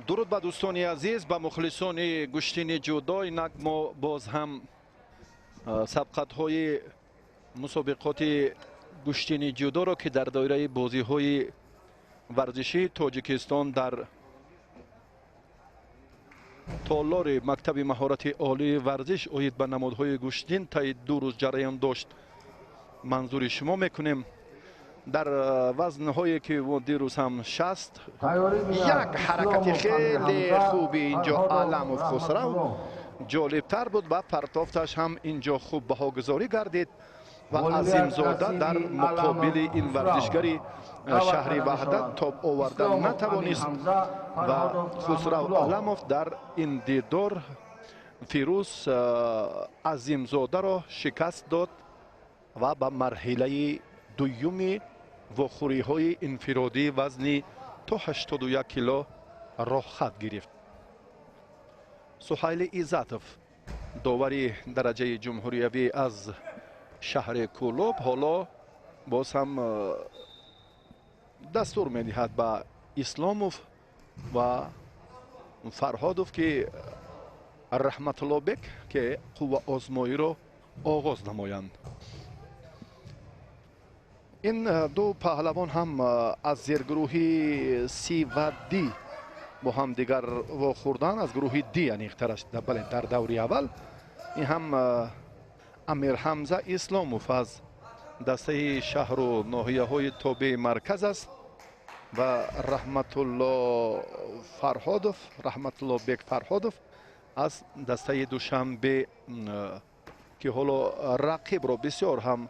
Дуруд ба дӯстони азиз, ба мухлисони гӯштини ҷудо. Инак мо боз ҳам сабқатҳои мусобиқоти гӯштини ҷудоро, ки дар доираи бозиҳои варзишии Тоҷикистон дар толори мактаби маҳорати олии варзиш оид ба намудҳои гӯштин таи 2 рӯз ҷараён дошт, манзури шумо мекунем. Дар вазнҳое ки дирӯз ҳам 60 як ҳаракати хеле хуби инҷо Аламов Хусрав ҷолибтар буд ва партофташ ҳам инҷо хуб баҳогузорӣ гардид ва Азимзода дар муқобили ин варзишгари шаҳри Ваҳдат тоб оварда натавонист ва Хусрав Аламов дар ин дидор Фирӯз Азимзодаро шикаст дод ва ба марҳилаи дуюми вохӯриҳои инфиродии вазни то 81 кило роҳхат гирифт. Суҳайли Иззатов, довари дараҷаи ҷумҳуриявӣ аз шаҳри Кӯлоб, ҳоло боз ҳам дастур медиҳад ба Исломов ва Фарҳодов, ки Раҳматуллобек, ки қувваозмоиро оғоз намоянд. Ин ду паҳлавон ҳам аз зергурӯҳи С ва Д бо ҳам дигар вохӯрданд, аз гурӯҳи Д аниқтараш, бале, дар даври аввал. Ин ҳам Амирҳамза Исломов аз дастаи шаҳру ноҳияҳои тобеи марказ аст ва Раҳматулло Фарҳодов, Раҳматуллобек Фарҳодов аз дастаи Душанбе, ки ҳоло рақибро бисёр ҳам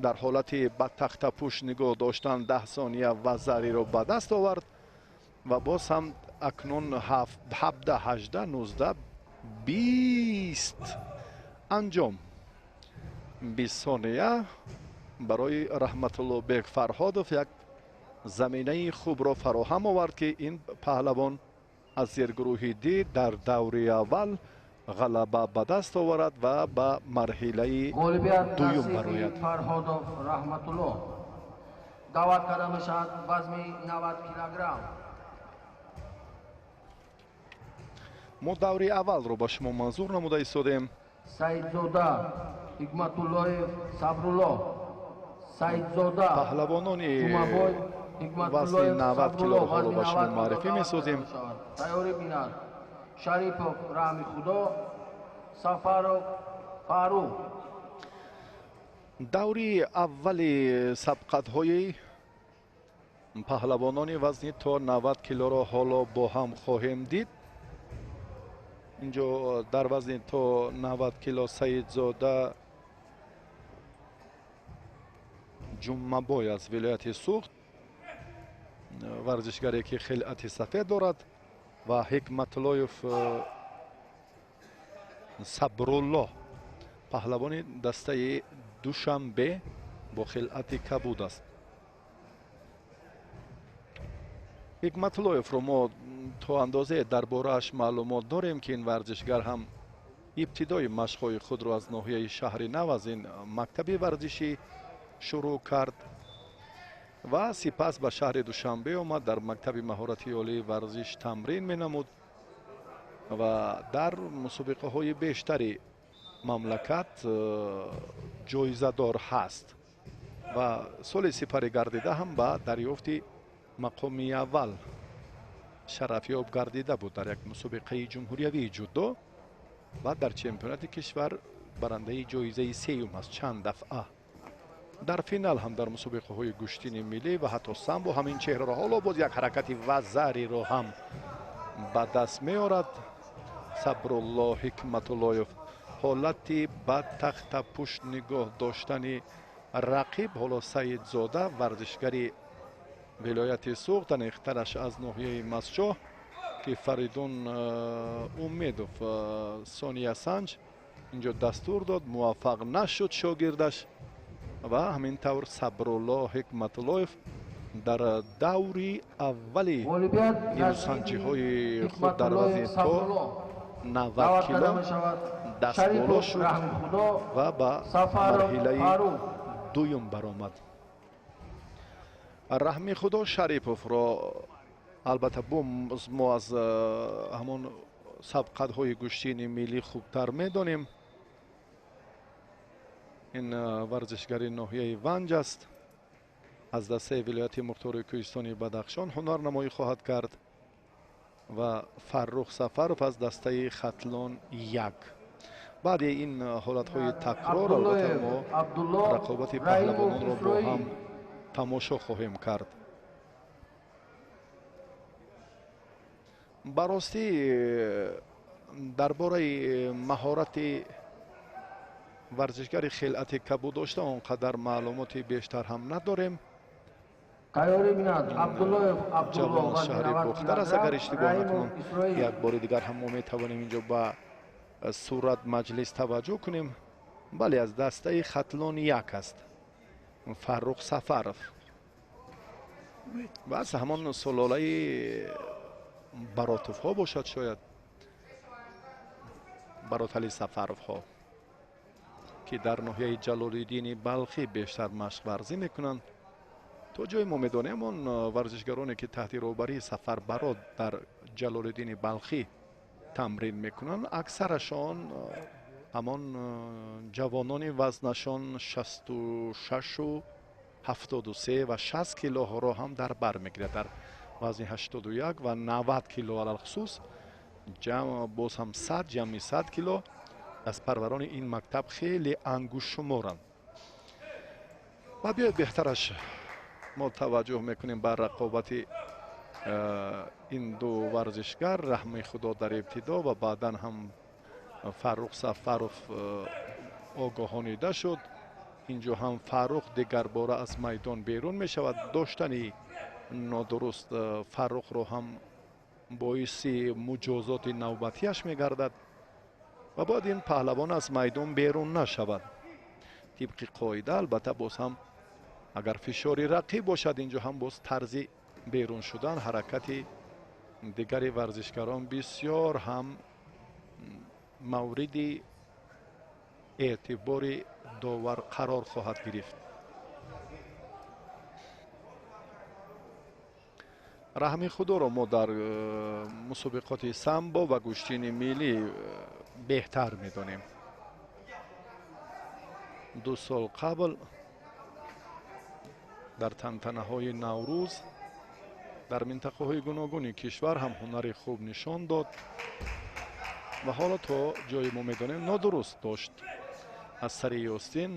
дар ҳолати ба тахтапӯш нигоҳ доштан 10 сония вазариро ба даст овард ва боз ҳам акнун 17, 18, 19, 20 анҷом. 20 сония барои Раҳматуллобек Фарҳодов як заминаи хубро фароҳам овард, ки ин паҳлавон аз зергурӯҳи Д дар даври аввал ғалаба ба даст оварад ва ба марҳилаи дуюм барояд. Фарҳодов Раҳматулло даъват карда мешавад вазни 90 килограмм. Мо даври аввалро ба шумо манзур намуда истодем. Саидзода Ҳикматуллоев Сабрулло, Саидзода паҳлавонони вазни 90 килоро ҳоло ба шумо муаррифӣ месозем. Тайёрӣ бинад Шарипов Раҳмихудо, Сафаров Фарух. Даври аввали сабқатҳои паҳлавонони вазни то 90 килоро ҳоло бо ҳам хоҳем дид. Инҷо дар вазни то 90 кило Саидзода Ҷумъабой аз вилояти Суғд, варзишгаре ки хилъати сафед дорад, ва Ҳикматуллоев Сабрулло, паҳлавони дастаи Душанбе бо хилъати кабуд аст. Ҳикматуллоевро мо то андозе дар борааш маълумот дорем, ки ин варзишгар ҳам ибтидои машқҳои худро аз ноҳияи шаҳри Нав, аз ин мактаби варзишӣ шурӯъ кард ва сипас ба шаҳри Душанбе омад, дар мактаби маҳорати олии варзиш тамрин менамуд ва дар мусобиқаҳои бештари мамлакат ҷоизадор ҳаст ва соли сипарӣ гардида ҳам ба дарёфти мақоми аввал шарафёб гардида буд дар як мусобиқаи ҷумҳуриявии ҷудо ва дар чемпионати кишвар барандаи ҷоизаи сеюм аст чанд дафъа. Дар финал ҳам дар мусобиқаҳои гӯштини миллӣ ва ҳатто самбо ҳамин чеҳраро ҳоло боз як ҳаракати вазариро ҳам ба даст меорад Сабрулло Ҳикматуллоев. Ҳолати ба тахтапушт нигоҳ доштани рақиб ҳоло Саидзода, варзишгари вилояти Суғд, аниқтараш аз ноҳияи Масчоҳ, ки Фаридун Умедов сония санҷ инҷо дастур дод, муваффақ нашуд шогирдаш ва ҳамин тавр Сабрулло Ҳикматуллоев дар даври аввали нерӯсанҷиҳои худ дар вазни то 90 кило дастболо шуд ва ба марҳилаи дуюм баромад. Раҳмихудо Шариповро Албатта мо аз ҳамон сабқатҳои гӯштини миллӣ хубтар медонем. Ин варзишгари ноҳияи Ванҷ аст, аз дастаи вилояти мухтори кӯҳистони Бадахшон ҳунарнамоӣ хоҳад кард ва Фаррух Сафаров аз дастаи Хатлон 1. Баъди ин ҳолатҳои такрор албатта мо рақобати паҳлавононро бо ҳам тамошо хоҳем кард. Ба ростӣ дар бораи маҳорати варзишгари хилъати кабуд дошта он қадар маълумоти бештар ҳам надорем. Ҷавон аз шаҳри Бохтар аст, агар иштибоҳ накунам. Як бори дигар ҳам мо метавонем инҷо ба сурат маҷлис таваҷҷӯҳ кунем. Бале, аз дастаи Хатлон 1 аст Фаррух Сафаров ва аз ҳамон сулолаи Баротовҳо бошад, шояд Баротали Сафаровҳо, ки дар ноҳияи Ҷалолиддини Балхӣ бештар машқварзӣ мекунанд. То ҷое мо медонем, он варзишгароне ки таҳти роҳбарии Сафар Барот дар Ҷалолиддини Балхӣ тамрин мекунанд, аксарашон ҳамон ҷавонони вазнашон 66, 73 ва 60 килоҳоро ҳам дар бар мегирад. Дар вазни 81 ва 90 кило алалхусус боз ҳам 100 ҷамъи 100 кило аз парварони ин мактаб хеле ангуштшуморанд. Ва биёед беҳтараш мо таваҷҷӯҳ мекунем ба рақобати ин ду варзишгар, Раҳми Худо дар ибтидо ва баъдан ҳам Фаррух Сафаров огоҳонида шуд. Инҷо ҳам Фаррух дигарбора аз майдон берун мешавад. Доштани нодуруст Фаррухро ҳам боиси муҷозоти навбатиаш мегардад ва бояд ин паҳлавон аз майдон берун нашавад. Тибқи қоида албатта боз ҳам агар фишори рақиб бошад, инҷо ҳам боз тарзи берун шудан, ҳаракати дигари варзишгарон бисёр ҳам мавриди эътибори довар қарор хоҳад гирифт. Раҳми Худоро мо дар мусобиқоти самбо ва гӯштини миллӣ беҳтар медонем. 2 сол қабл дар тантанаҳои Наврӯз дар минтақаҳои гуногуни кишвар ҳам ҳунари хуб нишон дод ва ҳоло то ҷое мо медонем нодуруст дошт. Аз сари ёстин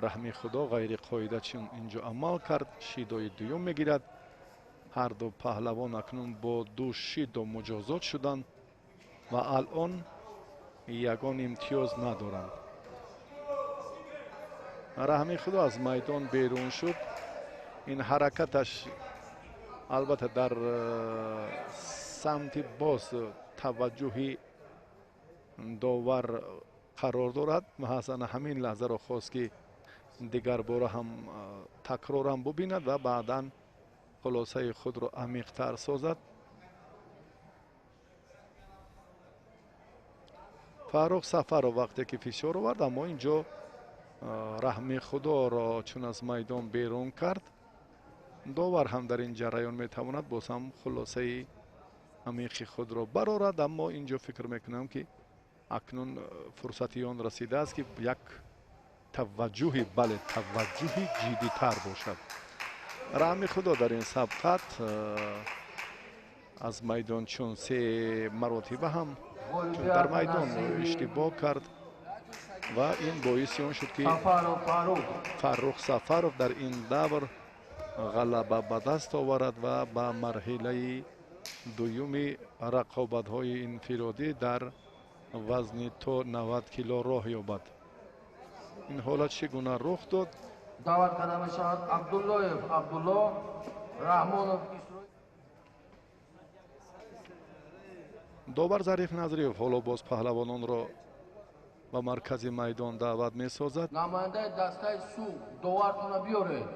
Раҳми Худо ғайриқоида чун инҷо амал кард, шидои дуюм мегирад. Ҳар ду паҳлавон акнун бо 2 шидо муҷозот шуданд ва алон ягон имтиёз надоранд. Раҳми Худо аз майдон берун шуд. Ин ҳаракаташ албатта дар самти боз таваҷҷӯҳи довар қарор дорад. Маҳз ана ҳамин лаҳзаро хост, ки дигарбора ҳам такрорам бубинад ва баъдан хулосаи худро амиқтар созад. Фаррух Сафаров вақте ки фишор овард, аммо инҷо Раҳми Худоро чун аз майдон берун кард, довар ҳам дар ин ҷараён метавонад боз ҳам хулосаи амиқи худро барорад. Аммо инҷо фикр мекунам, ки акнун фурсати он расидааст, ки як таваҷҷӯҳи, бале, таваҷҷӯҳи ҷиддитар бошад. Раҳми Худо дар ин сабқат аз майдон чун 3 маротиба ҳам чун дар майдон иштибоҳ кард ва ин боиси он шуд, ки Фаррух Сафаров дар ин давр ғалаба ба даст оварад ва ба марҳилаи дуюми рақобатҳои инфиродӣ дар вазни то 90 кило роҳ ёбад. Ин ҳолат чӣ гуна рух дод? Даъват карда мешавад Абдуллоев Абдулло, Раҳмонов Исроил. Довар Зариф Назриев ҳоло боз паҳлавононро ба маркази майдон даъват месозад. Намояндаи дастаи Суғд довартона биёред.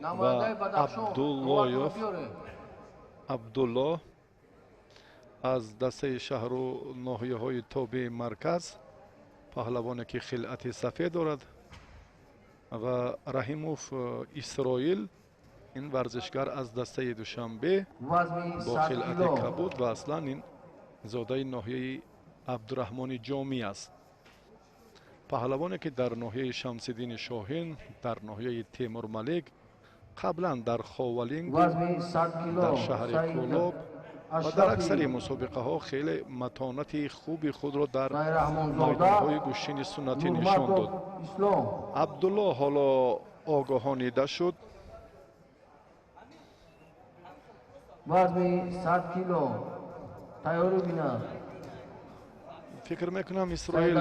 Намояндаи Бадахшон Абдуллоев Абдулло аз дастаи шаҳру ноҳияҳои тобеи марказ, паҳлавоне ки хилъати сафед дорад, ва Раҳимов Исроил Ин варзишгар аз дастаи Душанбе бо хилъати кабуд ва аслан ин зодаи ноҳияи Абдураҳмони Ҷомӣ аст. Паҳлавоне ки дар ноҳияи Шамсиддини Шоҳин, дар ноҳияи Темурмалик, қаблан дар Ховалинг, дар шаҳри Кӯлоб ва дар аксари мусобиқаҳо хеле матонати хуби худро дар майдонҳои гӯштини суннатӣ нишон дод. Абдулло ҳоло огоҳонида шуд. Вазни 100 кило тайёрӣ бинад. Фикр мекунам Исроил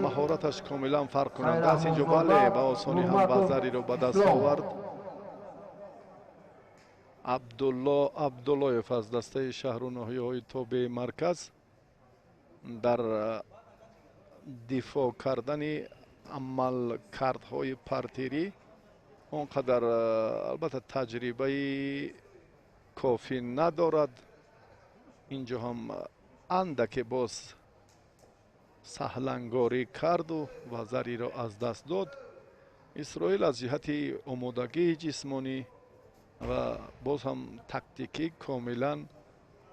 маҳораташ комилан фарқ кунанда аст. Инҷо бале, ба осонӣ ҳам вазариро ба даст овард. Абдулло Абдуллоев аз дастаи шаҳру ноҳияҳои тобеи марказ дар дифоъ кардани амалкардҳои партирӣ он қадар албатта таҷрибаи кофӣ надорад. Инҷо ҳам андаке боз саҳлангорӣ карду вазариро аз даст дод. Исроил аз ҷиҳати омодагии ҷисмонӣ ва боз ҳам тактикӣ комилан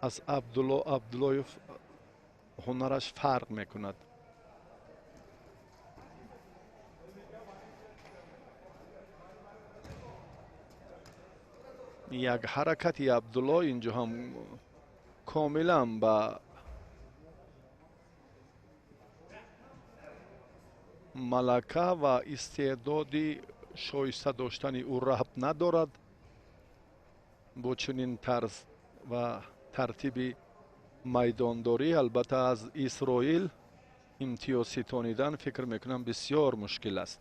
аз Абдулло Абдуллоев ҳунараш фарқ мекунад. Як ҳаракати Абдулло инҷо ҳам комилан ба малака ва истеъдоди шоиста доштани ӯ рабт надорад. Бо чунин тарз ва тартиби майдондорӣ албатта аз Исроил имтиёз ситонидан фикр мекунам бисёр мушкил аст.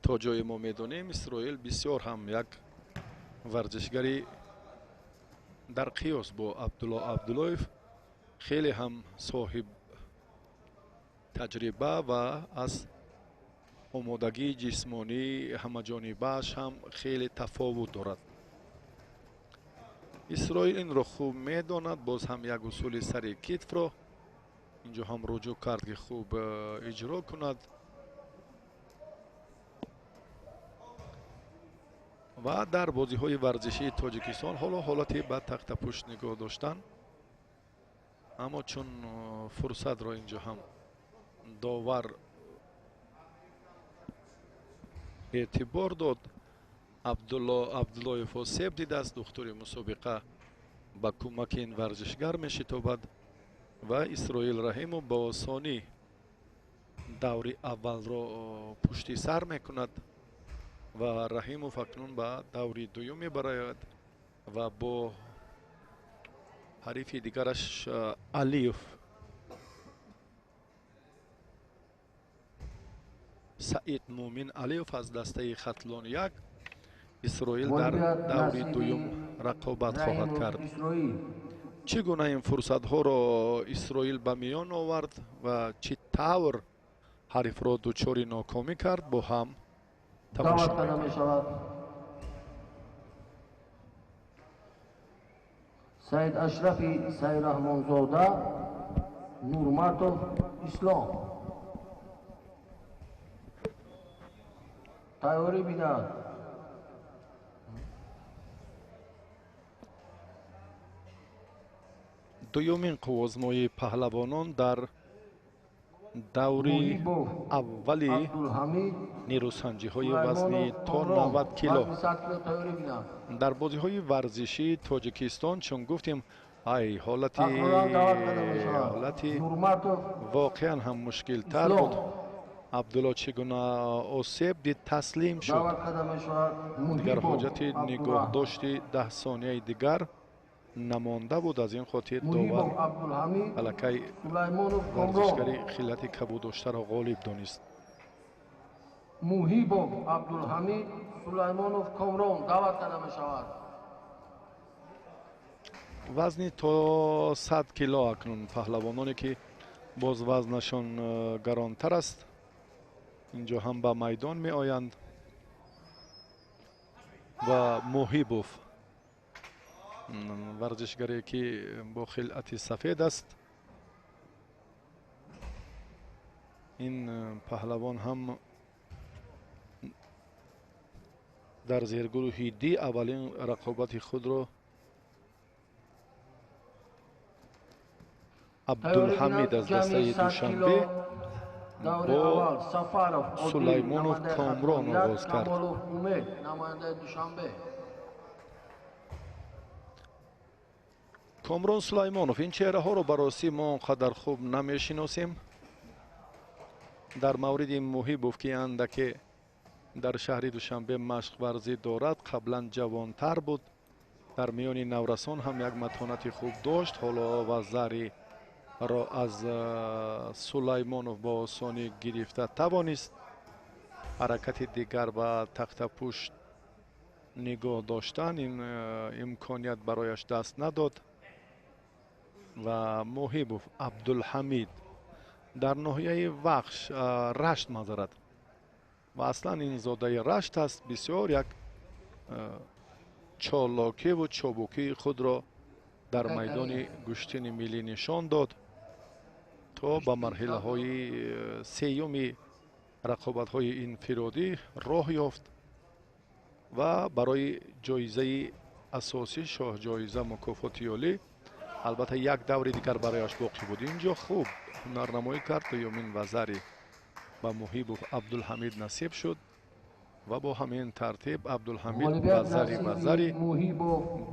То ҷое мо медонем, Исроил бисёр ҳам як варзишгари дар қиёс бо Абдулло Абдуллоев хеле ҳам соҳиб таҷриба ва аз омодагии ҷисмонӣ ҳамаҷонибааш ҳам хеле тафовут дорад. Исроил инро хуб медонад. Боз ҳам як усули сари китфро инҷо ҳам руҷӯъ кард, ки хуб иҷро кунад ва дар бозиҳои варзишии Тоҷикистон ҳоло ҳолати ба тахтапушт нигоҳ доштан, аммо чун фурсатро инҷо ҳам довар эътибор дод, Абдулло Абдуллоев осеб дидааст. Духтури мусобиқа ба кӯмаки ин варзишгар мешитобад ва Исроил Раҳимов ба осонӣ даври аввалро пушти сар мекунад ва Раҳимов акнун ба даври дуюм мебарояд ва бо ҳарифи дигараш Алиев Саид Мумин Алиев аз дастаи Хатлон 1 Исроил дар даври дуюм рақобат хоҳад кард. Чӣ гуна ин фурсатҳоро Исроил ба миён овард ва чӣ тавр ҳарифро дучори нокомӣ кард, бо ҳам тамошо мекунем. Саид Ашрафи Сайраҳмонзода, Нурматов Ислом. Тайёрӣ бинад. Дуюмин қуввозмоии паҳлавонон дар даври аввали нерӯсанҷиҳои вазни то 90 кило дар бозиҳои варзишии Тоҷикистон, чун гуфтем, ай ҳолати воқеан ҳам мушкилтар буд. Абдулло чӣ гуна осеб дид, таслим шуд. Дигар ҳоҷати нигоҳдошти 10 сонияи дигар намонда буд. Аз ин хотир довар аллакай варзишгари хиллати кабуддоштаро ғолиб донист. Муҳибов Абдулҳамид, Сулаймонов Комрон даъват карда мешавад. Вазни то 100 кило акнун паҳлавононе ки боз вазнашон гаронтар аст инҷо ҳам ба майдон меоянд ва Муҳибов варзишгаре ки бо хилъати сафед аст. Ин паҳлавон ҳам дар зергурӯҳи Д аввалин рақобати худро Абдулҳамид аз дастаи Душанбе бо Сулаймонов Комрон оғоз кард. Комрон Сулаймонов, ин чеҳраҳоро ба ростӣ мо он қадар хуб намешиносем. Дар мавриди Муҳибов, ки андаке дар шаҳри Душанбе машқварзӣ дорад, қаблан ҷавонтар буд, дар миёни наврасон ҳам як матонати хуб дошт. Ҳоло вазариро аз Сулаймонов бо осонӣ гирифта тавонист. Ҳаракати дигар ба тахтапушт нигоҳ доштан ин имконият барояш даст надод. Ва Муҳибов Абдулҳамид дар ноҳияи Вахш, Рашт мазарат, ва аслан ин зодаи Рашт аст. Бисёр як чолокиву чобукии худро дар майдони гӯштини миллӣ нишон дод то ба марҳилаҳои сеюми рақобатҳои инфиродӣ роҳ ёфт ва барои ҷоизаи асосӣ, шоҳҷоиза, мукофоти олӣ, албатта як даври дигар барояш боқӣ буд. Инҷо хуб ҳунарнамоӣ кард. Дуюмин вазари ба Муҳибов Абдулҳамид насиб шуд ва бо ҳамин тартиб Абдулҳамид вазари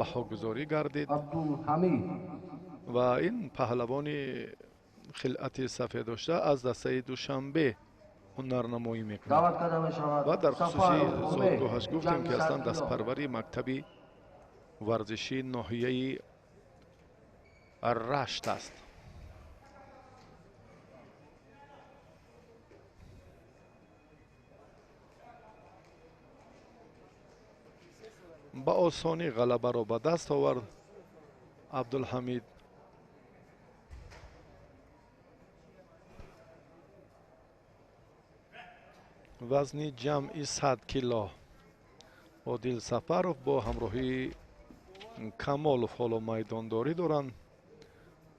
баҳогузорӣ гардид ва ин паҳлавони хилъати сафед дошта аз дастаи Душанбе ҳунарнамоӣ мекунад. Ва дар хусуси зодгоҳаш гуфтем, ки аслан дастпарвари мактаби варзишии ноҳияи Рашт аст. Ба осонӣ ғалабаро ба даст овард Абдулҳамид. Вазни ҷамъи 100 кило Одил Сафаров бо ҳамроҳии Камолов ҳоло майдондорӣ доранд.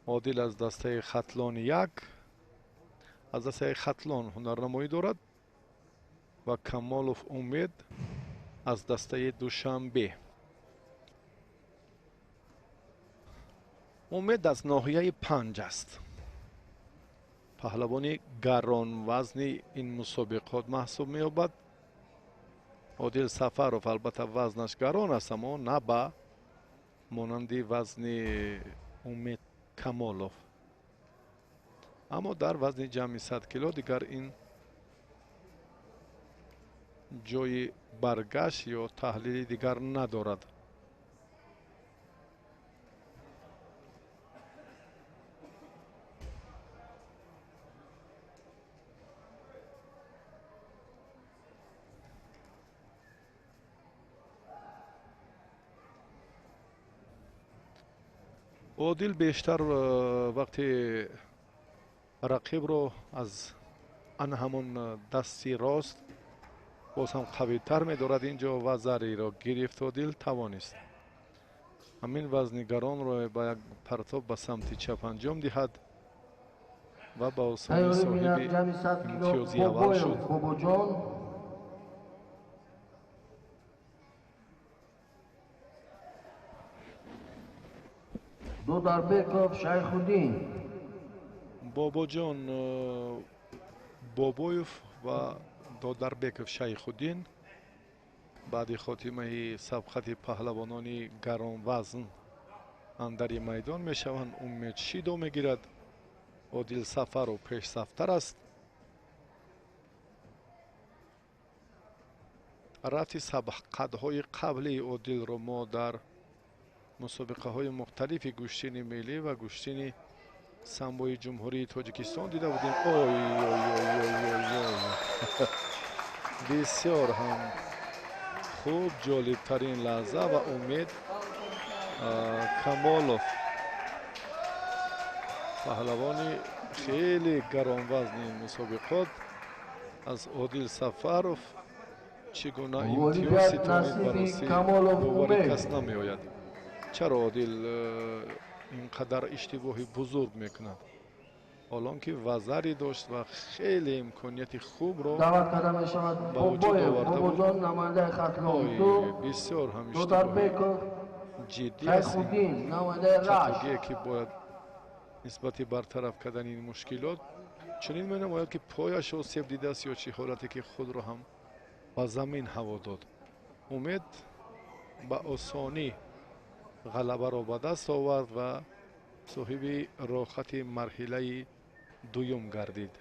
Одил аз дастаи Хатлон як, аз дастаи Хатлон ҳунарнамоӣ дорад ва Камолов Умед аз дастаи Душанбе. Умед аз ноҳияи Панҷ аст. Паҳлавони гаронвазни ин мусобиқот маҳсуб меёбад. Одил Сафаров албатта вазнаш гарон аст, аммо на ба монанди вазни Умед Камолов. Аммо дар вазни ҷамъи 100 кило дигар ин ҷои баргашт ё таҳлили дигар надорад. Одил бештар вақти рақибро аз ан ҳамон дасти рост боз ҳам қавитар медорад. Инҷо вазариро гирифт Одил, тавонист ҳамин вазни гаронро ба як партоб ба самти чап анҷом диҳад ва ба осонӣ соҳиби имтиёзи аввал шуд. Додарбеков Шайхуддин. Бобоҷон Бобоев ва Додарбеков Шайхуддин баъди хотимаи сабқати паҳлавонони гаронвазн андари майдон мешаванд. Умед шидо мегирад. Одил Сафаров пешсафтар аст. Рафти сабқатҳои қаблии Одилро мо дар мусобиқаҳои мухталифи гӯштини миллӣ ва гӯштини самбои Ҷумҳурии Тоҷикистон дида будем. Ой ой ой ой ой ой, бисёр ҳам хуб, ҷолибтарин лаҳза ва Умед Камолов паҳлавони хеле гаронвазни мусобиқот аз Одил Сафаров чӣ гуна имтиёз ситонид, ба ростӣ бовари кас намеояд. Чаро Одил ин қадар иштибоҳи бузург мекунад? Ҳолон ки вазаре дошт ва хеле имконияти хубро даъват карда мешавад ба вуҷуд оварда буд. Бобоҷон, намояндаи Хатлон ду, бисёр ҳам иштибоҳи Додарбеков ҷиддӣ аст. Шайхуддин, намояндаи Рашт. Хатогие ки бояд нисбати бартараф кардани ин мушкилот чунин менамояд, ки пояш осеб дидааст ё чӣ ҳолате, ки худро ҳам ба замин ҳаво дод. Умед ба осонӣ ғалабаро ба даст овард ва соҳиби роҳхати марҳилаи дуюм гардид.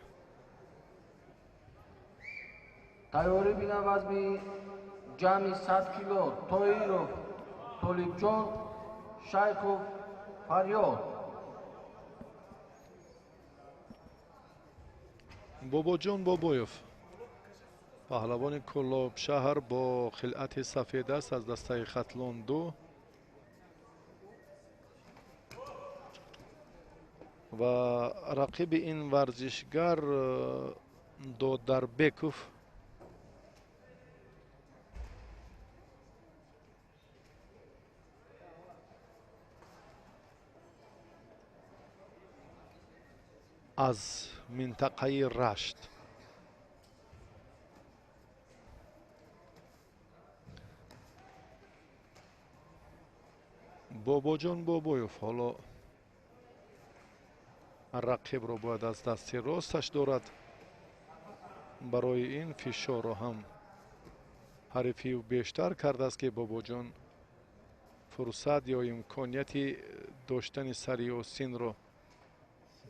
Тайёрӣ бинам вазми ҷамъи 100 кило Тоиров Толибҷон, Шайхов Фарёд. Бобоҷон Бобоев, паҳлавони Кӯлоб шаҳр бо хилъати сафед аст аз дастаи Хатлон ду ва рақиби ин варзишгар Додарбеков аз минтақаи Рашт. Бобоҷон Бобоев ҳоло рақибро бояд аз дасти росташ дорад. Барои ин фишорро ҳам ҳарифи ӯ бештар кардааст, ки Бобоҷон фурсат ё имконияти доштани сари осинро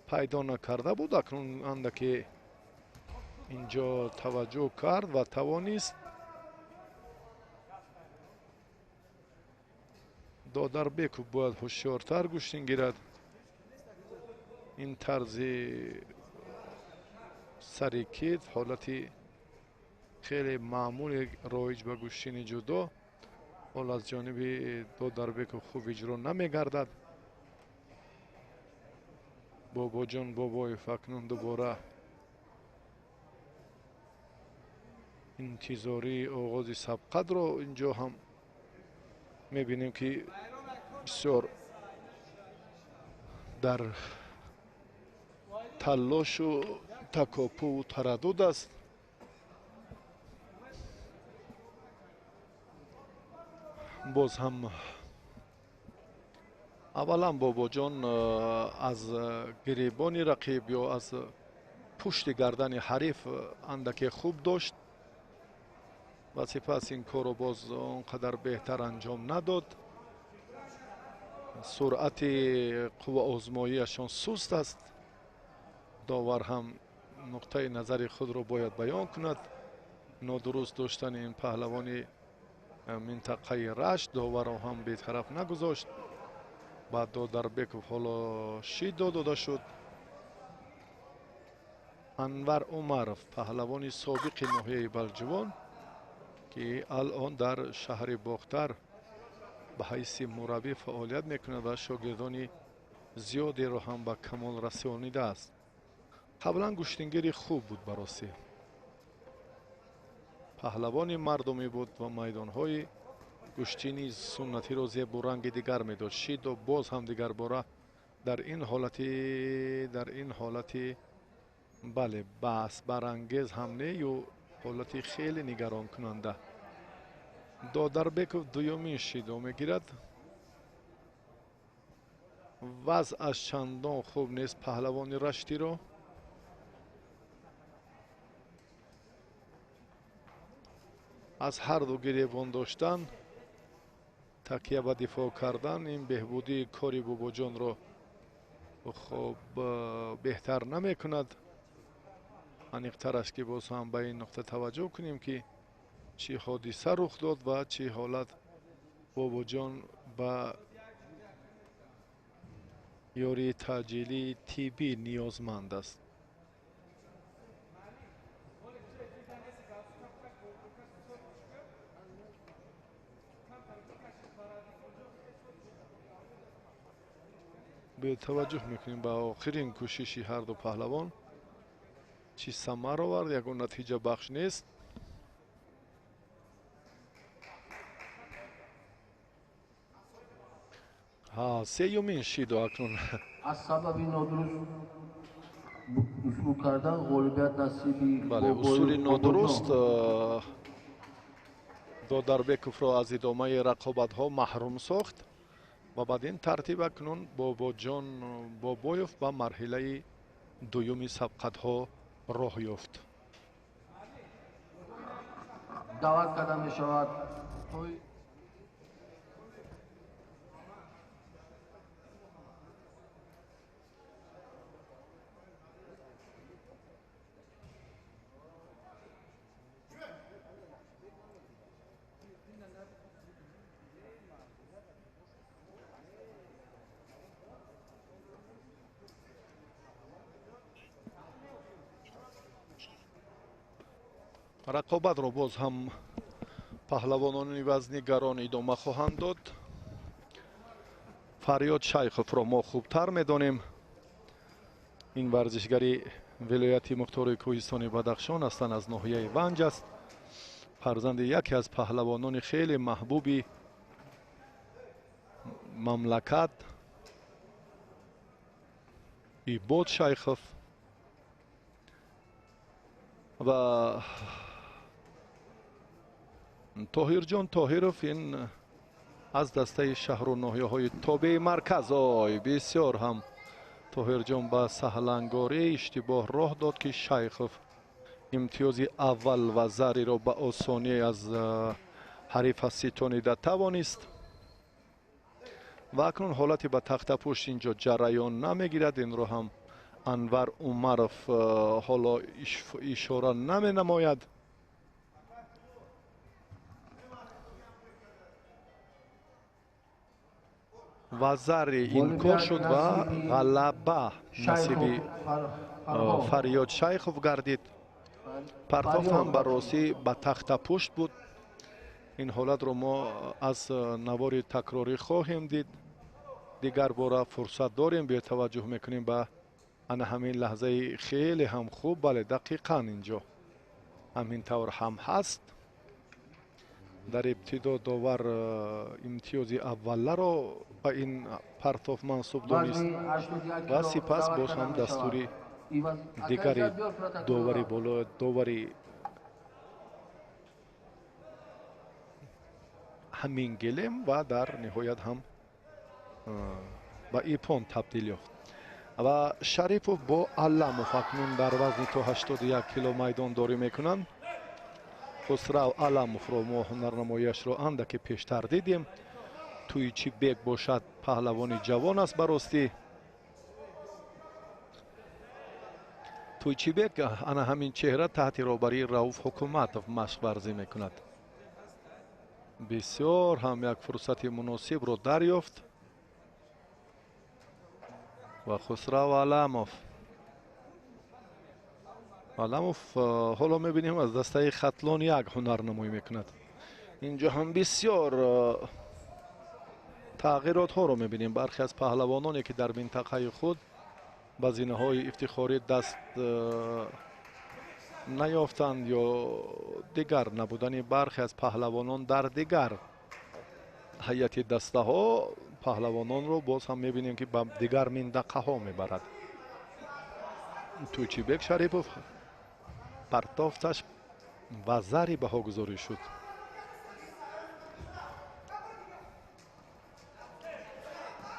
пайдо накарда буд. Акнун андаке инҷо таваҷҷӯҳ кард ва тавонист. Додарбеков бояд ҳушёртар гӯштин гирад. Ин тарзи сари китф ҳолати хеле маъмули роиҷ ба гӯштини ҷудо ҳол аз ҷониби Додарбеков хуб иҷро намегардад. Бобоҷон Бобоев акнун дубора интизории оғози сабқатро инҷо ҳам мебинем, ки бисёр дар талошу такопӯ тараддуд аст. Боз ҳам аввалан Бобоҷон аз гиребони рақиб ё аз пушти гардани ҳариф андаке хуб дошт ва сипас ин корро боз он қадар беҳтар анҷом надод. Суръати қувваозмоиашон суст аст. Довар ҳам нуқтаи назари худро бояд баён кунад. Нодуруст доштани ин паҳлавони минтақаи Рашт доварро ҳам бетараф нагузошт. Баъд Додарбеков ҳоло шидо дода шуд. Анвар Умаров, паҳлавони собиқи ноҳияи Балҷувон, ки алон дар шаҳри Бохтар ба ҳайси мураббӣ фаъолият мекунад ва шогирдони зиёдеро ҳам ба камол расонидааст. Қаблан гӯштингири хуб буд, баросӣ паҳлавони мардумӣ буд ва майдонҳои гӯштини суннатиро зебу ранги дигар медод. Шидо боз ҳам дигарбора дар ин ҳолати бале баҳсбарангез ҳам не ю ҳолати хеле нигаронкунанда. Додарбеков дуюмин шидо мегирад. Вазъаш чандон хуб нест паҳлавони раштиро. Аз ҳар ду гиребон доштан, такя ба дифоъ кардан ин беҳбудии кори Бобоҷонро хуб беҳтар намекунад. Аниқтараш ки боз ҳам ба ин нуқта таваҷҷӯҳ кунем, ки чӣ ҳодиса рух дод ва чӣ ҳолат Бобоҷон ба ёрии таъҷилии тиббӣ ниёзманд аст. Бетаваҷҷӯҳ мекунем ба охирин кӯшиши ҳарду паҳлавон, чӣ самар овард, ягон натиҷа бахш нест. Сеюмин шидо акнун аз сабаби нодуруст Усул кардан ғолибият насиби. Бале, усули нодуруст Додарбековро аз идомаи рақобатҳо маҳрум сохт ва бад ин тартиб акнун Бобоҷон Бобоев ба марҳилаи дуюми сабқатҳо роҳ ёфт. Даъват карда мешавад рақобатро боз ҳам паҳлавонони вазни гарон идома хоҳанд дод. Фарёд Шайховро мо хубтар медонем. Ин варзишгари вилояти мухтори кӯҳистони Бадахшон ҳастанд, аз ноҳияи Ванҷ аст. Фарзанди яке аз паҳлавонони хеле маҳбуби мамлакат Ибод Шайхов ва Тоҳирҷон Тоҳиров ин аз дастаи шаҳру ноҳияҳои тобеи марказ. Ой, бисёр ҳам Тоҳирҷон ба саҳлангорӣ иштибоҳ роҳ дод, ки Шайхов имтиёзи аввал ва зариро ба осонӣ аз ҳарифа ситонида тавонист. Ва акнун ҳолати ба тахтапушт инҷо ҷараён намегирад. Инро ҳам Анвар Умаров ҳоло ишора наменамояд. Ва зари инкор шуд ва ғалаба насиби Фарёд Шайхов гардид. Партофт ҳам ба ростӣ ба тахтапушт буд. Ин ҳолатро мо аз навори такрорӣ хоҳем дид. Дигар бора фурсат дорем, бетаваҷҷӯҳ мекунем ба ана ҳамин лаҳзаи хеле ҳам хуб. Бале, дақиқан инҷо ҳамин тавр ҳам ҳаст. Дар ибтидо довар имтиёзи авваларо ба ин партоф мансуб донист ва сипас боз ҳам дастури дигари довари боло довари ҳамин гелем ва дар ниҳоят ҳам ба ипон табдил ёфт. Ва Шарипов бо Аламов акнун дар вазни то 81 кило майдондорӣ мекунанд. Хусрав Аламовро мо ҳунарнамояшро андаке пештар дидем. Туйчибек бошад паҳлавони ҷавон аст ба ростӣ. Туйчибек ана ҳамин чеҳра таҳти роҳбарии Рауф Ҳукуматов машқварзӣ мекунад. Бисёр ҳам як фурсати муносибро дарёфт ва Хусрав Аламов. Аламов ҳоло мебинем аз дастаи Хатлон як ҳунарнамоӣ мекунад. Инҷо ҳам бисёр тағйиротҳоро мебинем. Бархе аз паҳлавононе ки дар минтақаи худ ба зинаҳои ифтихорӣ даст наёфтанд ё дигар набудани бархе аз паҳлавонон дар дигар ҳайати дастаҳо паҳлавононро боз ҳам мебинем ки ба дигар минтақаҳо мебарад. Туйчибек Шарипов партофташ ва зари баҳогузорӣ шуд.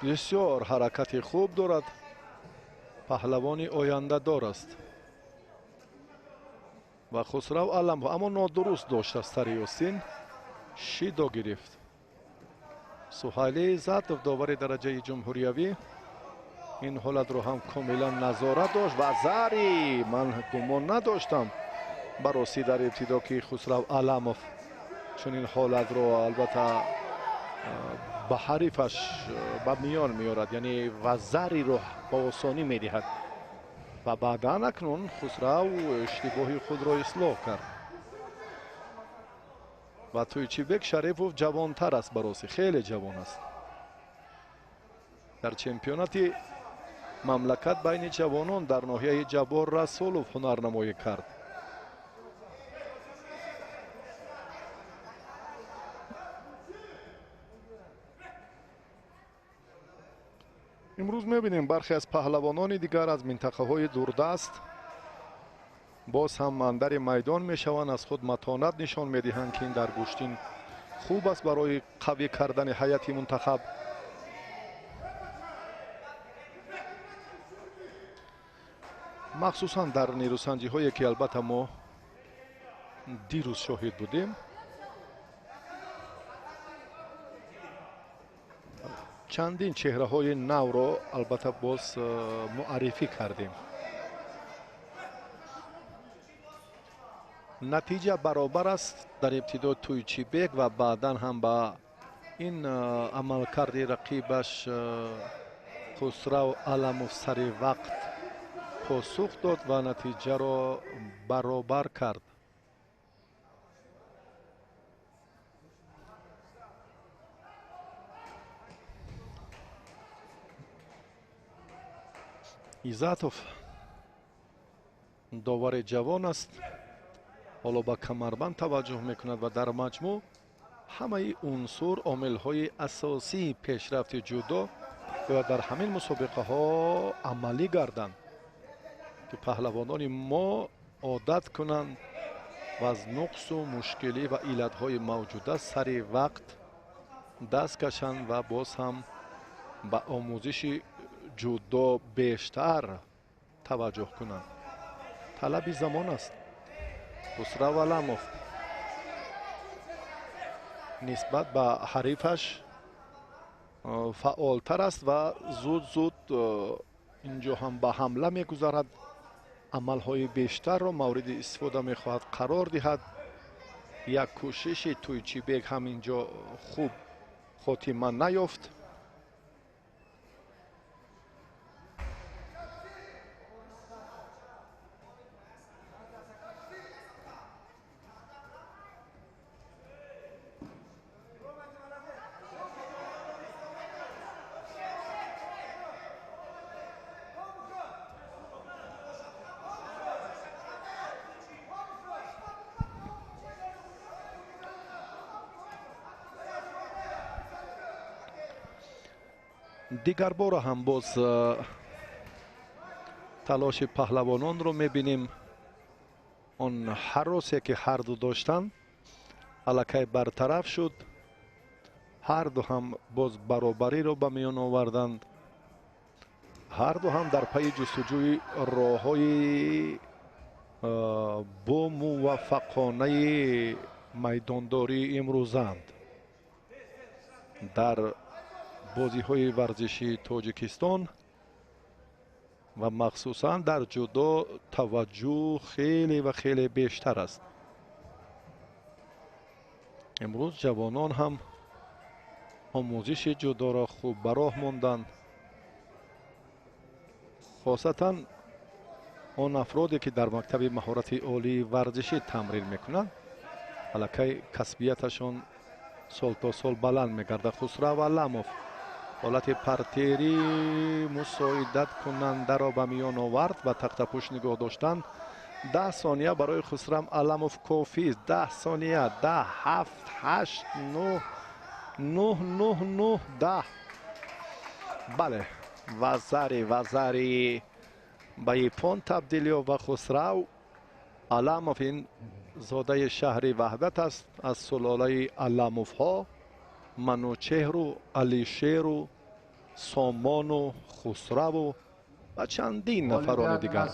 Бисёр ҳаракати хуб дорад, паҳлавони ояндадор аст. Ва Хусрав Аламов аммо нодуруст дошт аз сари Ёсин, шидо гирифт. Суҳайли Иззатов довари дараҷаи ҷумҳуриявӣ ин ҳолатро ҳам комилан назорат дошт ва зари ман гумон надоштам ба ростӣ дар ибтидо ки Хусрав Аламов чунин ҳолатро албатта ба ҳарифаш ба миён меорад, яъне ва зариро ба осонӣ медиҳад. Ва баъдан акнун Хусрав иштибоҳи худро ислоҳ кард. Ва Туйчибек Шарипов ҷавонтар аст ба ростӣ, хеле ҷавон аст. Дар чемпионати мамлакат байни ҷавонон дар ноҳияи Ҷаббор Расулов ҳунарнамоӣ кард. Имрӯз мебинем бархе аз паҳлавонони дигар аз минтақаҳои дурдаст Боз ҳам андари майдон мешаванд, аз худ матонат нишон медиҳанд, ки ин дар гӯштин хуб аст барои қавӣ кардани ҳайати мунтахаб. Махсусан дар нерӯсанҷиҳое ки албатта мо дирӯз шоҳид будем, чандин чеҳраҳои навро албатта боз муаррифӣ кардем. Натиҷа баробар аст. Дар ибтидо Тӯйчибек ва баъдан ҳам ба ин амалкарди рақибаш Хусрав Аламов сари вақт посух дод ва натиҷаро баробар кард. Иззатов довари ҷавон аст, ҳоло ба камарбанд таваҷҷӯҳ мекунад ва дар маҷмӯъ ҳамаи унсур омилҳои асосии пешрафти ҷудо бояд дар ҳамин мусобиқаҳо амалӣ гарданд, ки паҳлавонони мо одат кунанд ва аз нуқсу мушкилӣ ва иллатҳои мавҷуда сари вақт даст кашанд ва боз ҳам ба омӯзиши ҷудо бештар таваҷҷӯҳ кунанд. Талаби замон аст. Хусрав Аламов нисбат ба ҳарифаш фаъолтар аст ва зуд-зуд инҷо ҳам ба ҳамла мегузарад, амалҳои бештарро мавриди истифода мехоҳад қарор диҳад. Як кӯшиши Тӯйчибек ҳам инҷо хуб хотима наёфт. Дигар бора ҳам боз талоши паҳлавононро мебинем. Он ҳаросе ки ҳарду доштанд аллакай бартараф шуд. Ҳарду ҳам боз баробариро ба миён оварданд. Ҳарду ҳам дар пайи ҷустуҷӯи роҳҳои бомуваффақонаи майдондории имрӯзаанд. Дар бозиҳои варзишии Тоҷикистон ва махсусан дар ҷудо таваҷҷӯҳ хеле ва хеле бештар аст. Имрӯз ҷавонон ҳам омӯзиши ҷудоро хуб ба роҳ монданд, хосатан он афроде ки дар мактаби маҳорати олии варзишӣ тамрин мекунанд, аллакай касбияташон сол то сол баланд мегардад. Хусрав Аламов ҳолати партерӣ мусоидаткунандаро ба миён овард ва тахтапӯш нигоҳ доштан. 10 сония барои Хусрав Аламов кофист. 10 сония, 10, 7, 8, 9, 9, 9, 9, 10. Бале, вазари ба ипон табдил ёфт ва Хусрав Аламов ин зодаи шаҳри Ваҳдат аст, аз сулолаи Аламовҳо, Манучеҳру, Алишеру, Сомону, Хусраву ва чандин нафарони дигар.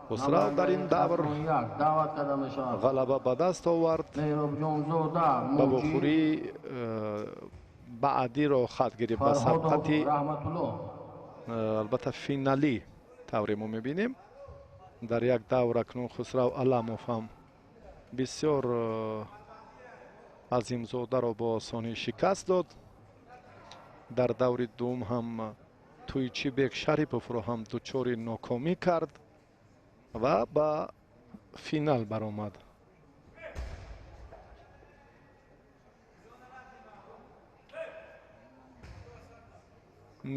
Хусрав дар ин давр ғалаба ба даст овард ва бохӯрии баъдиро хат гирифт ба сабқати албатта финалӣ. Тавре мо мебинем, дар як давр акнун Хусрав Аламов ҳам бисёр Азимзодаро бо осонӣ шикаст дод. Дар даври дуюм ҳам Тӯйчибек Шариповро ҳам дучори нокомӣ кард ва ба финал баромад.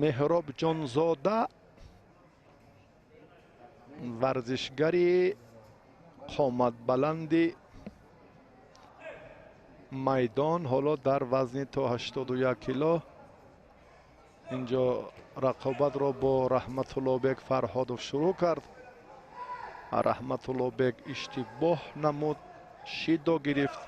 Меҳробҷонзода варзишгари қоматбаланди майдон, ҳоло дар вазни то 81 кило инҷо рақобатро бо Раҳматуллобек Фарҳодов шурӯъ кард. Раҳматуллобек иштибоҳ намуд, шидо гирифт.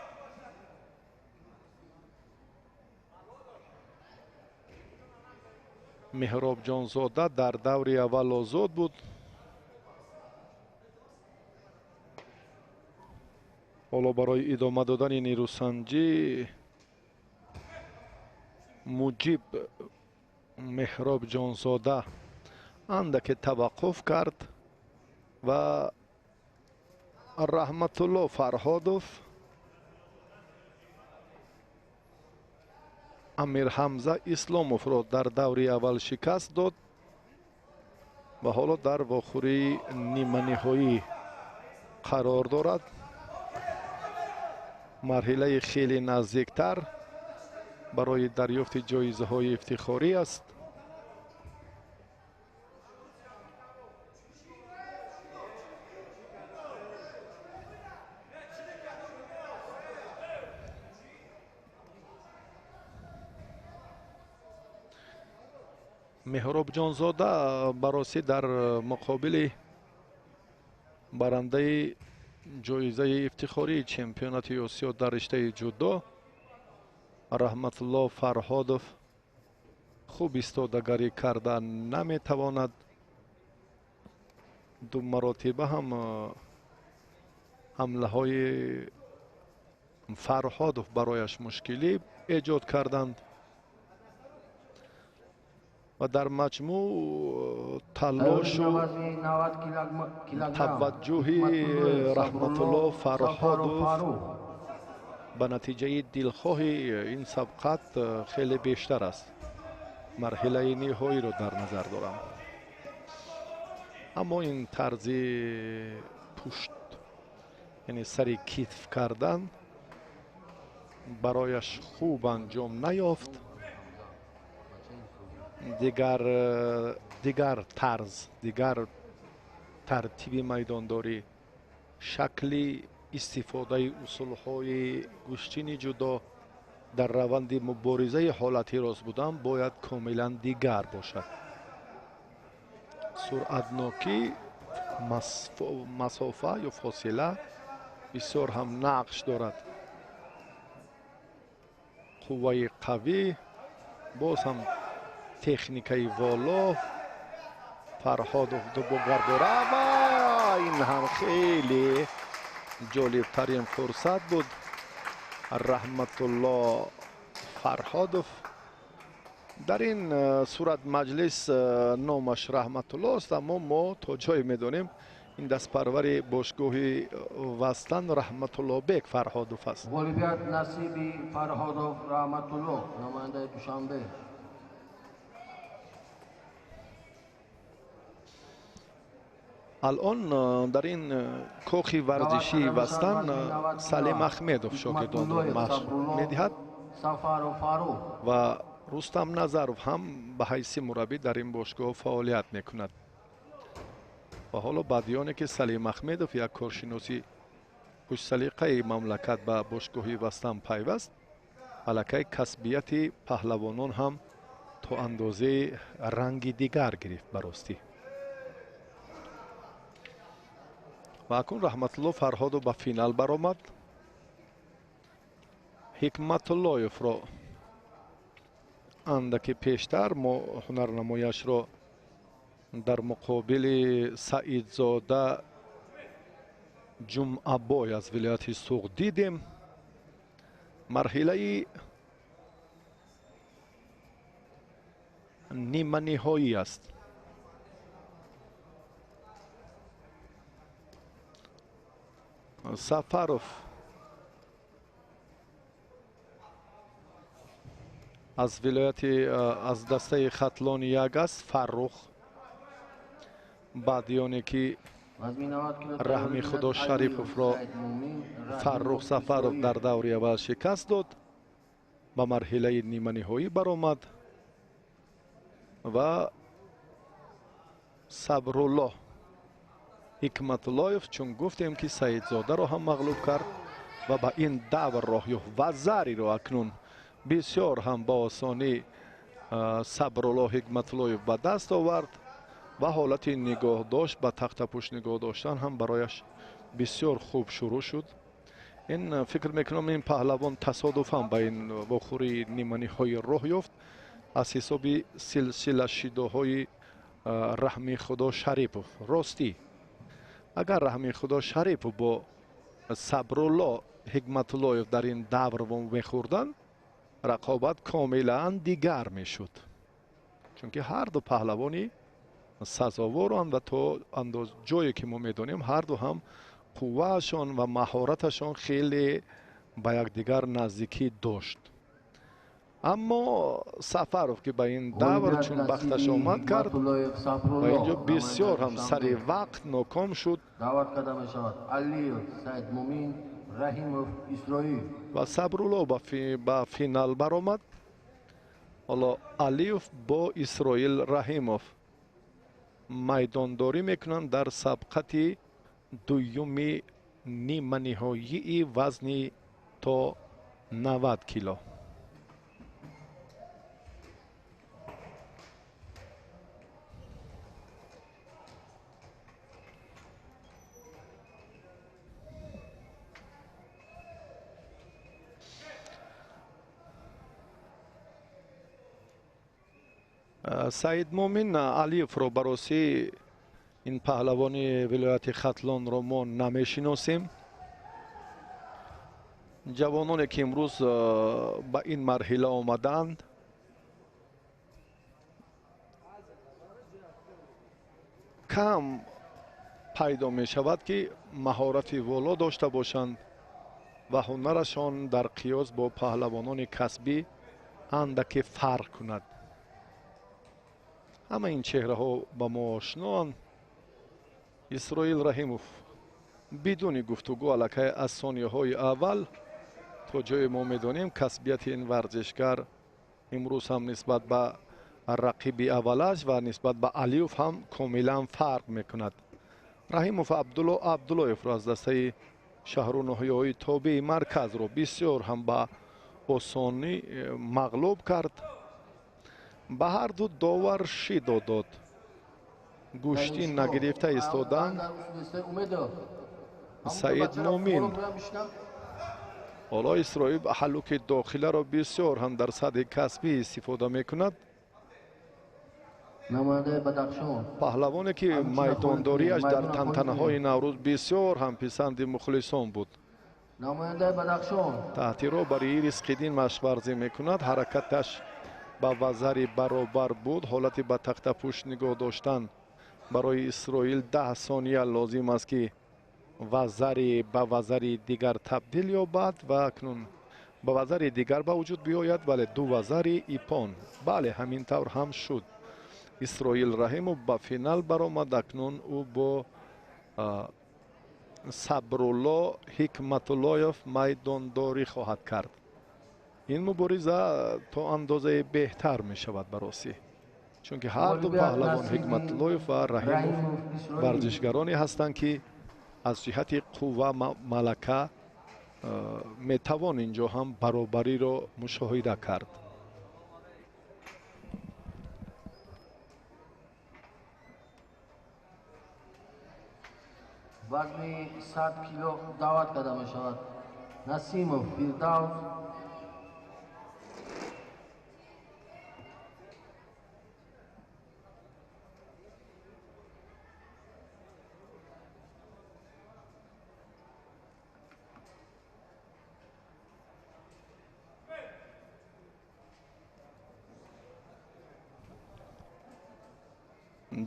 Меҳробҷонзода дар даври аввал озод буд. Ҳоло барои идома додани нерӯсанҷӣ Муҷиб Меҳробҷонзода андаке таваққуф кард ва Раҳматулло Фарҳодов Амирҳамза Исломовро дар даври аввал шикаст дод ва ҳоло дар вохӯрии ниманиҳоӣ қарор дорад. Марҳилаи хеле наздиктар барои дарёфти ҷоизаҳои ифтихорӣ аст. Меҳробҷонзода баросӣ дар муқобили барандаи ҷоизаи ифтихории чемпионати Осиё дар риштаи ҷудо Раҳматулло Фарҳодов хуб истодагарӣ карда наметавонад. Ду маротиба ҳам ҳамлаҳои Фарҳодов барояш мушкилӣ эҷод карданд ва дар маҷмӯъ талошу таваҷҷӯҳи Раҳматулло Фарҳодов ба натиҷаи дилхоҳи ин сабқат хеле бештар аст. Марҳилаи ниҳоиро дар назар дорам. Аммо ин тарзи пушт, яъне сари китф кардан барояш хуб анҷом наёфт. Дигар тарз, дигар тартиби майдондорӣ, шакли истифодаи усулҳои гӯштини ҷудо дар раванди муборизаи ҳолати рост будан бояд комилан дигар бошад. Суръатнокӣ, масофа ё фосила бисёр ҳам нақш дорад. Қувваи қавӣ, боз ҳам техникаи воло. Фарҳодов дубогардора ва ин ҳам хеле ҷолибтарин фурсат буд. Раҳматулло Фарҳодов дар ин сурат маҷлис номаш Раҳматулло аст, аммо мо то ҷое медонем ин дастпарвари бошгоҳи Вастан Раҳматуллобек Фарҳодов аст. Ғолибият насиби Фарҳодов Раҳматулло, намояндаи Душанбе. Алон дар ин кохи варзишии Вастан Салим Ахмедов шогирдонро машқ медиҳад ва Рустам Назаров ҳам ба ҳайси мураббӣ дар ин бошгоҳ фаъолият мекунад. Ва ҳоло баъди оне ки Салим Ахмедов як коршиноси хушсалиқаи мамлакат ба бошгоҳи Вастан пайваст, аллакай касбияти паҳлавонон ҳам то андозаи ранги дигар гирифт ба ростӣ. Ва акнун Раҳматулло Фарҳодов ба финал баромад. Ҳикматуллоевро андаке пештар мо ҳунарнамояшро дар муқобили Саидзода Ҷумъабой аз вилояти Суғд дидем. Марҳилаи ниманиҳоӣ аст. Сафаров аз вилояти аз дастаи Хатлони як аст. Фаррух баъди оне ки Раҳми Худо Шариповро Фаррух Сафаров дар даври аввал шикаст дод, ба марҳилаи ниманиҳоӣ баромад ва Сабрулло Ҳикматуллоев, чун гуфтем ки Саидзодаро ҳам мағлуб кард ва ба ин давр роҳ ёфт ва зариро акнун бисёр ҳам ба осонӣ Сабрулло Ҳикматуллоев ба даст овард Ва ҳолати нигоҳдошт ба тахтапӯш нигоҳ доштан ҳам барояш бисёр хуб шурӯъ шуд. Ин фикр мекунам, ин паҳлавон тасодуфан ба ин вохӯрии ниманиҳоӣ роҳ ёфт аз ҳисоби силсилашидоҳои Раҳми Худо Шарипов. Ростӣ, агар Раҳми Худо Шарипов бо Сабрулло Ҳикматуллоев дар ин давр мехӯрданд, рақобат комилан дигар мешуд, чунки ҳар ду паҳлавони сазоворанд ва то андоз ҷое ки мо медонем, ҳар ду ҳам қувваашон ва маҳораташон хеле ба якдигар наздикӣ дошт. Аммо Сафаров, ки ба ин давр чун бахташ омад кард ва инҷо бисёр ҳам сари вақт ноком шуд. Даъват карда мешавад Алиев Саидмумин, Раҳимов Исроил. Ва Сабрулло ба финал баромад. Ҳоло Алиев бо Исроил Раҳимов майдондорӣ мекунанд дар сабқати дуюми ниманиҳоии вазни то 90 кило. Саидмумин Алиевро, баросӣ, ин паҳлавони вилояти Хатлонро мо намешиносем. Ҷавононе ки имрӯз ба ин марҳила омаданд, кам пайдо мешавад, ки маҳорати воло дошта бошанд ва ҳунарашон дар қиёс бо паҳлавонони касбӣ андаке фарқ кунад. Ҳама ин чеҳраҳо ба мо ошноанд. Исроил Раҳимов бидуни гуфтугӯ аллакай аз сонияҳои аввал, то ҷое мо медонем, касбияти ин варзишгар имрӯз ҳам нисбат ба рақиби аввалаш ва нисбат ба Алиев ҳам комилан фарқ мекунад. Раҳимов Абдулло Абдуллоевро аз дастаи шаҳру ноҳияҳои тобеи марказро бисёр ҳам ба осонӣ мағлуб кард. Ба ҳар ду довар шидо дод. Гӯштӣ нагирифта истодан. Саид Мумин. Ҳоло Исроил ҳаллуки дохиларо бисёр ҳам дар сатҳи касбӣ истифода мекунад. Паҳлавоне ки майдондориаш дар тантанаҳои Наврӯз бисёр ҳам писанди мухлисон буд. Таҳти роҳбари Ризқиддин машқварзӣ мекунад. Ҳаракаташ ба вазари баробар буд. Ҳолати ба тахтапӯш нигоҳ доштан барои Исроил 10 сония лозим аст, ки вазари ба вазари дигар табдил ёбад ва акнун ба вазари дигар ба вуҷуд биёяд, вале ду вазари ипон. Бале, ҳамин тавр ҳам шуд. Исроил Раҳимов ба финал баромад. Акнун ӯ бо Сабрулло Ҳикматуллоев майдондорӣ хоҳад кард. Ин мубориза то андозае беҳтар мешавад баросӣ, чунки ҳар ду паҳлавон Ҳикматуллоев ва Раҳимов варзишгароне ҳастанд, ки аз ҷиҳати қувва, малака метавон инҷо ҳам баробариро мушоҳида кард. Вазни 100 кило даъват карда мешавад Насимов Фирдавс.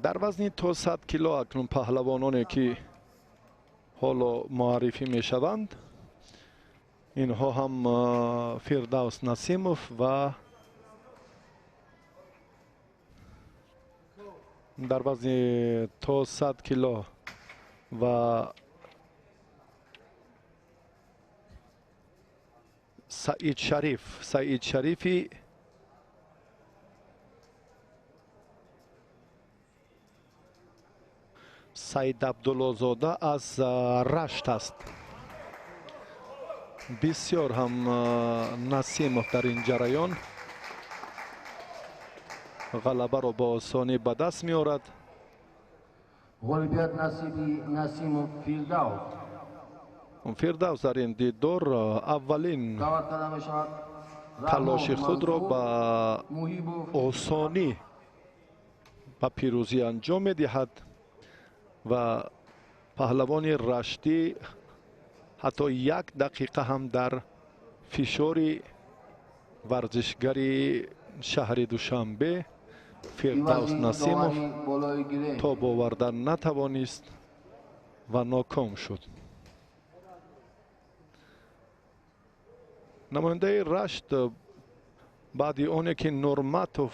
Дар вазни то 100 кило акнун паҳлавононе ки ҳоло муаррифӣ мешаванд, инҳо ҳам Фирдавс Насимов ва дар вазни то 100 кило ва Саид Шариф, Саид Шарифи Саид Абдуллозода аз Рашт аст. Бисёр ҳам Насимов дар ин ҷараён ғалабаро бо осонӣ ба даст меорад. Ғолибият насиби Насимов Фирдавс. Фирдавс дар ин дидор аввалин талоши худро ба осонӣ ба пирӯзӣ анҷом медиҳад ва паҳлавони раштӣ ҳатто як дақиқа ҳам дар фишори варзишгари шаҳри Душанбе Фирдавс Насимов тоб овардан натавонист ва ноком шуд. Намояндаи Рашт баъди оне ки Нурматов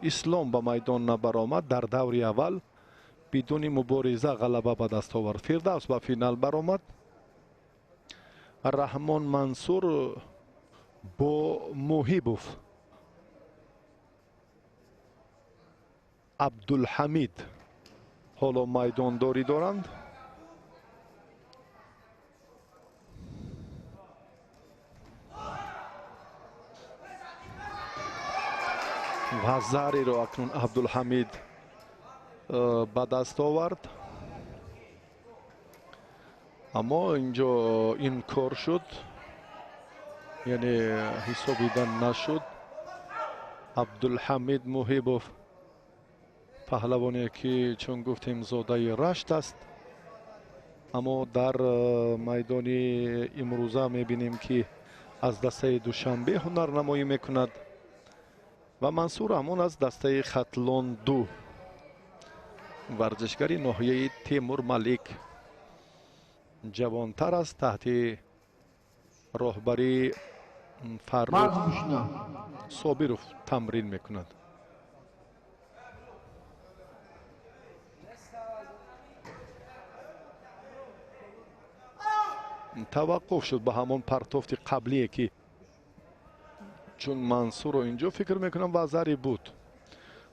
Ислом ба майдон набаромад, дар даври аввал бидуни мубориза ғалаба ба даст овард. Фирдавс ба финал баромад. Раҳмон Мансур бо Муҳибов Абдулҳамид ҳоло майдондорӣ доранд. Вазариро акнун Абдулҳамид ба даст овард, аммо инҷо инкор шуд, яъне ҳисобида нашуд. Абдулҳамид Муҳибов паҳлавоне ки чун гуфтем зодаи Рашт аст, аммо дар майдони имрӯза мебинем ки аз дастаи Душанбе ҳунарнамоӣ мекунад ва Мансур Раҳмон аз дастаи Хатлон 2, варзишгари ноҳияи Темур Малик, ҷавонтар аст, таҳти роҳбарии Фаррух Собиров тамрин мекунад. Таваққуф шуд ба ҳамон партофти қаблие ки чун Мансурро инҷо фикр мекунам вазари буд.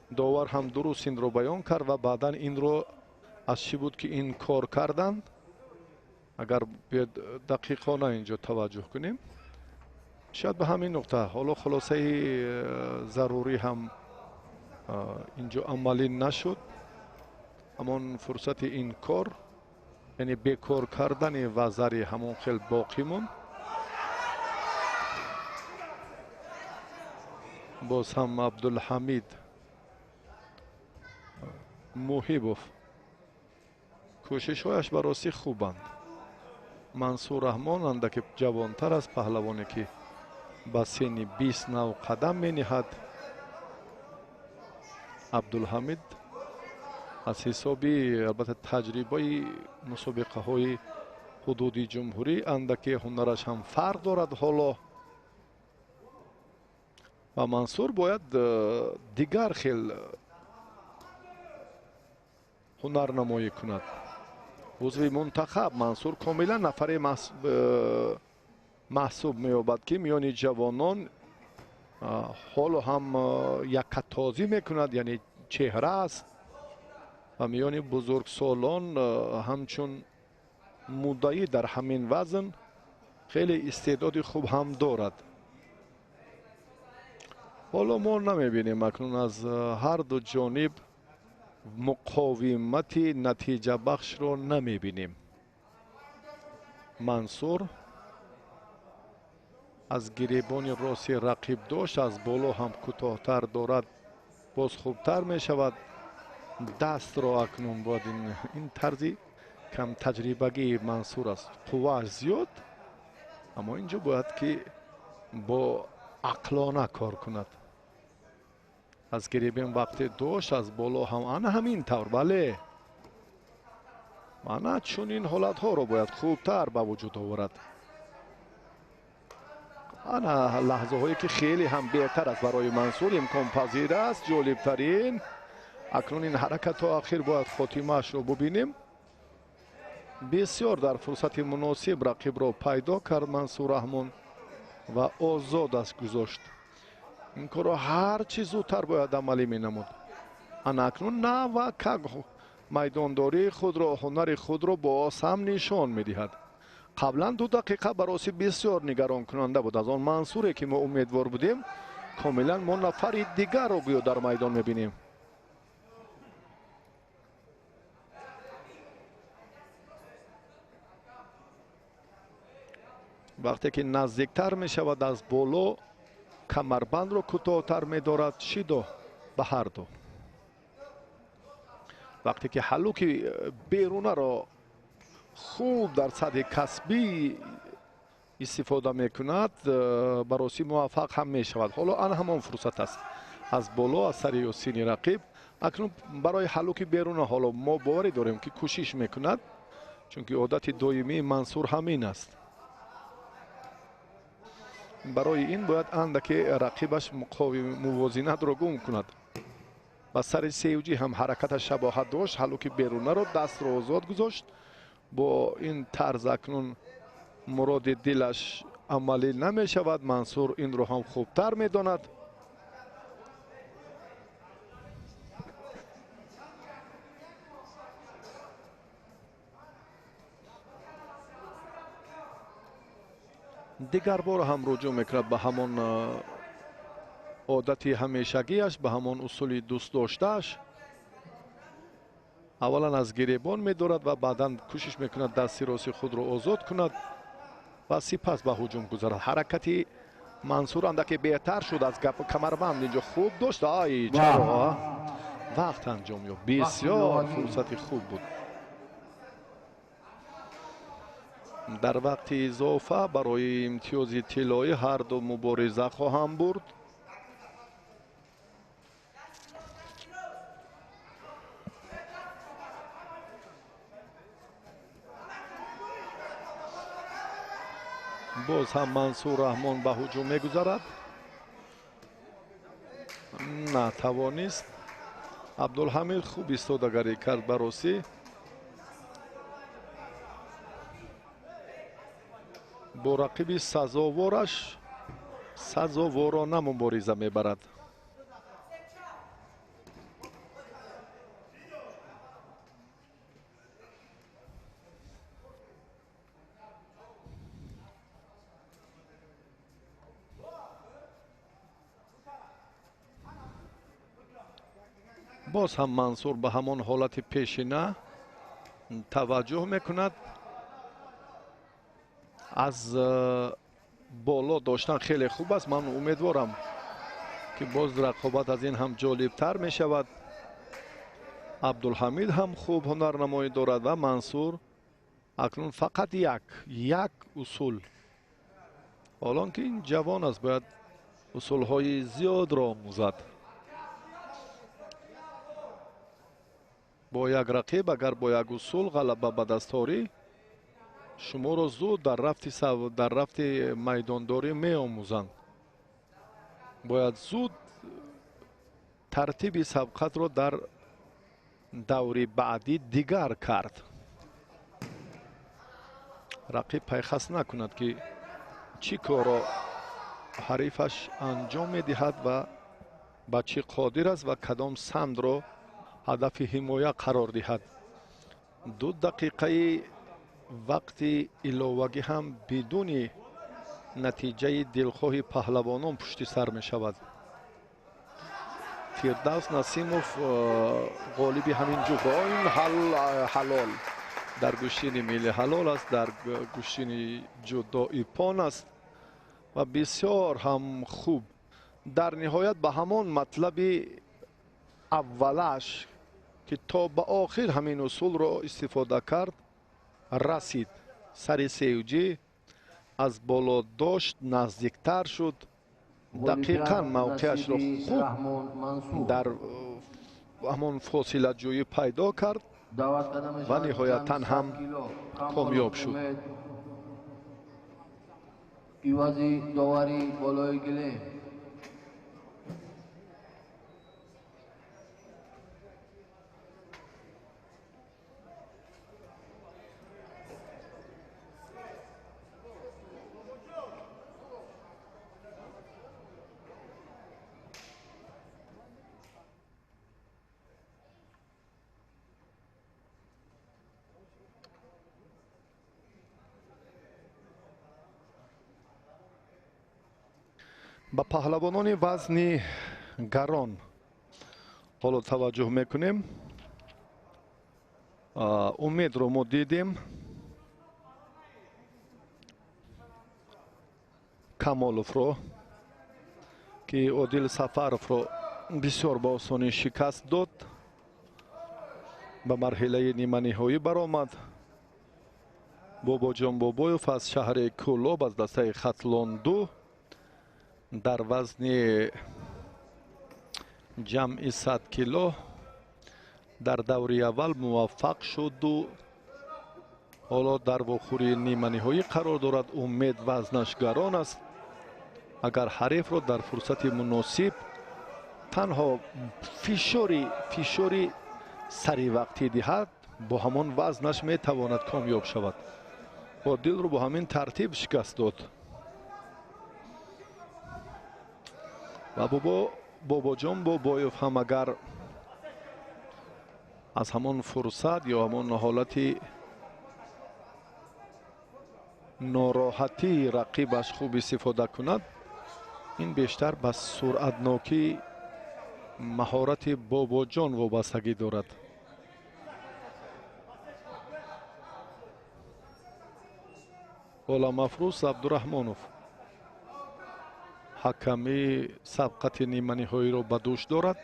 Довар ҳам дуруст инро баён кард ва баъдан инро аз чӣ буд ки ин кор карданд. Агар биёд дақиқона инҷо таваҷҷӯҳ кунем, шояд ба ҳамин нуқта ҳоло хулосаи зарурӣ ҳам инҷо амалӣ нашуд. Ҳамон фурсати ин кор, яъне бекор кардани вазари ҳамон хел боқӣ монд. Боз ҳам Абдулҳамид Муҳибов кӯшишҳояш ба ростӣ хубанд. Мансур Раҳмон андаке ҷавонтар аст, паҳлавоне ки ба синни 20 нав қадам мениҳад. Абдулҳамид аз ҳисоби албатта таҷрибаи мусобиқаҳои ҳудуди ҷумҳурӣ андаке ҳунараш ҳам фарқ дорад ҳоло ва Мансур бояд дигар хел ҳунарнамоӣ кунад. Узви мунтахаб Мансур комилан нафаре маҳсуб меёбад ки миёни ҷавонон ҳоло ҳам яккатозӣ мекунад, яъне чеҳра аст ва миёни бузургсолон ҳамчун муддаӣ дар ҳамин вазн хеле истеъдоди хуб ҳам дорад. Ҳоло мо намебинем акнун аз ҳар ду ҷониб муқовимати натиҷабахшро намебинем. Мансур аз гиребони рости рақиб дошт, аз боло ҳам кӯтоҳтар дорад, боз хубтар мешавад. Дастро акнун бояд ин тарзи камтаҷрибагии Мансур аст. Қуввааш зиёд, аммо инҷо бояд ки бо ақлона кор кунад. Аз гиребон вақте дошт, аз боло ҳам ана ҳамин тавр, бале, ана чунин ҳолатҳоро бояд хубтар ба вуҷуд оварад. Ана лаҳзаҳое ки хеле ҳам беҳтар аст барои Мансур, имконпазир аст, ҷолибтарин. Акнун ин ҳаракат то ахир бояд хотимаашро бубинем. Бисёр дар фурсати муносиб рақибро пайдо кард Мансур Раҳмон ва озод аст гузошт. Ин корро ҳар чӣ зудтар бояд амалӣ менамуд. Ана акнун навакак майдондории худро, ҳунари худро боз ҳам нишон медиҳад. Қаблан 2 дақиқа бароси бисёр нигаронкунанда буд. Аз он Мансуре ки мо умедвор будем, комилан мо нафари дигарро гӯё дар майдон мебинем. Вақте ки наздиктар мешавад аз боло, камарбандро кӯтоҳтар медорад, шидо ба ҳар ду. Вақте ки ҳаллуки берунаро хуб дар сатҳи касбӣ истифода мекунад, ба ростӣ муваффақ ҳам мешавад. Ҳоло ан ҳамон фурсат аст. Аз боло, аз сари ёсини рақиб. Акнун барои ҳаллуки беруна ҳоло мо боварӣ дорем ки кӯшиш мекунад, чунки одати доимии Мансур ҳамин аст. Барои ин бояд андаке рақибаш мувозинатро гум кунад. Ба сари сеюҷӣ ҳам ҳаракаташ шабоҳат дошт, ҳаллуки берунаро дастро озод гузошт. Бо ин тарз акнун муроди дилаш амалӣ намешавад. Мансур инро ҳам хубтар медонад. Дигар бор ҳам руҷӯъ мекунад ба ҳамон одати ҳамешагиаш, ба ҳамон усули дӯстдоштааш. Аввалан аз гиребон медорад ва баъдан кӯшиш мекунад дасти рости худро озод кунад ва сипас ба ҳуҷум гузарад. Ҳаракати Мансур андаке беҳтар шуд аз камарбанд инҷо хуб дошт. Ай, чаро вақт анҷом ёфт. Бисёр фурсати хуб буд. Дар вақти изофа барои имтиёзи тиллоӣ ҳар ду мубориза хоҳанд бурд. Боз ҳам Мансур Раҳмон ба ҳуҷум мегузарад. Натавонист. Абдулҳамид хуб истодагарӣ кард ба ростӣ. Бо рақиби сазовораш сазоворона мубориза мебарад. Боз ҳам Мансур ба ҳамон ҳолати пешина таваҷҷӯҳ мекунад. Аз боло доштан хеле хуб аст. Ман умедворам ки боз рақобат аз ин ҳам ҷолибтар мешавад. Абдулҳамид ҳам хуб ҳунарнамоӣ дорад ва Мансур акнун фақат як усул. Ҳолон ки ин ҷавон аст, бояд усулҳои зиёдро омӯзад. Бо як рақиб агар бо як усул ғалаба ба даст орӣ, шуморо зуд дар рафти майдондорӣ меомӯзанд. Бояд зуд тартиби сабқатро дар даври баъдӣ дигар кард. Рақиб пайхас накунад ки чӣ корро ҳарифаш анҷом медиҳад ва ба чӣ қодир аст ва кадом самтро ҳадафи ҳимоя қарор диҳад. 2 дақиқаи вақти иловагӣ ҳам бидуни натиҷаи дилхоҳи паҳлавонон пушти сар мешавад. Фирдавс Насимов ғолиби ҳамин ҷуфт. Ин ҳалол дар гӯштини милли ҳалол аст, дар гӯштини ҷудо ипон аст ва бисёр ҳам хуб. Дар ниҳоят ба ҳамон матлаби аввалаш ки то ба охир ҳамин усулро истифода кард расид. Сари сеюҷӣ аз боло дошт, наздиктар шуд, дақиқан мавқеашро хуб дар ҳамон фосилаҷӯӣ пайдо кард ва ниҳоятан ҳам комёб шуд. Ивази доварӣ болои гилем. Ба паҳлавонони вазни гарон ҳоло таваҷҷӯҳ мекунем. Умедро мо дидем. Камоловро, ки Одил Сафаровро бисёр ба осонӣ шикаст дод, ба марҳилаи ниманиҳоӣ баромад. Бобоҷон Бобоев аз шаҳри Кӯлоб аз дастаи Хатлон 2 дар вазни ҷамъи 100 кило дар даври аввал муваффақ шуду ҳоло дар вохӯрии ниманиҳоӣ қарор дорад. Умед вазнаш гарон аст. Агар ҳарифро дар фурсати муносиб танҳо фишори саривақтӣ диҳад, бо ҳамон вазнаш метавонад комёб шавад. Одилро бо ҳамин тартиб шикаст дод. Ва Бобоҷон Бобоев ҳам агар аз ҳамон фурсат ё ҳамон ҳолати нороҳатии рақибаш хуб истифода кунад, ин бештар ба суръатнокии маҳорати Бобоҷон вобастагӣ дорад. Оламафрӯз Абдураҳмонов ҳаками сабқати ниманиҳоиро ба дӯш дорад.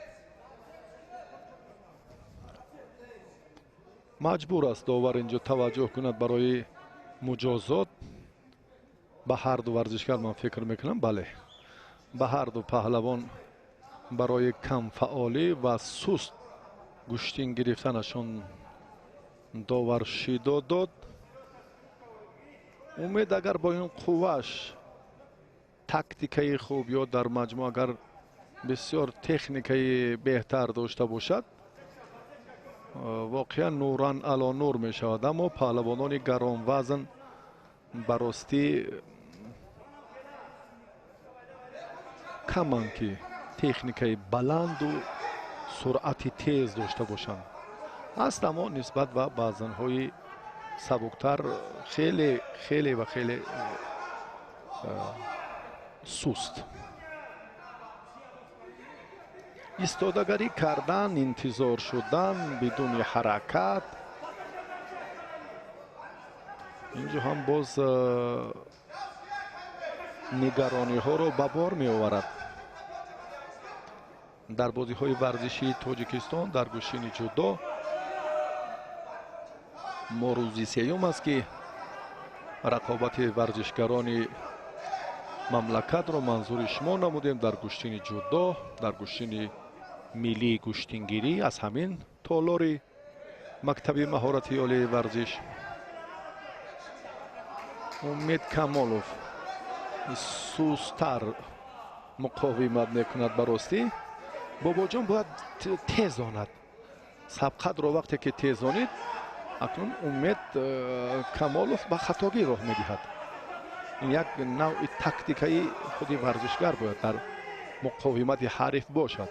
Маҷбур аст довар инҷо таваҷҷӯҳ кунад барои муҷозот ба ҳар ду варзишгар. Ман фикр мекунам, бале, ба ҳар ду паҳлавон барои камфаъолӣ ва суст гӯштин гирифтанашон довар шидо дод. Умед агар бо ин қувваш тактикаи хуб ё дар маҷмӯъ агар бисёр техникаи беҳтар дошта бошад, воқеан нуран ало нур мешавад. Аммо паҳлавонони гаронвазн ба ростӣ каманд, ки техникаи баланду суръати тез дошта бошанд. Ҳаст, аммо нисбат ба вазнҳои сабуктар хеле хеле ва хеле суст. Истодагарӣ кардан, интизор шудан бидуни ҳаракат, инҷо ҳам боз нигарониҳоро ба бор меоварад. Дар бозиҳои варзишии Тоҷикистон дар гӯштини ҷудо мо рӯзи сеюм аст, ки рақобати варзишгарони мамлакатро манзури шумо намудем дар гӯштини ҷудо, дар гӯштини миллии гӯштингирӣ аз ҳамин толори мактаби маҳорати олии варзиш. Умед Камолов сустар муқовимат мекунад ба ростӣ. Бобоҷон бояд тезонад сабқатро. Вақте ки тезонид, акнун Умед Камолов ба хатогӣ роҳ медиҳад. Ин як навъи тактикаи худи варзишгар бояд дар муқовимати ҳариф бошад.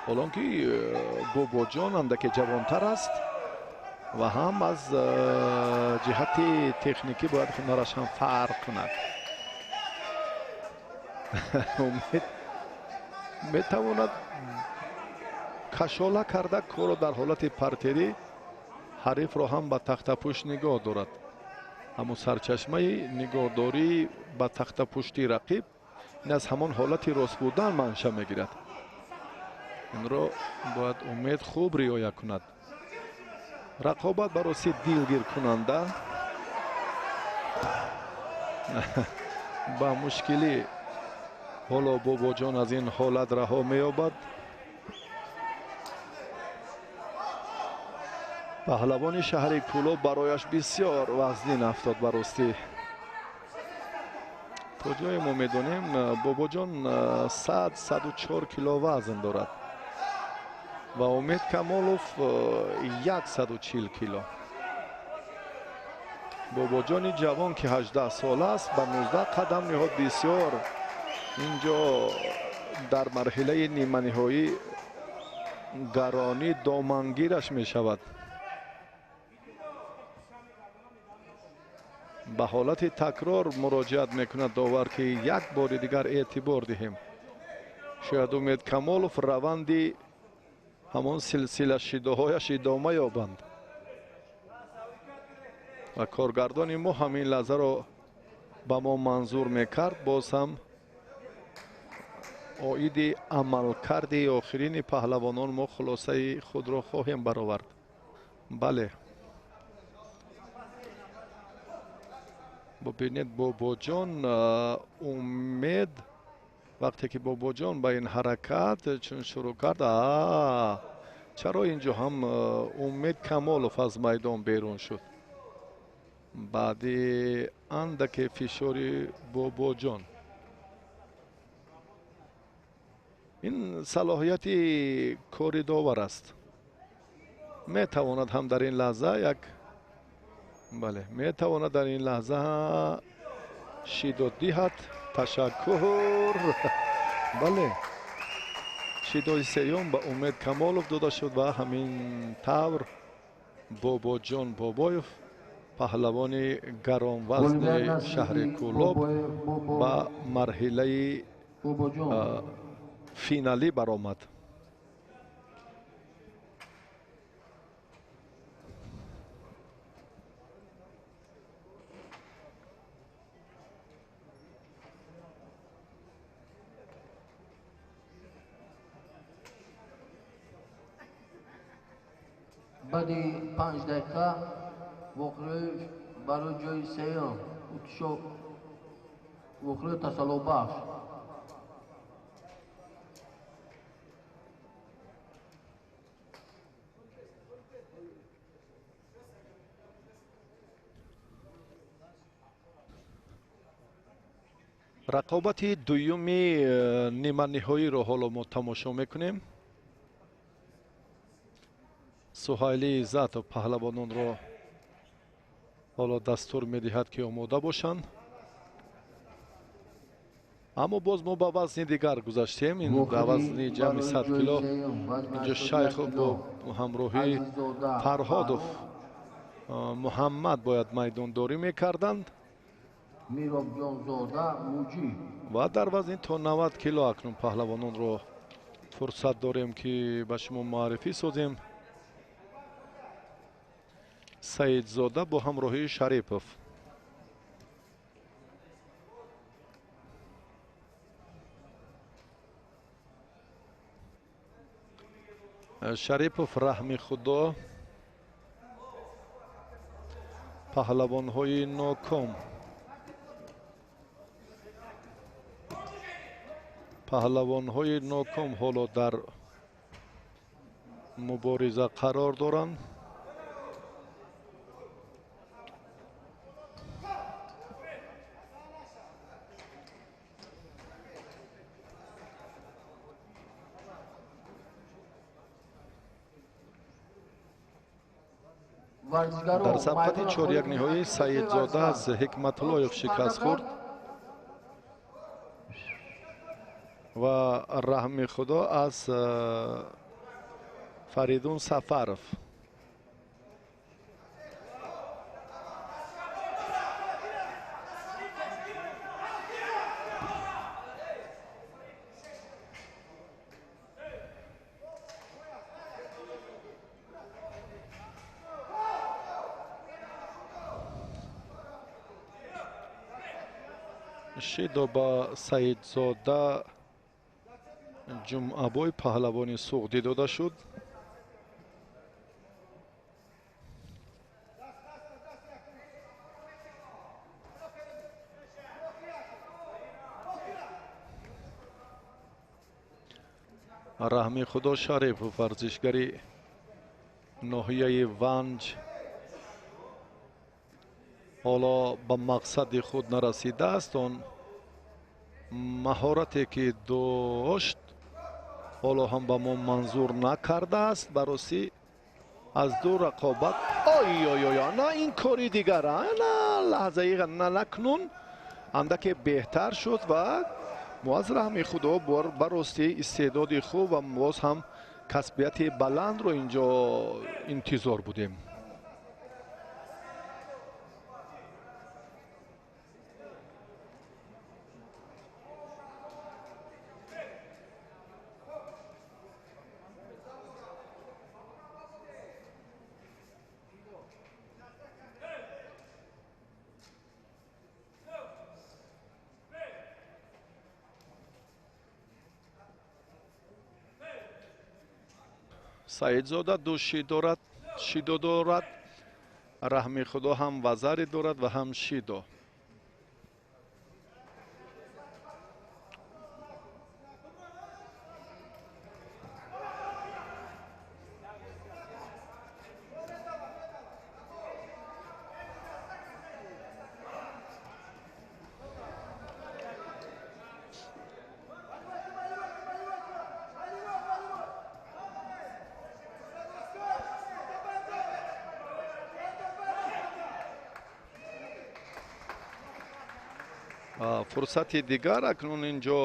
Ҳолон ки Бобоҷон андаке ҷавонтар аст ва ҳам аз ҷиҳати техникӣ бояд ҳунараш ҳам фарқ кунад. Умед метавонад кашола карда корро дар ҳолати партерӣ ҳарифро ҳам ба тахтапушт нигоҳ дорад. Аммо сарчашмаи нигоҳдорӣ ба тахтапушти рақиб ин аз ҳамон ҳолати рост будан манша мегирад. Инро бояд Умед хуб риоя кунад. Рақобат ба рости дилгиркунанда, ба мушкилӣ ҳоло Бобоҷон аз ин ҳолат раҳо меёбад. Паҳлавони шаҳри Кӯлоб барояш бисёр вазнин афтод ба ростӣ. То ҷое мо медонем, Бобоҷон 104 кило вазн дорад ва Умед Камолов 140 кило. Бобоҷони ҷавон, ки 18 сола аст, ба 19 қадам ниҳод. Бисёр инҷо дар марҳилаи ниманиҳоӣ гаронӣ домангираш мешавад. Ба ҳолати такрор муроҷиат мекунад довар, ки як бори дигар эътибор диҳем. Шояд Умед Камолов раванди ҳамон силсила шидоҳояш идома ёбанд ва коргардони мо ҳамин лаҳзаро Ба мо манзур мекард, боз ҳам оиди амалкарди охирини паҳлавонон мо хулосаи худро хоҳем баровард. Бале, бубинед, Бобоҷон Умед вақте ки Бобоҷон ба ин ҳаракат чун шурӯъ кард, чаро инҷо ҳам Умед Камолов аз майдон берун шуд баъди андаке фишори Бобоҷон. Ин салоҳияти кори довар аст. Метавонад ҳам дар ин лаҳза як, бале, метавонад дар ин лаҳза шиддат диҳад. Ташаккур. Бале, шиддати сеюм ба Умед Камолов дода шуд ва ҳамин тавр Бобоҷон Бобоев, паҳлавони гаронвазни шаҳри Кӯлоб, ба марҳилаи финалӣ баромад. Баъди 5 дақиқа вохӯрӣ барои ҷои сеюм, вохӯрии тасаллобахш. Рақобати дуюми ниманиҳоиро ҳоло мо тамошо мекунем. Суҳайли Иззатов паҳлавононро ҳоло дастур медиҳад, ки омода бошанд. Аммо боз мо ба вазни дигар гузаштем. Ин ба вазни ҷамъи 100 кило. Инҷо Шайхов бо ҳамроҳии Фарҳодов Муҳаммад бояд майдондорӣ мекарданд. Ва дар вазни то 90 кило акнун паҳлавононро фурсат дорем, ки ба шумо муаррифӣ созем. Саидзода бо ҳамроҳии Шарипов. Шарипов раҳми Худо, паҳлавонҳои ноком. Паҳлавонҳои ноком ҳоло дар мубориза қарор доранд. Дар сабқати чорякниҳоӣ Саидзода аз Ҳикматуллоев шикаст хӯрд ва раҳми Худо аз Фаридун Сафаров. Шидо ба Саидзода Ҷумъабой, паҳлавони Суғдӣ, дода шуд. Раҳми Худо Шарипов, варзишгари ноҳияи Ванҷ, ҳоло ба мақсади худ нарасидааст. Он маҳорате ки дошт, ҳоло ҳам ба мо манзур накардааст. Баросӣ аз ду рақобат. Ой ой ой, на ин кори дигар, на лаҳзаи накнун андаке беҳтар шуд ва мо аз раҳми Худо барости истеъдоди хуб ва боз ҳам касбияти баландро инҷо интизор будем. Саидзода ду ши дорад, шидо дорад. Раҳми Худо ҳам вазари дорад ва ҳам шидо. Фурсати дигар акнун инҷо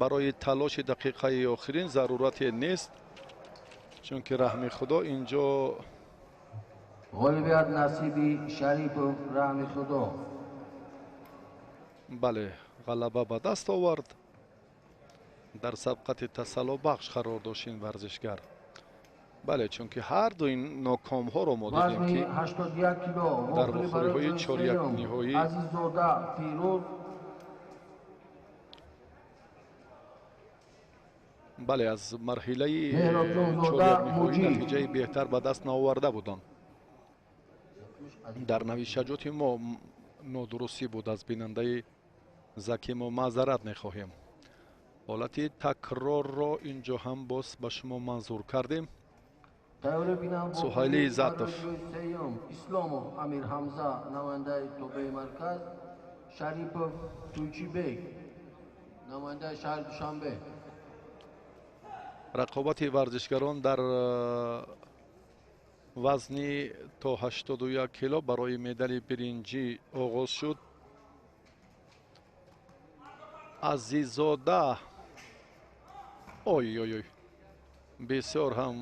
барои талоши дақиқаи охирин зарурате нест, чунки Раҳми Худо инҷо ғолибият насиби Шарипов Раҳми Худо. Бале, ғалаба ба даст овард. Дар сабқати тасаллобахш қарор дошт ин варзишгар. Бале, чунки ҳар ду ин нокомҳоро мо дидем, ки дар вохӯриҳои чорякниҳоӣ Азиззода Фирӯз. Бале, аз марҳилаи чорякниҳоӣ натиҷаи беҳтар ба даст наоварда буданд. Дар навишаҷоти мо нодурустӣ буд, аз бинандаи заки мо маъзарат мехоҳем. Ҳолати такрорро инҷо ҳам боз ба шумо манзур кардем. Суҳайли Иззатов. Исломов Амир Ҳамза, намояндаи тобеи марказ, Шарипов Туйчибек, намояндаи шаҳри Душанбе. Рақобати варзишгарон дар вазни то 81 кило барои медали биринҷӣ оғоз шуд. Азиззода, ой ой ой, бисёр ҳам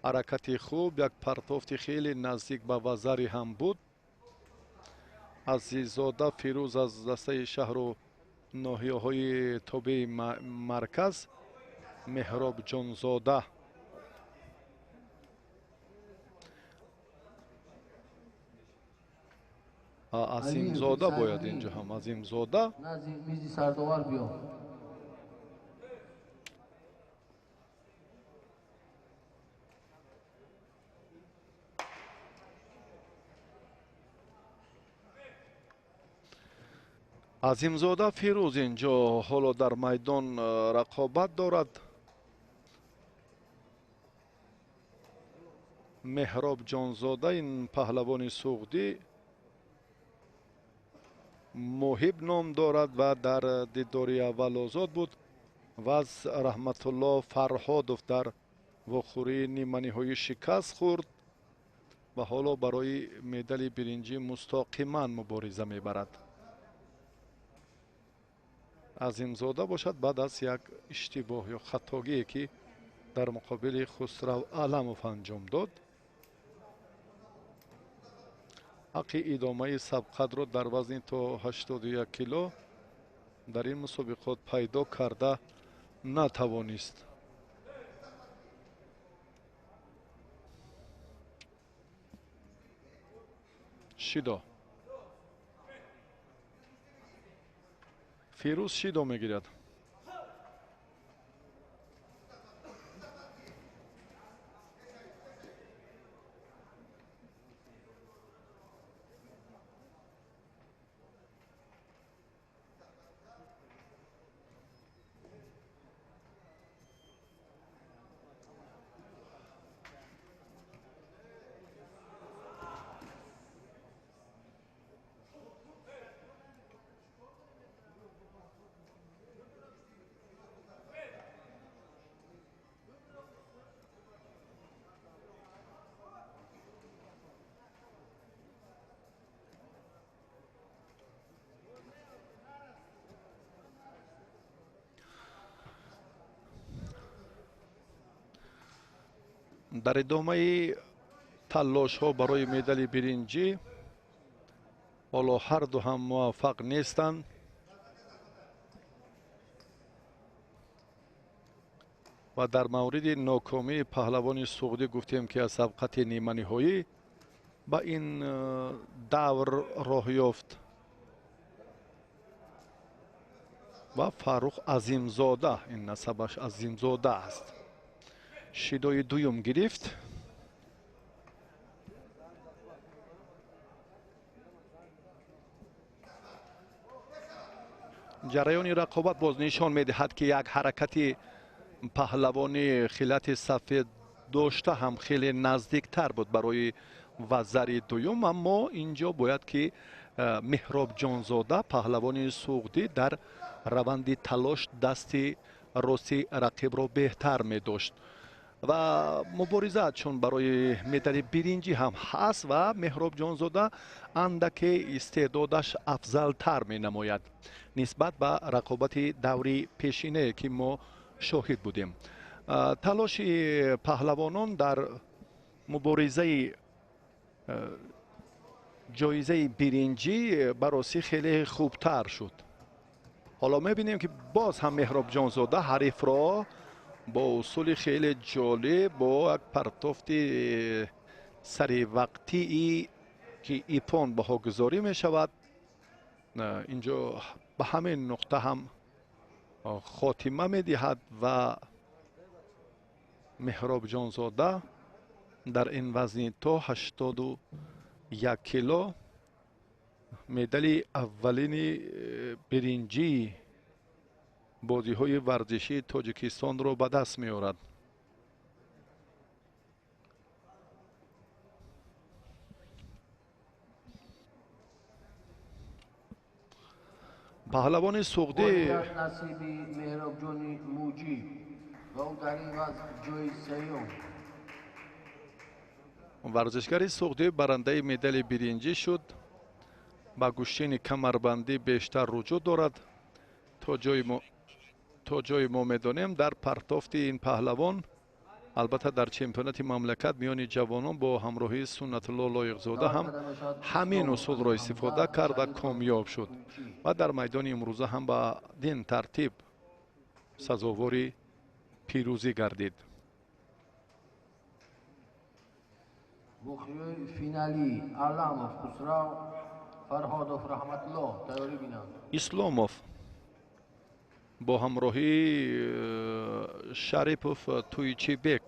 ҳаракати хуб, як партофти хеле наздик ба вазари ҳам буд. Азиззода Фирӯз аз дастаи шаҳру ноҳияҳои тобеи марказ, Меҳробҷонзода Азимзода бояд инҷо ҳам Азимзода. Назди мизи сардовар биё. Азимзода Фирӯз инҷо ҳоло дар майдон рақобат дорад. Меҳробҷонзода, ин паҳлавони суғдӣ, Муҳиб ном дорад ва дар дидори аввал озод буд ва аз Раҳматулло Фарҳодов дар вохӯрии ниманиҳоӣ шикаст хӯрд ва ҳоло барои медали биринҷӣ мустақиман мубориза мебарад. Азимзода бошад баъд аз як иштибоҳ ё хатогие, ки дар муқобили Хусрав Аламов анҷом дод, ҳаққи идомаи сабқатро дар вазни то 81 кило дар ин мусобиқот пайдо карда натавонист. Шидо Фирӯз шидо мегирад. Дар идомаи таллошҳо барои медали биринҷӣ ҳоло ҳар ду ҳам муваффақ нестанд. Ва дар мавриди нокомии паҳлавони суғдӣ гуфтем, ки аз сабқати ниманиҳоӣ ба ин давр роҳ ёфт Ва Фаррух Азимзода, ин насабаш Азимзода аст, шидои дуюм гирифт. Ҷараёни рақобат боз нишон медиҳад, ки як ҳаракати паҳлавони хилати сафед дошта ҳам хеле наздиктар буд барои вазари дуюм, аммо инҷо бояд ки Меҳробҷонзода, паҳлавони суғдӣ, дар раванди талош дасти рости рақибро беҳтар медошт ва мубориза чун барои медали биринҷӣ ҳам ҳаст ва Меҳробҷонзода андаке истеъдодаш афзалтар менамояд нисбат ба рақобати даври пешинае, ки мо шоҳид будем. Талоши паҳлавонон дар муборизаи ҷоизаи биринҷӣ баросӣ хеле хубтар шуд. Ҳоло мебинем, ки боз ҳам Меҳробҷонзода ҳарифро бо усули хеле ҷолиб, бо як партофти саривақтии, ки ипон баҳогузорӣ мешавад, инҷо ба ҳамин нуқта ҳам хотима медиҳад ва Меҳробҷонзода дар ин вазни то 81 кило медали аввалини биринҷии бозиҳои варзишии Тоҷикистонро ба даст меорад. Паҳлавони суғдӣ насиби Меҳробҷони Муҷиб ва ӯ дар ин вазн ҷои сеюм. Варзишгари суғдӣ барандаи медали биринҷӣ шуд. Ба гӯштини камарбандӣ бештар руҷӯъ дорад. То ҷои мо медонем, дар партофти ин паҳлавон, албатта дар чемпионати мамлакат миёни ҷавонон бо ҳамроҳии Суннатулло Лоиқзода ҳам ҳамин усулро истифода карда комёб шуд ва дар майдони имрӯза ҳам ба дин тартиб сазовори пирӯзӣ гардид. Бухиёи финалӣ Аламов Хусрав, Фарҳодов Раҳматулло тайёрӣ бинанд. Исломов бо ҳамроҳии Шарипов Туйчибек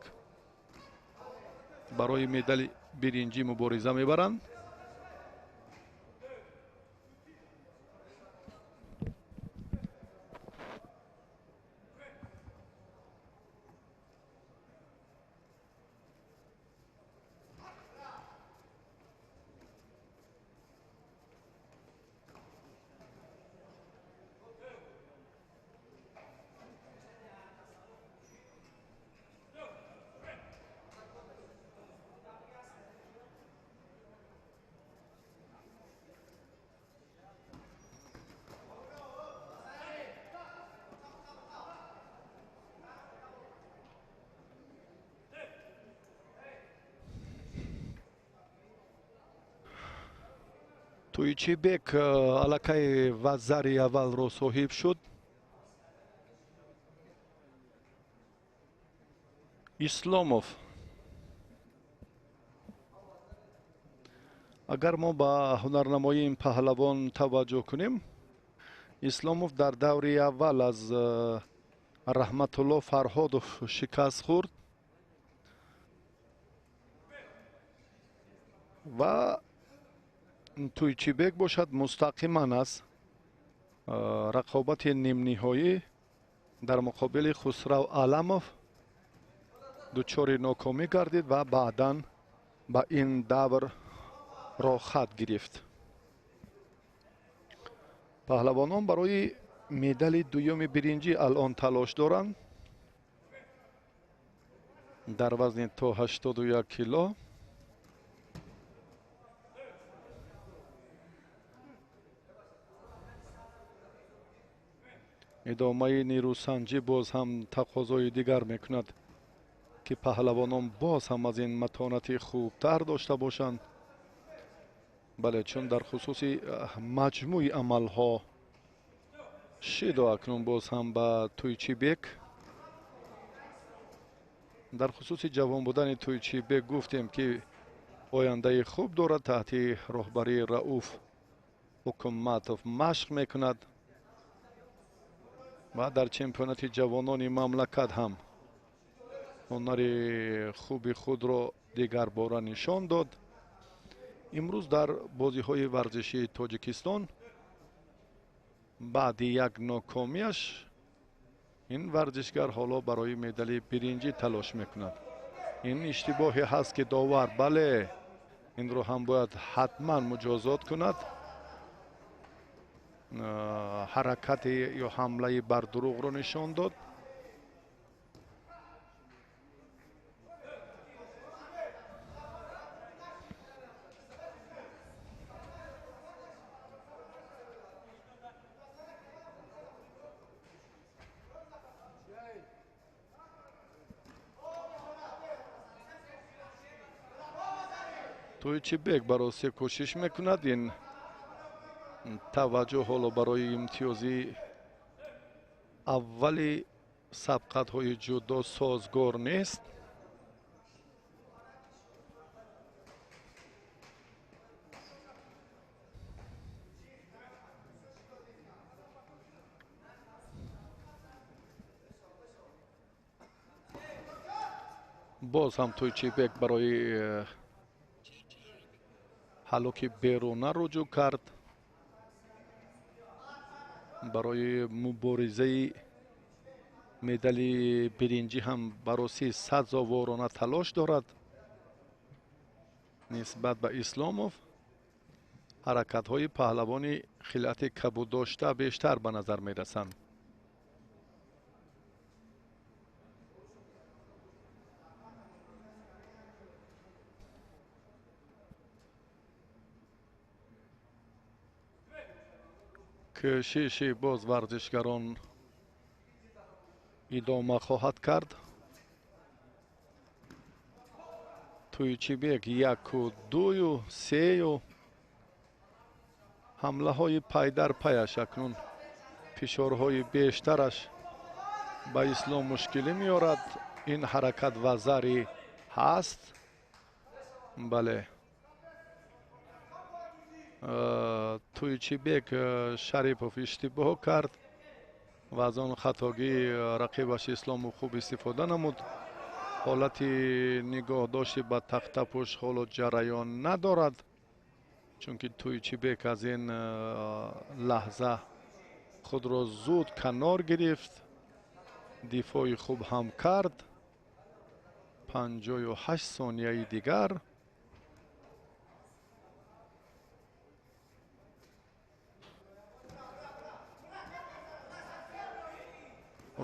барои медали биринҷӣ мубориза мебаранд. Туйчибек аллакай вазари аввалро соҳиб шуд. Исломов, агар мо ба ҳунарнамоии ин паҳлавон таваҷҷӯҳ кунем, Исломов дар даври аввал аз Раҳматулло Фарҳодов шикаст хӯрд ва Туйчибек бошад мустақиман аз рақобати нимниҳоӣ дар муқобили Хусрав Аламов дучори нокомӣ гардид ва баъдан ба ин давр роҳхат гирифт. Паҳлавонон барои медали дуюми биринҷӣ алон талош доранд дар вазни то 81 кило. Идомаи нерӯсанҷӣ боз ҳам тақозои дигар мекунад, ки паҳлавонон боз ҳам аз ин матонати хубтар дошта бошанд. Бале, чун дар хусуси маҷмӯи амалҳо шидо акнун боз ҳам ба Туйчибек. Дар хусуси ҷавон будани Туйчибек гуфтем, ки ояндаи хуб дорад, таҳти роҳбарии Рауф Ҳукуматов машқ мекунад. Ва дар чемпионати ҷавонони мамлакат ҳам ҳунари хуби худро дигарбора нишон дод. Имрӯз дар бозиҳои варзишии Тоҷикистон баъди як нокомиаш ин варзишгар ҳоло барои медали биринҷӣ талош мекунад. Ин иштибоҳе ҳаст, ки довар бале инро ҳам бояд ҳатман муҷозот кунад. Ҳаракати ё ҳамлаи бардурӯғро нишон дод. Тӯйчибек барои кӯшиш мекунад. Ин таваҷҷӯҳ ҳоло барои имтиёзи аввали сабқатҳои ҷудо созгор нест. Боз ҳам Тӯйчибек барои ҳалоки беруна руҷӯъ кард. Барои муборизаи медали биринҷӣ ҳам бароси сазоворона талош дорад. Нисбат ба Исломов ҳаракатҳои паҳлавони хилъати кабуддошта бештар ба назар мерасанд. Кӯшиши боз варзишгарон идома хоҳад кард. Тӯйчибек яку дую сею ҳамлаҳои пайдарпаяш акнун фишорҳои бештараш ба Ислом мушкилӣ меорад. Ин ҳаракат вазари ҳаст. Бале, Тӯйчибек Шарипов иштибоҳ кард ва аз он хатогии рақибаш Исломов хуб истифода намуд. Ҳолати нигоҳдошти ба тахтапӯш ҳоло ҷараён надорад, чунки Тӯйчибек аз ин лаҳза худро зуд канор гирифт, дифои хуб ҳам кард. 58 сонияи дигар.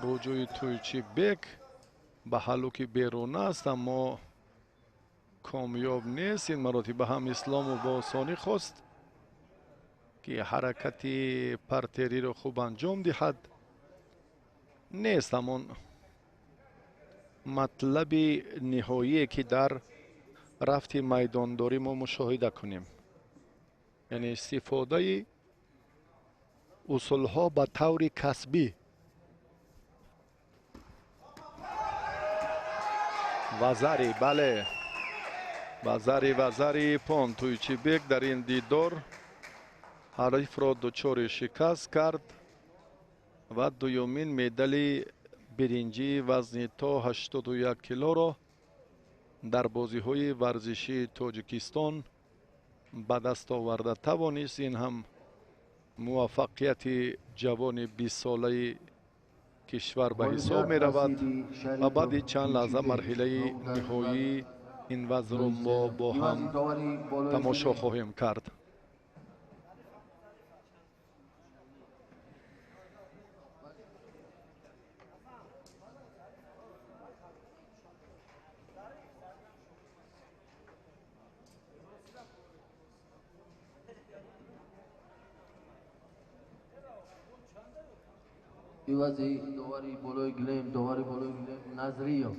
Руҷӯи Тӯйчибек ба ҳалуки беруна аст, аммо комёб нест. Ин маротиба ҳам Исломов бо осонӣ хост, ки ҳаракати партериро хуб анҷом диҳад. Нест ҳамон матлаби ниҳоие, ки дар рафти майдондорӣ мо мушоҳида кунем, яъне истифодаи усулҳо ба таври касбӣ. Вазари, бале, вазари пон. Тӯйчибек дар ин дидор ҳарифро дучори шикаст кард ва дуюмин медали биринҷии вазни то 81 килоро дар бозиҳои варзишии Тоҷикистон ба даст оварда тавонист. Ин ҳам муваффақияти ҷавони 20-солаи кишвар ба ҳисоб меравад ва баъди чанд лаҳза марҳилаи ниҳоии ин вазнро мо бо ҳам тамошо хоҳем кард. ивази довари болои гилем, довари болои гилем Назриев.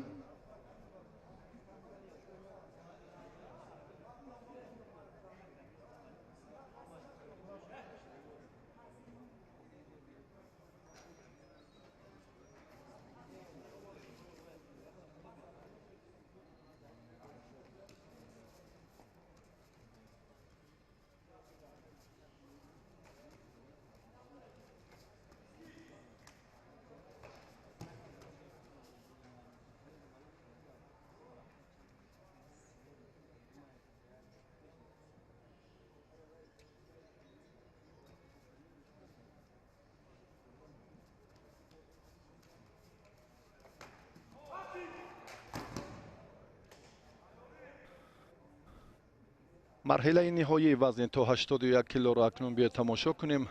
Марҳилаи ниҳоии вазни то 81 килоро акнун биё тамошо кунем.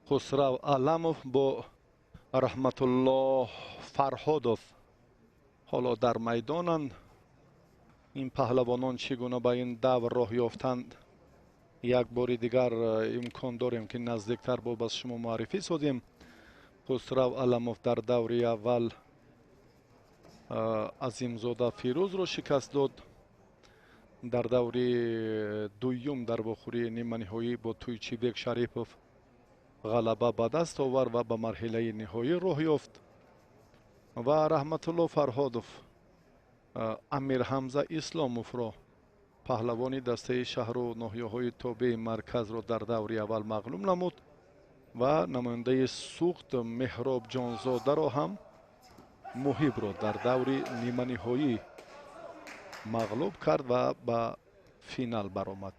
Хусрав Аламов бо Раҳматуллоҳ Фарҳодов ҳоло дар майдонанд. Ин паҳлавонон чӣ гуна ба ин давр роҳ ёфтанд, як бори дигар имкон дорем ки наздиктар бо ба шумо муаррифӣ созем. Хусрав Аламов дар даври аввал Азимзода Фирӯзро шикаст дод. Дар даври дуюм дар вохӯрии ниманиҳоӣ бо Туйчибек Шарипов ғалаба ба даст овард ва ба марҳилаи ниҳоӣ роҳ ёфт. Ва Раҳматулло Фарҳодов Амирҳамза Исломовро, паҳлавони дастаи шаҳру ноҳияҳои тобеи марказро дар даври аввал мағлуб намуд ва намояндаи Суғд Меҳробҷонзодаро ҳам Муҳибро дар даври ниманиҳоӣ мағлуб кард ва ба финал баромад.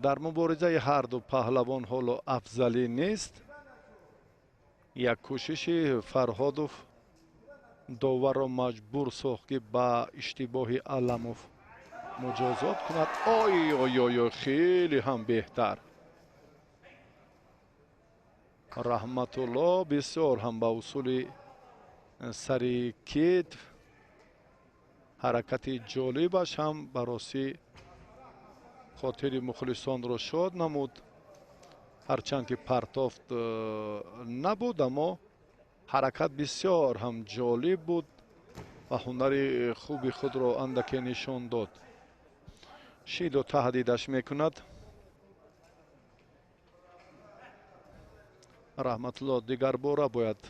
Дар муборизаи ҳарду паҳлавон ҳоло афзалӣ нест. Як кӯшиши Фарҳодов доварро маҷбур сохт, ки ба иштибоҳи Аламов муҷозот кунад. Ой ой ой, хеле ҳам беҳтар. Раҳматулло бисёр ҳам ба усули сари китф ҳаракати ҷолибаш ҳам ба ростӣ хотири мухлисонро шод намуд. Ҳарчанд ки партофт набуд, аммо ҳаракат бисёр ҳам ҷолиб буд ва ҳунари хуби худро андаке нишон дод. Шиду таҳдидаш мекунад. Раҳматулло дигарбора бояд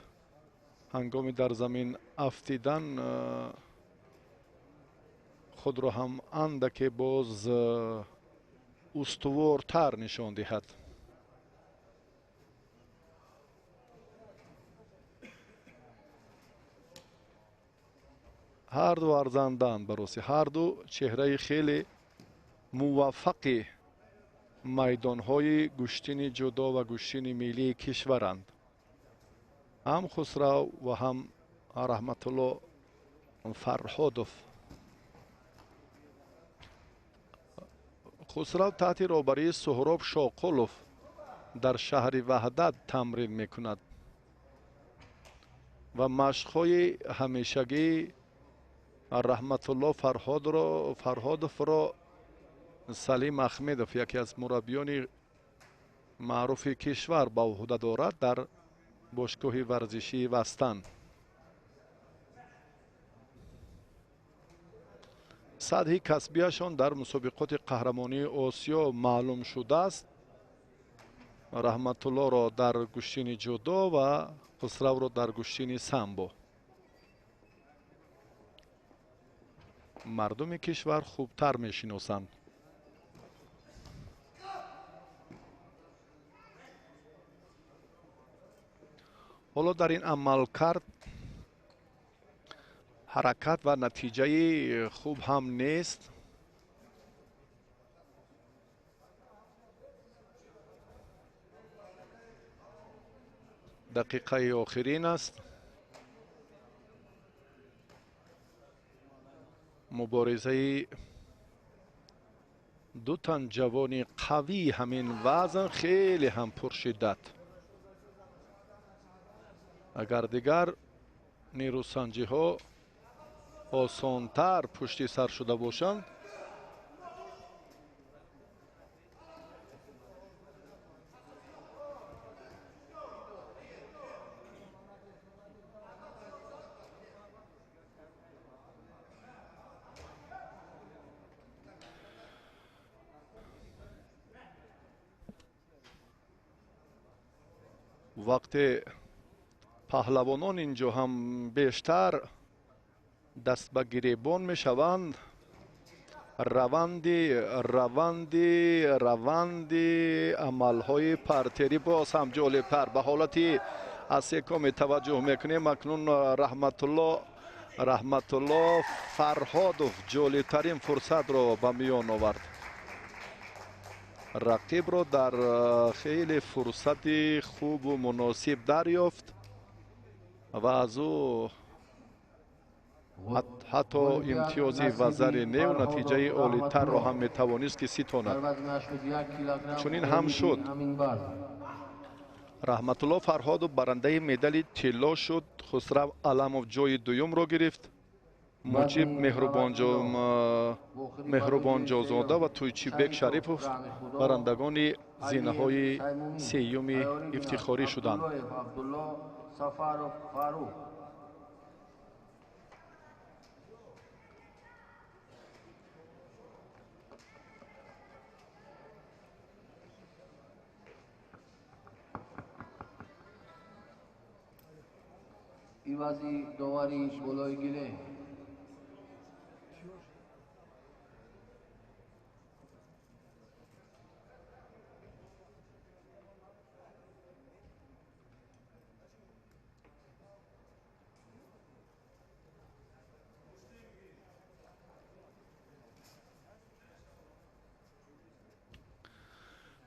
ҳангоми дар замин афтидан худро ҳам андаке боз устувортар нишон диҳад. Ҳарду арзанданд, бароси ҳарду чеҳраи хеле муваффақи майдонҳои гӯштини ҷудо ва гӯштини миллии кишваранд. Ҳам Хусрав ва ҳам Раҳматулло Фарҳодов. Хусрав таҳти роҳбарии Суҳроб Шоқулов дар шаҳри Ваҳдат тамрин мекунад ва машқҳои ҳамешагии Раҳматулло Фарҳодовро Салим Ахмедов, яке аз мураббиёни маъруфи кишвар, ба ӯҳда дорад дар бошгоҳи варзишии Вастан. Сатҳи касбияшон дар мусобиқоти қаҳрамонии Осиё маълум шудааст. Раҳматуллоро дар гӯштини ҷудо ва Хусравро дар гӯштини самбо. Мардуми кишвар хубтар мешиносанд. Ҳоло дар ин амалкард ҳаракат ва натиҷаи хуб ҳам нест. Дақиқаи охирин аст. Муборизаи ду тан ҷавони қавии ҳамин вазн хеле ҳам пуршиддат. Агар дигар нерӯсанҷиҳо осонтар пушти сар шуда бошанд, вақте паҳлавонон инҷо ҳам бештар даст ба гиребон мешаванд, раванди амалҳои партерӣ боз ҳам ҷолибтар ба ҳолати асекоме таваҷҷӯҳ мекунем. Акнун Раҳматулло Фарҳодов ҷолибтарин фурсатро ба миён овард. Рақибро дар хеле фурсати хубу муносиб дарёфт ва аз ӯ Ҳатто имтиёзи вазари нев натиҷаи олитарро ҳам метавонист ки ситонад. Чунин ҳам шуд. Раҳматулло Фарҳодов барандаи медали тилло шуд. Хусрав Аламов ҷои дуюмро гирифт. Муҷиб Меҳрубонҷозода ва Тӯйчибек Шарипов барандагони зинаҳои сеюми ифтихорӣ шуданд. Ивази довари болои гиле.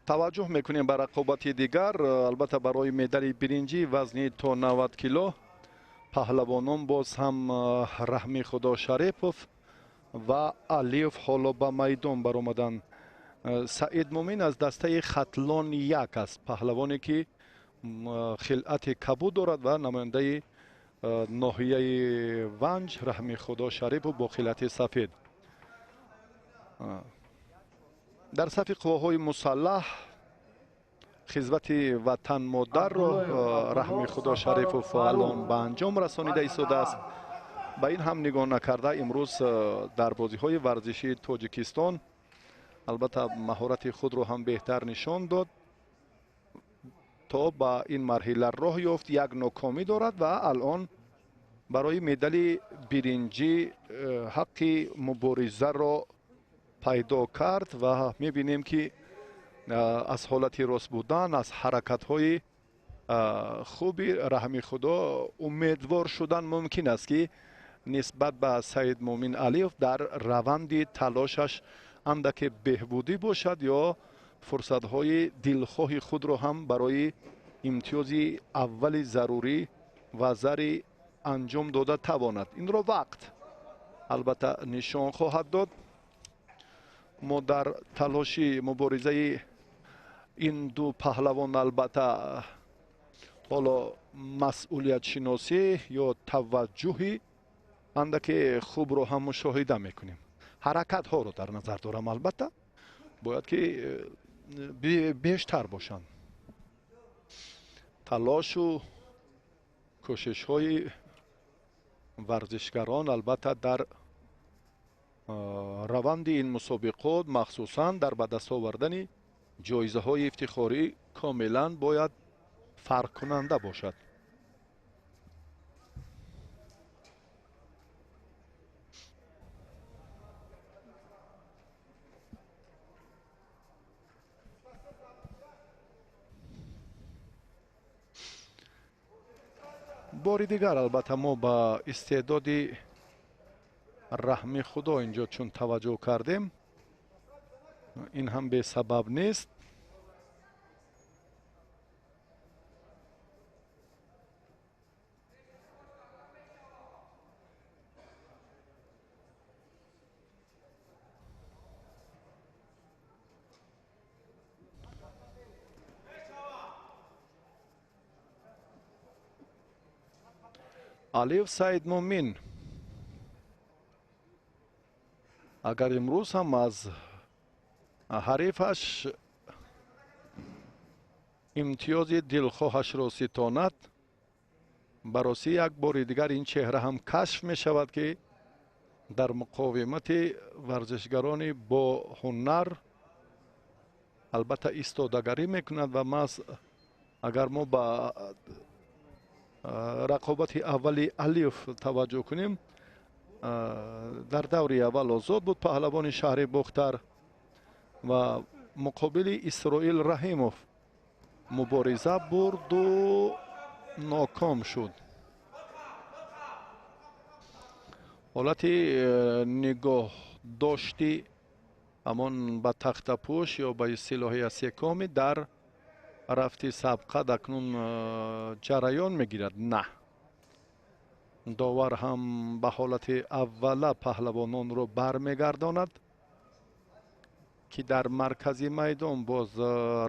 Таваҷҷӯҳ мекунем ба рақобати дигар. Албатта барои медали биринҷӣ вазни то 90 кило паҳлавонон боз ҳам Раҳми Худо Шарипов ва Алиев ҳоло ба майдон баромаданд. Саид Мумин аз дастаи Хатлон 1 аст, паҳлавоне ки хилъати кабуд дорад ва намояндаи ноҳияи Ванҷ Раҳми Худо Шарипов бо хилъати сафед. Дар сафи қувваҳои мусаллаҳ хизмати ватан модарро Раҳми Худо Шарипов алон ба анҷом расонида истодааст. Ба ин ҳам нигоҳ накарда имрӯз дар бозиҳои варзишии Тоҷикистон албатта маҳорати худро ҳам беҳтар нишон дод то ба ин марҳила роҳ ёфт. Як нокомӣ дорад ва алон барои медали биринҷӣ ҳаққи муборизаро пайдо кард ва мебинем ки аз ҳолати рост будан, аз ҳаракатҳои хуби Раҳми Худо умедвор шудан мумкин аст ки нисбат ба Саид Мумин Алиев дар раванди талошаш андаке беҳбудӣ бошад ё фурсатҳои дилхоҳи худро ҳам барои имтиёзи аввали зарурӣ ва зари анҷом дода тавонад. Инро вақт албатта нишон хоҳад дод. Мо дар талоши муборизаи ин ду паҳлавон албатта ҳоло масъулиятшиносӣ ё таваҷҷӯҳи андаке хубро ҳам мушоҳида мекунем. Ҳаракатҳоро дар назар дорам, албатта бояд ки бештар бошанд. Талошу кӯшишҳои варзишгарон албатта дар раванди ин мусобиқот, махсусан дар ба даст овардани ҷоизаҳои ифтихорӣ комилан бояд фарқкунанда бошад. Бори дигар албатта мо ба истеъдоди Раҳми Худо инҷо чун таваҷҷӯҳ кардем, ин ҳам бесабаб нест. Алиев Саид Мумин агар имрӯз ҳам аз ҳарифаш имтиёзи дилхоҳашро ситонад, баросӣ як бори дигар ин чеҳра ҳам кашф мешавад ки дар муқовимати варзишгарони бо ҳунар албатта истодагарӣ мекунад ва маҳз агар мо ба рақобати аввали Алиев таваҷҷӯҳ кунем, дар даври аввал озод буд паҳлавони шаҳри Бохтар ва муқобили Исроил Раҳимов мубориза бурду ноком шуд. Ҳолати нигоҳдошти ҳамон ба тахтапӯш ё ба истилоҳи асекоми дар рафти сабқат акнун ҷараён мегирад. На, Довар ҳам ба ҳолати аввала паҳлавононро бармегардонад, ки дар маркази майдон боз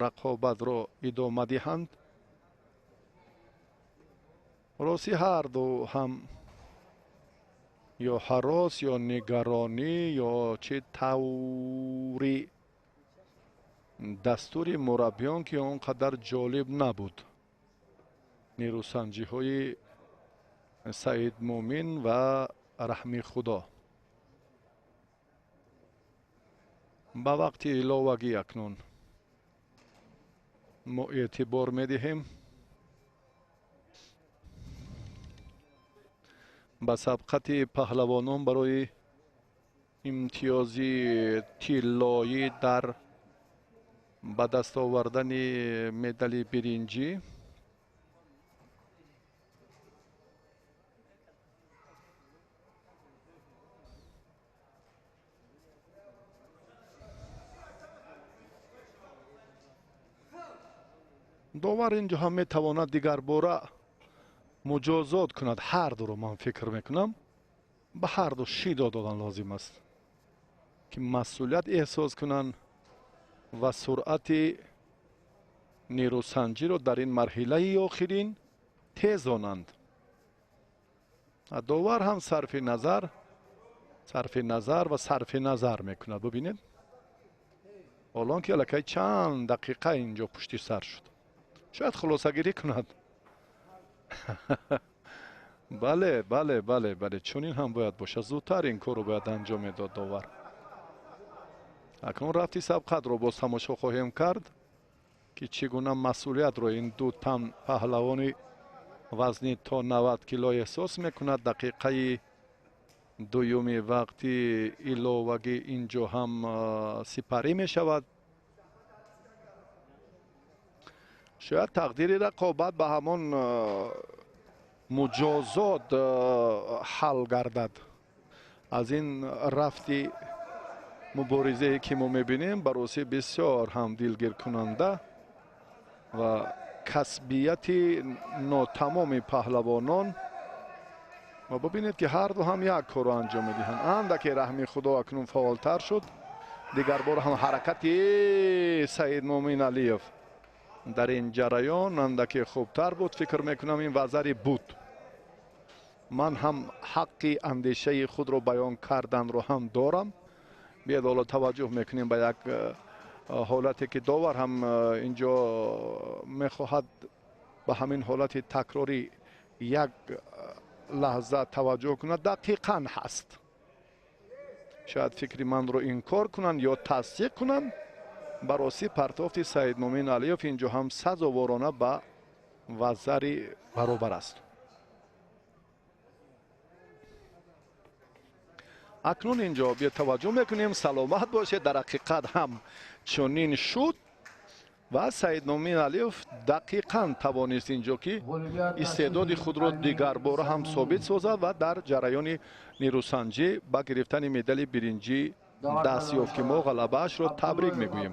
рақобатро идома диҳанд. Рости ҳарду ҳам ё ҳарос, ё нигаронӣ, ё чӣ таври дастури мураббиён, ки он қадар ҷолиб набуд. Нерӯсанҷиҳои Саид Мӯмин ва Раҳми Худо. Ба вақти иловагӣ акнун мо эътибор медиҳем. Ба сабқати паҳлавонон барои имтиёзи тиллоӣ дар ба даст овардани медали биринҷӣ. Довар инҷо ҳам метавонад дигарбора муҷозот кунад. Ҳар дуро ман фикр мекунам, ба ҳар ду шидо додан лозим аст, ки масъулият эҳсос кунанд ва суръати нерӯсанҷиро дар ин марҳилаи охирин тезонанд. Довар ҳам сарфи назар ва сарфи назар мекунад. Бубинед, ҳолон ки аллакай чанд дақиқа инҷо пушти сар шуд, шояд хулосагирӣ кунад. Бале, бале, бале, бале, чунин ҳам бояд бошад. Зудтар ин корро бояд анҷом медод довар. Акнун рафти сабқатро боз тамошо хоҳем кард, ки чӣ гуна масъулиятро ин ду тан паҳлавони вазни то 90 кило эҳсос мекунад. Дақиқаи дуюми вақти иловагӣ инҷо ҳам сипарӣ мешавад. Шояд тақдири рақобат ба ҳамон муҷозот ҳал гардад. Аз ин рафти муборизае ки мо мебинем, ба росӣ бисёр ҳам дилгиркунанда ва касбияти нотамоми паҳлавонон. Ва бубинед, ки ҳарду ҳам як корро анҷом медиҳанд. Андаке Раҳми Худо акнун фаъолтар шуд. Дигарбор ҳам ҳаракати Саид Мӯмин Алиев дар ин ҷараён андаке хубтар буд. Фикр мекунам ин вазари буд. Ман ҳам ҳаққи андешаи худро баён карданро ҳам дорам. Биёед ҳоло таваҷҷӯҳ мекунем ба як ҳолате, ки довар ҳам инҷо мехоҳад ба ҳамин ҳолати такрорӣ як лаҳза таваҷҷӯҳ кунад. Дақиқан ҳаст. Шояд фикри манро инкор кунанд ё тасдиқ кунанд. Ба ростӣ партофти Саид Мӯмин Алиев инҷо ҳам сазоворона ба вазари баробар аст. Акнун инҷо биё таваҷҷӯҳ мекунем. Саломат бошед, дар ҳақиқат ҳам чунин шуд ва Саид Мӯмин Алиев дақиқан тавонист инҷо, ки истеъдоди худро дигарбора ҳам собит созад ва дар ҷараёни нерӯсанҷӣ ба гирифтани медали биринҷӣ даст ёфт, ки мо ғалабаашро табрик мегӯем.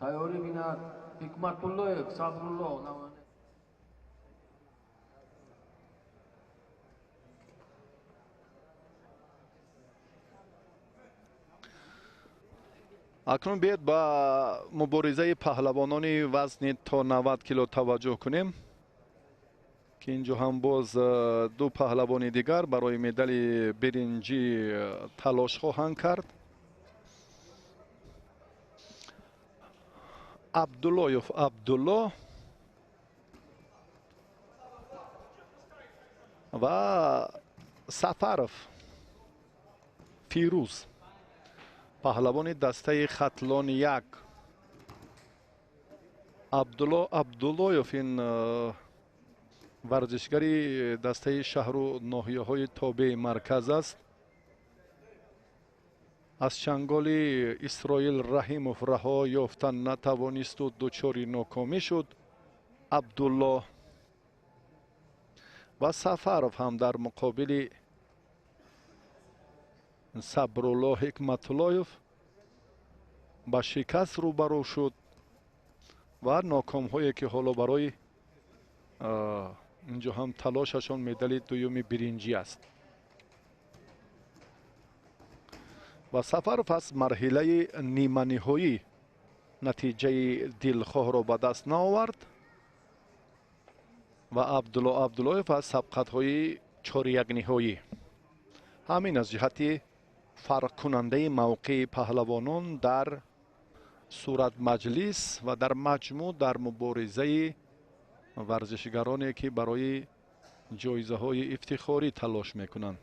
Тайёрӣ бинад Ҳикматуллоев Сабрулло. Акнун биёед ба муборизаи паҳлавонони вазни то 90 кило таваҷҷӯҳ кунем, ки инҷо ҳам боз ду паҳлавони дигар барои медали биринҷӣ талош хоҳанд кард. Абдуллоев Абдулло ва Сафаров Фирӯз, паҳлавони дастаи Хатлон 1. Абдулло Абдуллоев ин варзишгари дастаи шаҳру ноҳияҳои тобеи марказ аст. Аз чанголи Исроил Раҳимов раҳо ёфта натавонисту дучори нокомӣ шуд. Абдулло Ва Сафаров ҳам дар муқобили Сабрулло Ҳикматуллоев ба шикаст рӯбарӯ шуд ва нокомҳое ки ҳоло барои инҷо ҳам талошашон медали дуюми биринҷӣ аст. Ва Сафаров аз марҳилаи ниманиҳоӣ натиҷаи дилхоҳро ба даст наовард ва Абдулло Абдуллоев аз сабқатҳои чорякниҳоӣ. Ҳамин аз ҷиҳати фарқкунандаи мавқеи паҳлавонон дар суратмаҷлис ва дар маҷмӯъ дар муборизаи варзишгароне ки барои ҷоизаҳои ифтихорӣ талош мекунанд.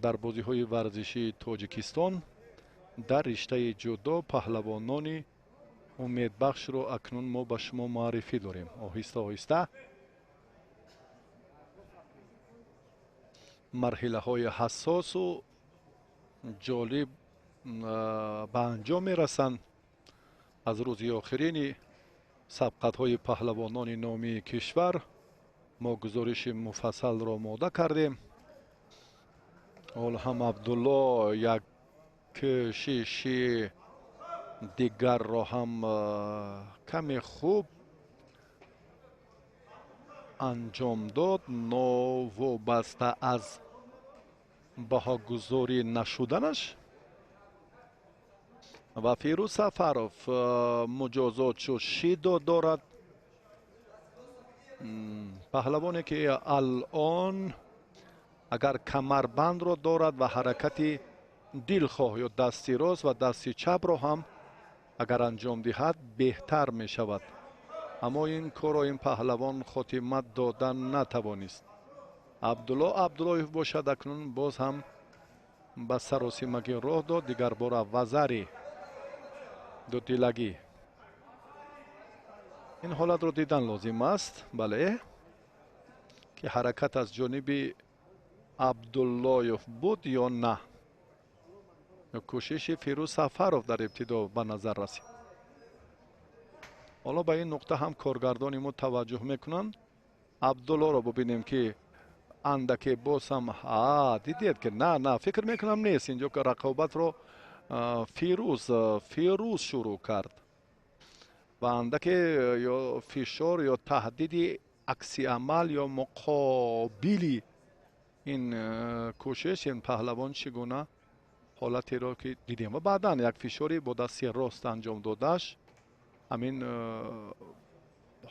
Дар бозиҳои варзишии Тоҷикистон дар риштаи ҷудо паҳлавонони умедбахшро акнун мо ба шумо муаррифӣ дорем. Оҳиста оҳиста марҳилаҳои ҳассосу ҷолиб ба анҷом мерасанд. Аз рӯзи охирини сабқатҳои паҳлавонони номии кишвар мо гузориши муфассалро омода кардем. Ҳол ҳам Абдулло як кӯшиши дигарро ҳам каме хуб анҷом дод, новобаста аз баҳогузорӣ нашуданаш. Ва Фирӯз Сафаров муҷозот шуд, шидо дорад. Паҳлавоне ки алон агар камарбандро дорад ва ҳаракати дилхоҳ ё дасти рост ва дасти чапро ҳам агар анҷом диҳад беҳтар мешавад. Аммо ин корро ин паҳлавон хотима додан натавонист. Абдулло Абдуллоев бошад акнун боз ҳам ба саросимагӣ роҳ дод, дигарбора вазари дудилагӣ. Ин ҳолатро дидан лозим аст, бале, ки ҳаракат аз ҷониби Абдуллоев буд ё на. Кӯшиши Фирӯз Сафаров дар ибтидо ба назар расид. Ҳоло ба ин нуқта ҳам коргардони мо таваҷҷӯҳ мекунанд. Абдуллоро бубинем ки андаке боз ҳам дидед ки на фикр мекунам нест. Инҷо ки рақобатро Фирӯз шурӯъ кард ва андаке ё фишор ё таҳдиди акси амал ё муқобили ин кӯшиш ин паҳлавон чӣ гуна ҳолатеро ки дидем ва баъдан як фишори бо дасти рост анҷом додаш ҳамин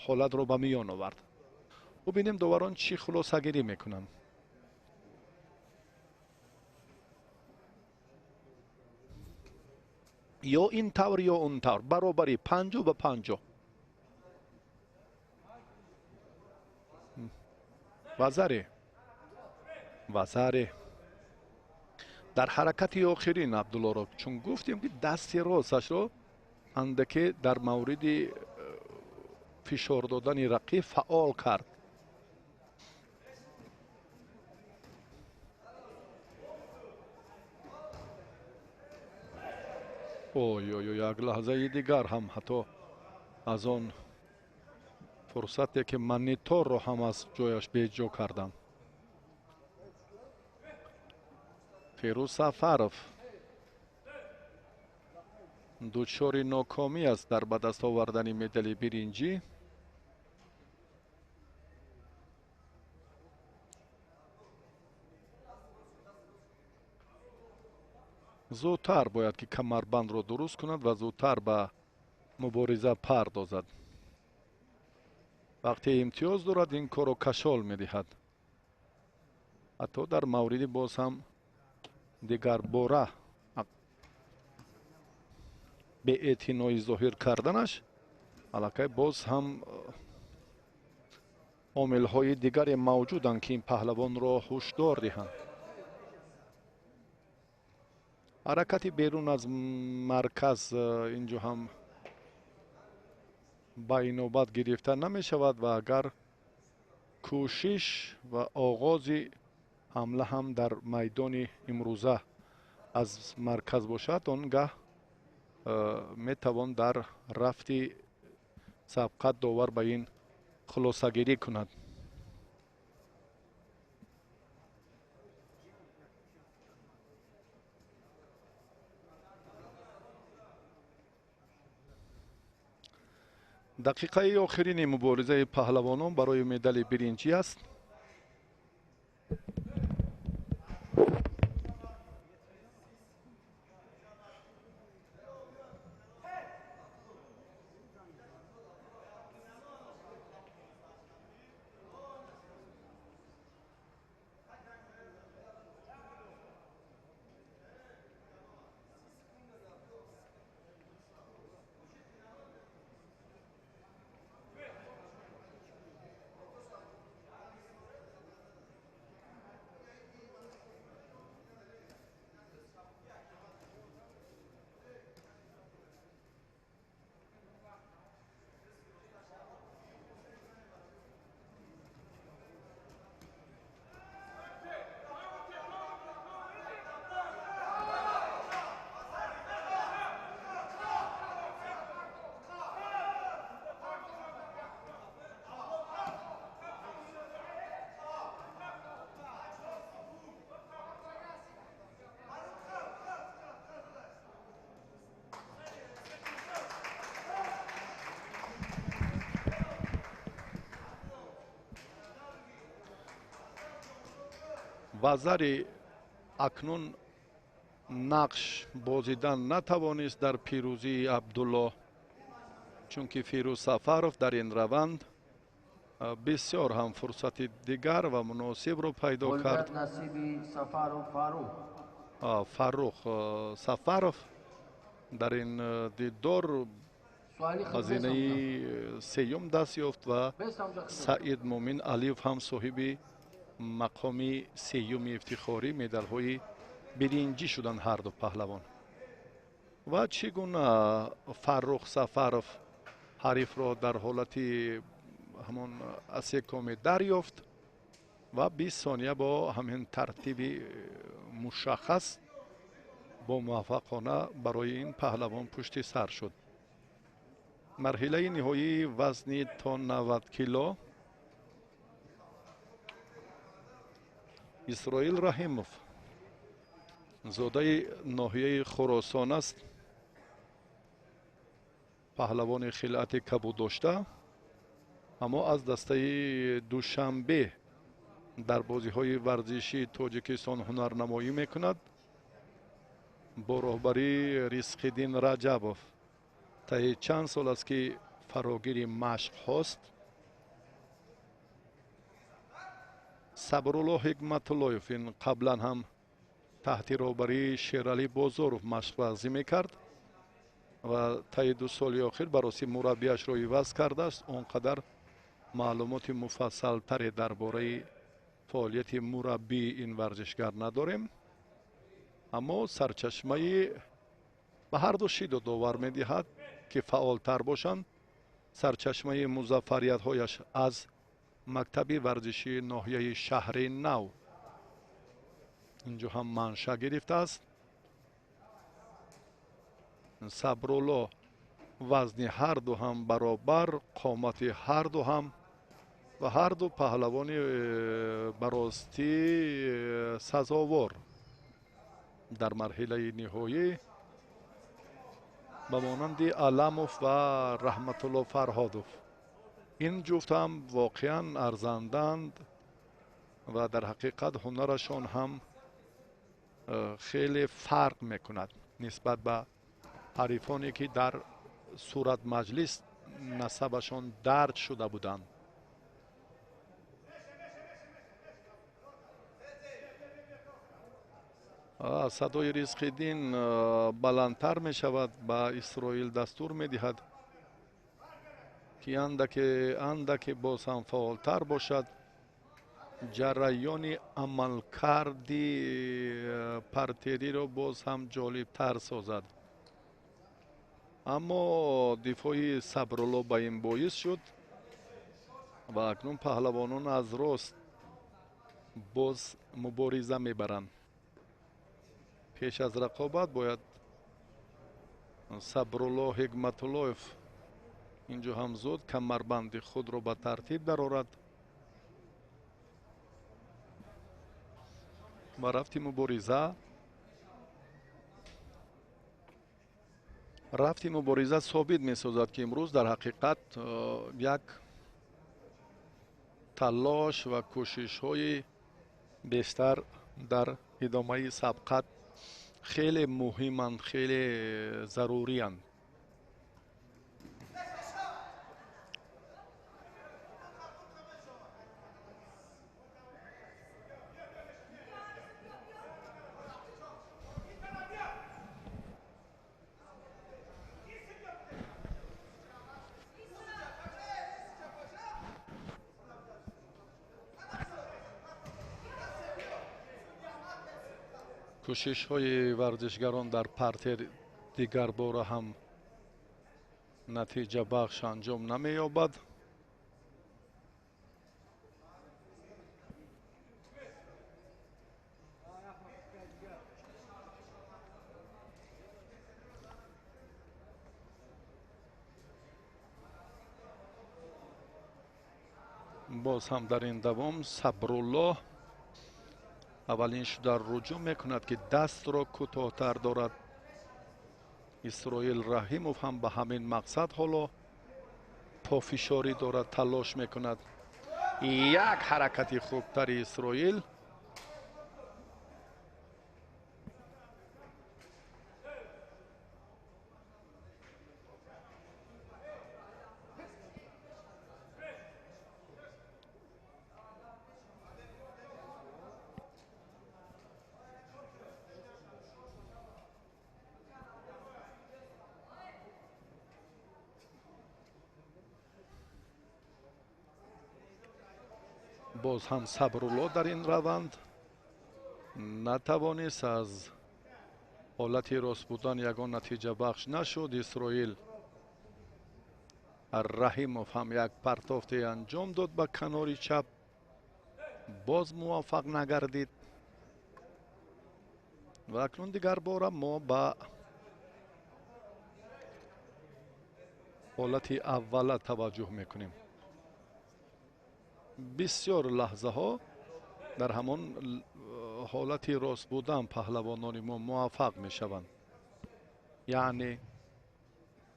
ҳолатро ба миён овард. Бубинем доварон чӣ хулосагирӣ мекунанд. Ё ин тавр ё он тавр, баробари 50-50. Вазаре дар ҳаракати охирин Абдуллоро, чун гуфтем ки дасти росташро андаке дар мавриди фишор додани рақиб фаъол кард. Ой ой ой, як лаҳзаи дигар ҳам ҳатто аз он фурсате ки мониторро ҳам аз ҷояш беҷо кардам. Фирӯз Сафаров дучори нокомӣ аст дар ба даст овардани медали биринҷӣ. Зудтар бояд ки камарбандро дуруст кунад ва зудтар ба мубориза пардозад. Вақте имтиёз дорад ин корро кашол медиҳад. Ҳатто дар мавриди боз ҳам дигарбора беэътиноӣ зоҳир карданаш аллакай боз ҳам омилҳои дигаре мавҷуданд ки ин паҳлавонро ҳушдор диҳанд. Ҳаракати берун аз марказ инҷо ҳам ба инобат гирифта намешавад ва агар кӯшиш ва оғози ҳамла ҳам дар майдони имрӯза аз марказ бошад, он гаҳ метавон дар рафти сабқат довар ба ин хулосагирӣ кунад. Дақиқаи охирини муборизаи паҳлавонон барои медали биринҷӣ аст. Вазари акнун нақш бозидан натавонист дар пирӯзии Абдулло, чунки Фирӯз Сафаров дар ин раванд бисёр ҳам фурсати дигар ва муносибро пайдо кард. Фаррух Сафаров дар ин дидор ба зинаи сеюм даст ёфт ва Саид Мумин Алиев ҳам соҳиби мақоми сеюми ифтихорӣ медалҳои биринҷӣ шуданд ҳарду паҳлавон. Ва чӣ гуна Фаррух Сафаров ҳарифро дар ҳолати ҳамон асекоме дарёфт ва 20 сония бо ҳамин тартиби мушаххас бо муваффақона барои ин паҳлавон пушти сар шуд. Марҳилаи ниҳоии вазни то 90 кило Исроил Раҳимов зодаи ноҳияи Хуросон аст, паҳлавони хилъати кабуд дошта, аммо аз дастаи Душанбе дар бозиҳои варзишии Тоҷикистон ҳунарнамоӣ мекунад бо роҳбарии Ризқиддин Раҷабов. Таи чанд сол аст, ки фарогири машқҳост. Сабрулло Ҳикматуллоев ин қаблан ҳам таҳти роҳбарии Шералӣ Бозоров машқварзӣ мекард ва таи 2 соли охир бароси мураббиашро иваз кардааст. Он қадар маълумоти муфассалтаре дар бораи фаъолияти мураббии ин варзишгар надорем, аммо сарчашмаи ба ҳарду шиду довар медиҳад, ки фаъолтар бошанд. Сарчашмаи музаффариятҳояш аз мактаби варзишии ноҳияи Шаҳри Нав инҷо ҳам манша гирифтааст. Сабрулло вазни ҳарду ҳам баробар, қомати ҳарду ҳам ва ҳарду паҳлавони баростӣ сазовор дар марҳилаи ниҳоӣ ба монанди Аламов ва Раҳматулло Фарҳодов. Ин ҷуфт ҳам воқеан арзанданд ва дар ҳақиқат ҳунарашон ҳам хеле фарқ мекунад нисбат ба ҳарифоне, ки дар суратмаҷлис насабашон дард шуда буданд. Садои Ризқиддин баландтар мешавад, ба Исроил дастур медиҳад, ки андаке боз ҳам фаъолтар бошад. Ҷараёни амалкарди партериро боз ҳам ҷолибтар созад. Аммо дифои Сабрулло ба ин боис шуд ва акнун паҳлавонон аз рост боз мубориза мебаранд. Пеш аз рақобат бояд Сабрулло Ҳикматуллоев инҷо ҳам зуд камарбанди худро ба тартиб дарорад ва рафти мубориза Рафти мубориза собит месозад, ки имрӯз дар ҳақиқат як талош ва кӯшишҳои бештар дар идомаи сабқат хеле муҳиманд, хеле зарурианд. Кӯшишҳои варзишгарон дар партер дигарбора ҳам натиҷабахш анҷом намеёбад. Боз ҳам дар ин давом Сабруллоҳ аввалин шуда руҷӯъ мекунад, ки дастро кӯтоҳтар дорад. Исроил Раҳимов ҳам ба ҳамин мақсад ҳоло пофишорӣ дорад, талош мекунад. Як ҳаракати хубтари Исроил. Боз ҳам Сабрулло дар ин раванд натавонист, аз ҳолати рост будан ягон натиҷабахш нашуд. Исроил Раҳимов ҳам як партофте анҷом дод ба канори чап, боз муваффақ нагардид. Ва акнун дигарбора мо ба ҳолати аввала таваҷҷӯҳ мекунем. Бисёр лаҳзаҳо дар ҳамон ҳолати рост будан паҳлавонони мо муваффақ мешаванд. Яъне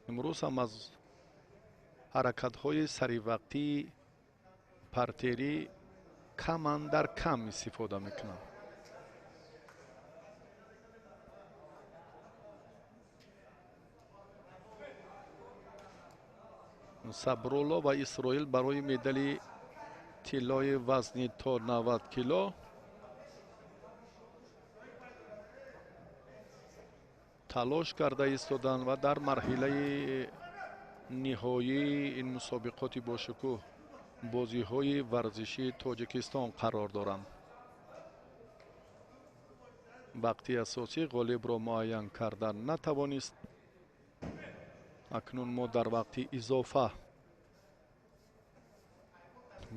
имрӯз ҳам аз ҳаракатҳои саривақтии партерӣ камандар кам истифода мекунанд. Сабрулло ва Исроил барои медали тиллои вазни то 90 кило талош карда истоданд ва дар марҳилаи ниҳоии ин мусобиқоти бошукӯҳ бозиҳои варзишии Тоҷикистон қарор доранд. Вақти асосӣ ғолибро муайян кардан натавонист. Акнун мо дар вақти изофа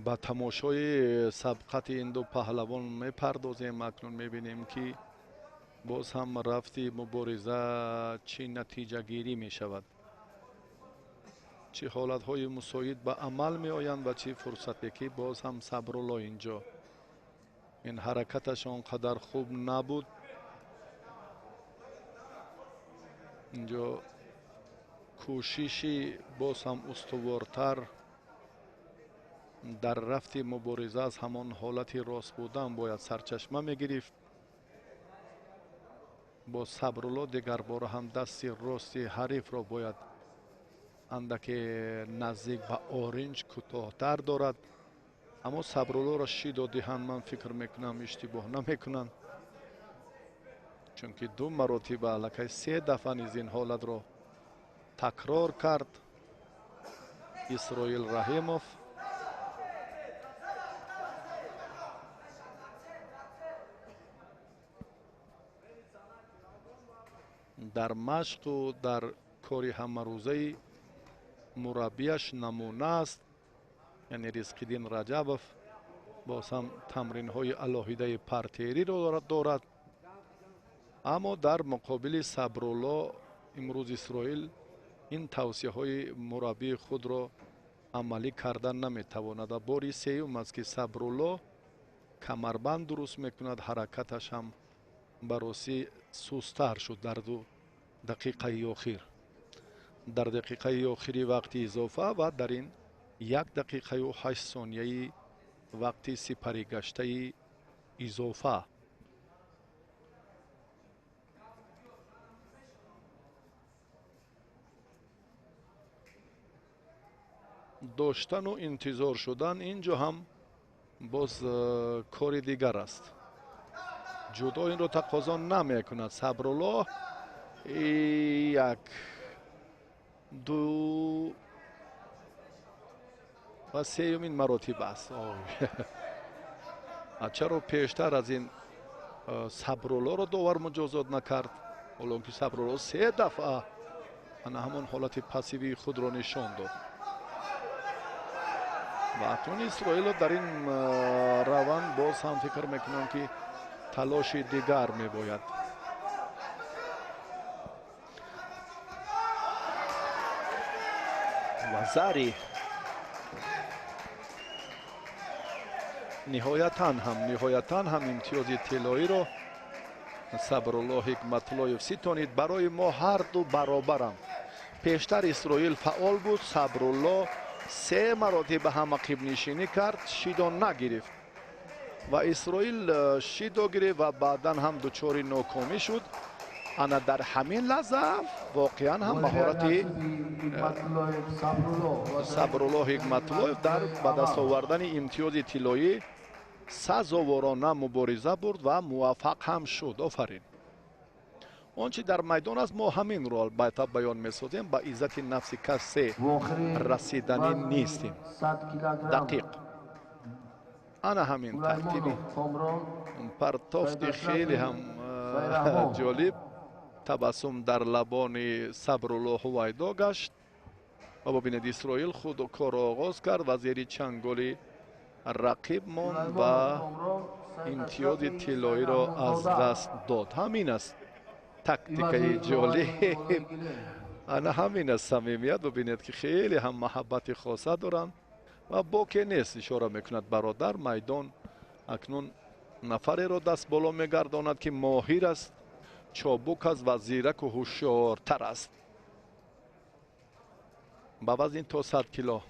ба тамошои сабқати ин ду паҳлавон мепардозем. Акнун мебинем, ки боз ҳам рафти мубориза чӣ натиҷагирӣ мешавад, чӣ ҳолатҳои мусоид ба амал меоянд ва чӣ фурсате, ки боз ҳам Сабрулло инҷо ин ҳаракаташ он қадар хуб набуд. Инҷо кӯшиши боз ҳам устувортар дар рафти мубориза аз ҳамон ҳолати рост будан бояд сарчашма мегирифт. Бо Сабрулло дигарбора ҳам дасти рости ҳарифро бояд андаке наздик ба оринҷ кӯтоҳтар дорад. Аммо Сабруллоро шидо диҳанд, ман фикр мекунам иштибоҳ намекунанд, чунки ду маротиба аллакай се дафъа низ ин ҳолатро такрор кард Исроил Раҳимов. Дар машқу дар кори ҳамарӯзаи мураббияш намуна аст, яъне Ризқиддин Раҷабов боз ҳам тамринҳои алоҳидаи партериро дорад. Аммо дар муқобили Сабрулло имрӯз Исроил ин тавсияҳои мураббии худро амалӣ кардан наметавонад. Ва бори сеюм аст, ки Сабрулло камарбанд дуруст мекунад, ҳаракаташ ҳам ба ростӣ сустар шуд дар 2 дақиқаи охир. Дар дақиқаи охири вақти изофа ва дар ин 1 дақиқаю 8 сонияи вақти сипаригаштаи изофа. Доштану интизор шудан инҷо ҳам боз кори дигар аст. Ҷудо инро тақозо намекунад. Сабруллоҳ 1, 2 ва сеюмин маротиб аст. Чаро пештар аз ин Сабруллоҳро довар муҷозот накард? Ҳолон ки Сабруллоҳ 3 дафъа ана ҳамон ҳолати пассивии худро нишон дод. Ва акнун Исроило дар ин раванд боз ҳам фикр мекунам ки талоши дигар мебояд. Вазари ниҳоятан ҳам имтиёзи тиллоиро Сабруллоҳ Ҳикматуллоев ситонид. Барои мо ҳар ду баробаранд. Пештар Исроил фаъол буд, Сабруллоҳ 3 маротиба ҳам ақибнишинӣ кард, шидо нагирифт ва Исроил шидо гирифт ва баъдан ҳам дучори нокомӣ шуд. Ана дар ҳамин лаҳза воқеан ҳам маҳорати Сабруллоҳ Ҳикматуллоев дар ба даст овардани имтиёзи тиллоӣ сазоворона мубориза бурд ва муваффақ ҳам шуд. Офарин. Он чи дар майдон аст, мо ҳаминро албатта баён месозем. Ба иззати нафси касе расиданӣ нестем. Дақиқ. Ана ҳамин тартиби партофти хеле ҳам ҷолиб. Табассум дар лабони Сабруллоҳ ҳувайдо гашт ва бубинед, Исроил худ корро оғоз кард ва зери чанголи рақиб монд ва имтиёзи тиллоиро аз даст дод. Ҳамин аст тактикаи ҷолиб. Ана ҳамин аст самимият. Бубинед ки хеле ҳам маҳаббати хоса доранд ва боке нест, ишора мекунад бародар. Майдон акнун нафареро даст боло мегардонад ки моҳир аст, чобук аст ва зираку ҳушёртар аст. Ба вазни то 100 кило,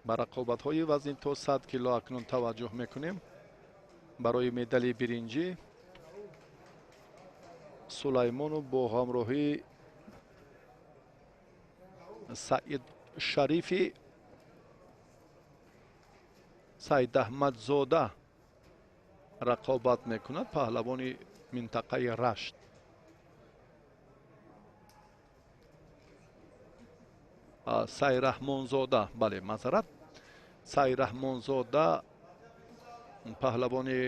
ба рақобатҳои вазни то 100 кило акнун таваҷҷӯҳ мекунем. Барои медали биринҷӣ Сулаймонов бо ҳамроҳии Саид Шарифи Саидаҳмадзода рақобат мекунад, паҳлавони минтақаи Рашт. Сайраҳмонзода, бале, маъзарат, Сайраҳмонзода паҳлавони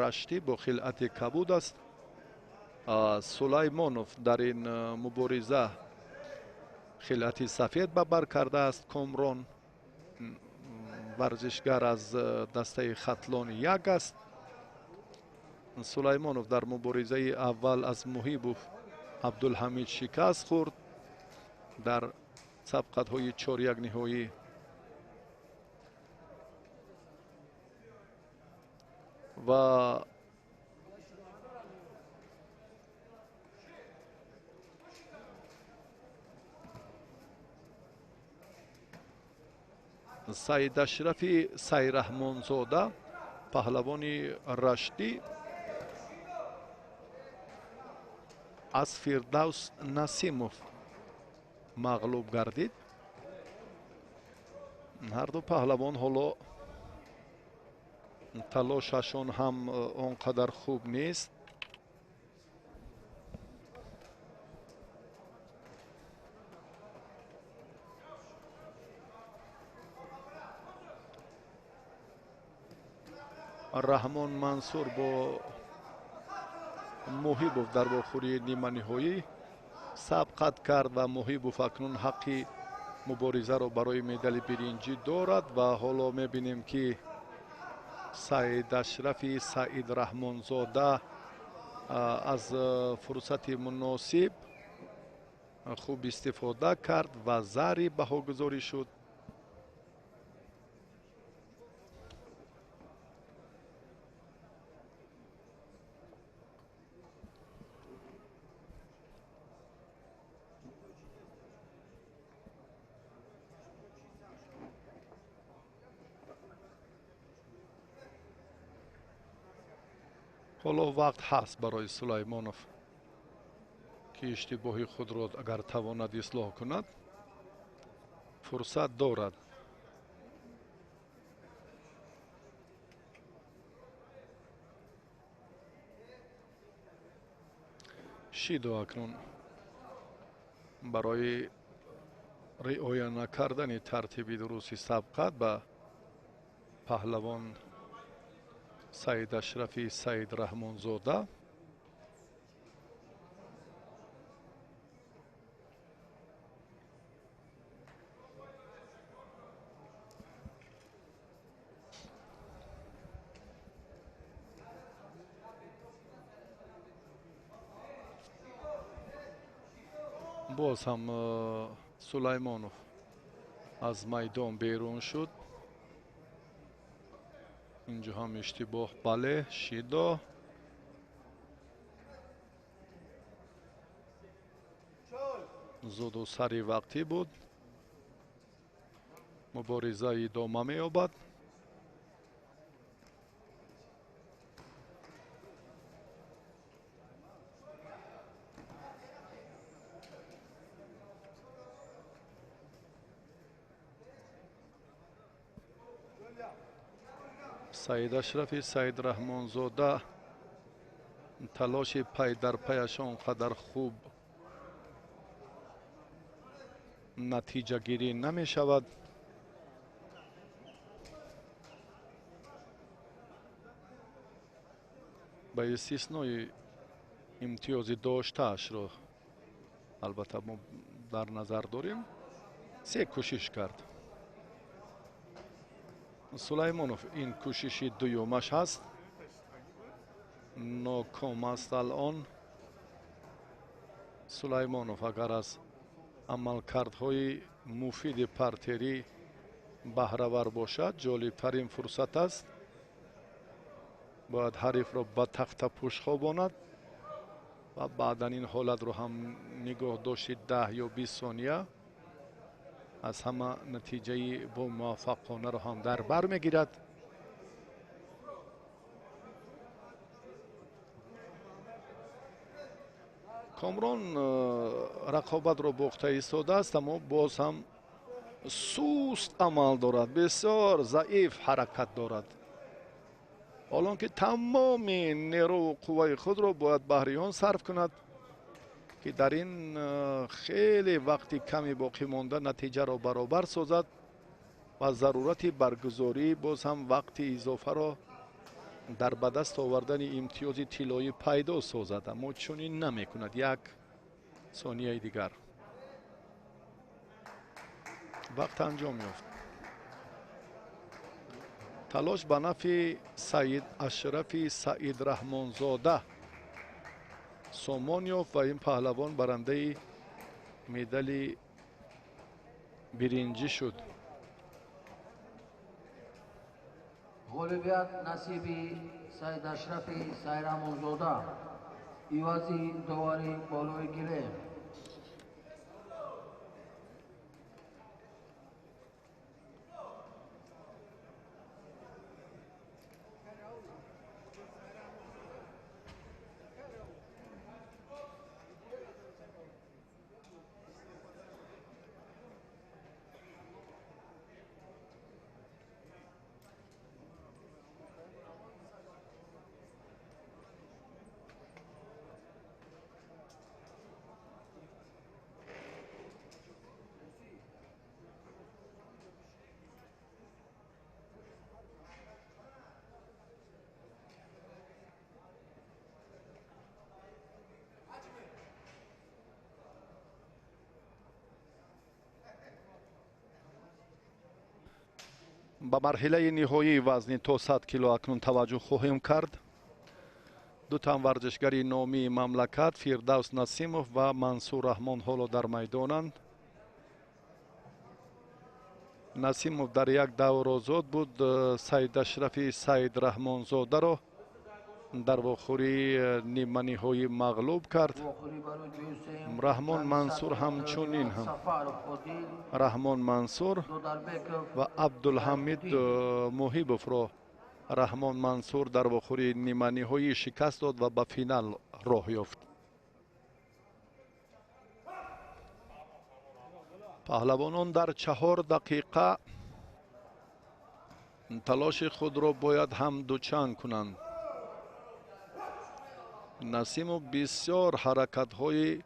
раштӣ бо хилъати кабуд аст. Сулаймонов дар ин мубориза хилъати сафед ба бар кардааст. Комрон варзишгар аз дастаи Хатлон 1 аст. Сулаймонов дар муборизаи аввал аз Муҳибов Абдулҳамид шикаст хӯрд. Дар сабқатҳои 4-1 ниҳоӣ ва Саидашрафи Сайраҳмонзода паҳлавони раштӣ аз Фирдавс Насимов мағлуб гардид. Ҳарду паҳлавон ҳоло талошашон ҳам он қадар хуб нест. Раҳмон Мансур бо Муҳибов дар вохӯрии ниманиҳоӣ сабқат кард ва Муҳибов акнун ҳаққи муборизаро барои медали биринҷӣ дорад ва ҳоло мебинем ки Саидашрафи Саид Раҳмонзода аз фурсати муносиб хуб истифода кард ва зари баҳогузорӣ шуд. Ҳоло вақт ҳаст барои Сулаймонов, ки иштибоҳи худро агар тавонад ислоҳ кунад, фурсат дорад. Шидо акнун барои риоя накардани тартиби дурусти сабқат ба паҳлавон Саид Ашрафи Саид Раҳмонзода боз ҳам Сулаймонов аз майдон берун шуд. Инҷо ҳам иштибоҳ, бале, Шидо. Зуду сари вақтӣ буд. Мубориза идома меёбад. Саид Ашрафи Саид Раҳмонзода талоши пай дар паяш он қадар хуб натиҷагирӣ намешавад. Ба истиснои имтиёзи доштаашро албатта мо дар назар дорем, се кӯшиш кард. Сулаймонов ин кӯшиши дуюмаш ҳаст, ноком аст алон. Сулаймонов агар аз амалкардҳои муфиди партерӣ баҳравар бошад, ҷолибтарин фурсат аст. Бояд ҳарифро ба тахтапӯш хобонад ва баъдан ин ҳолатро ҳам нигоҳ дошти 10 ё 20 сония аз ҳама натиҷаи бомуваффақонаро ҳам дар бар мегирад. Комрон рақобатро бохта истодааст, аммо боз ҳам суст амал дорад, бисёр заиф ҳаракат дорад. Ҳолон ки тамоми нерӯву қувваи худро бояд баҳри он сарф кунад, ки дар ин хеле вақти ками боқӣ монда натиҷаро баробар созад ва зарурати баргузорӣ боз ҳам вақти изофаро дар ба даст овардани имтиёзи тиллоӣ пайдо созад, аммо чунин намекунад. Як сонияи дигар вақт анҷом ёфт. Талош ба нафи Саид Ашрафи Саид Раҳмонзода сомон ёфт ва ин паҳлавон барандаи медали биринҷӣ шуд. Ғолибият насиби Саид Ашрафи Саид Раҳмонзода ивази довари болои гилем. Ба марҳилаи ниҳоии вазни то 100 кило акнун таваҷҷӯҳ хоҳем кард. Ду тан варзишгари номии мамлакат Фирдавс Насимов ва Мансур Раҳмон ҳоло дар майдонанд. Насимов дар як давр озод буд. Саид Ашрафи Саид Раҳмонзодаро дар вохӯрии ниманиҳоӣ мағлуб кард. Раҳмон Мансур ҳамчунин ҳам Раҳмон Мансур ва Абдулҳамид Муҳибовро Раҳмон Мансур дар вохӯри ниманиҳоӣ шикаст дод ва ба финал роҳ ёфт. Паҳлавонон дар 4 дақиқа талоши худро бояд ҳам дучанд кунанд. Насимов бисёр ҳаракатҳои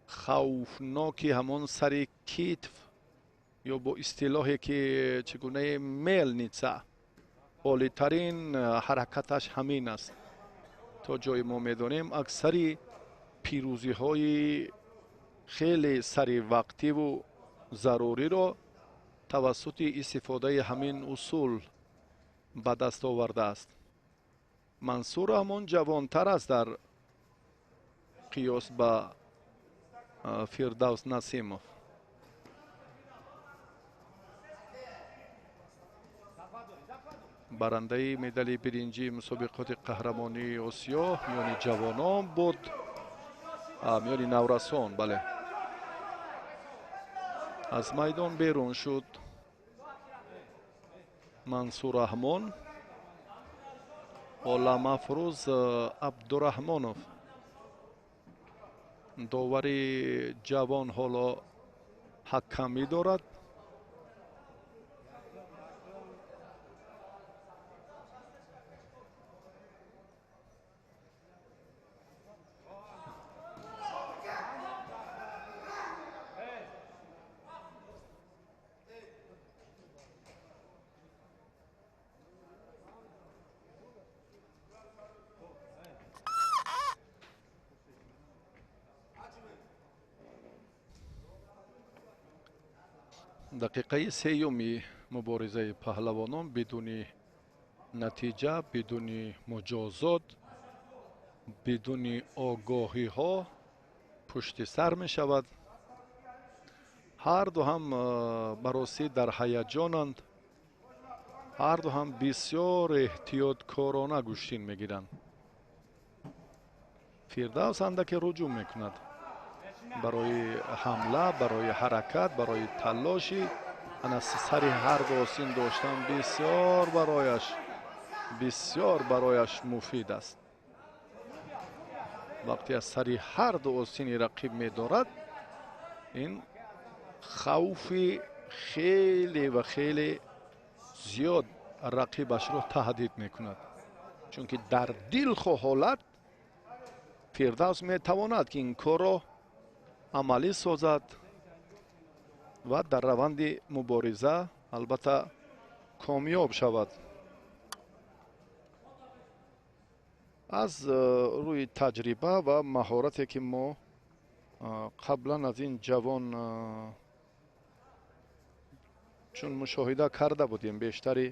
хавфноки ҳамон сари китф ё бо истилоҳе ки чӣ гунаи мелница, олитарин ҳаракаташ ҳамин аст. То ҷое мо медонем, аксари пирӯзиҳои хеле саривақтиву заруриро тавассути истифодаи ҳамин усул ба даст овардааст. Мансур ҳамон ҷавонтар аст дар қиёс ба Фирдавс Насимов. Барандаи медали биринҷии мусобиқоти қаҳрамонии Осиё миёни ҷавонон буд, миёни наврасон, бале. Аз майдон берун шуд Мансур Раҳмон. Оламафрӯз Абдураҳмонов, довари ҷавон, ҳоло ҳакамӣ дорад. Дақиқаи сеюми муборизаи паҳлавонон бидуни натиҷа, бидуни муҷозот, бидуни огоҳиҳо пушти сар мешавад. Ҳарду ҳам баросӣ дар ҳаяҷонанд, ҳарду ҳам бисёр эҳтиёткорона гӯштин мегиранд. Фирдавс андаке руҷӯъ мекунад барои ҳамла, барои ҳаракат, барои талоши. Ана сари ҳар ду осин доштан бисёр барояш муфид аст. Вақте аз сари ҳар ду осини рақиб медорад, ин хавфи хеле ва хеле зиёд рақибашро таҳдид мекунад, чунки дар дилхоҳ ҳолат Фирдавс метавонад ки ин корро амалӣ созад ва дар раванди мубориза албатта комёб шавад. Аз рӯи таҷриба ва маҳорате ки мо қаблан аз ин ҷавон чун мушоҳида карда будем, бештари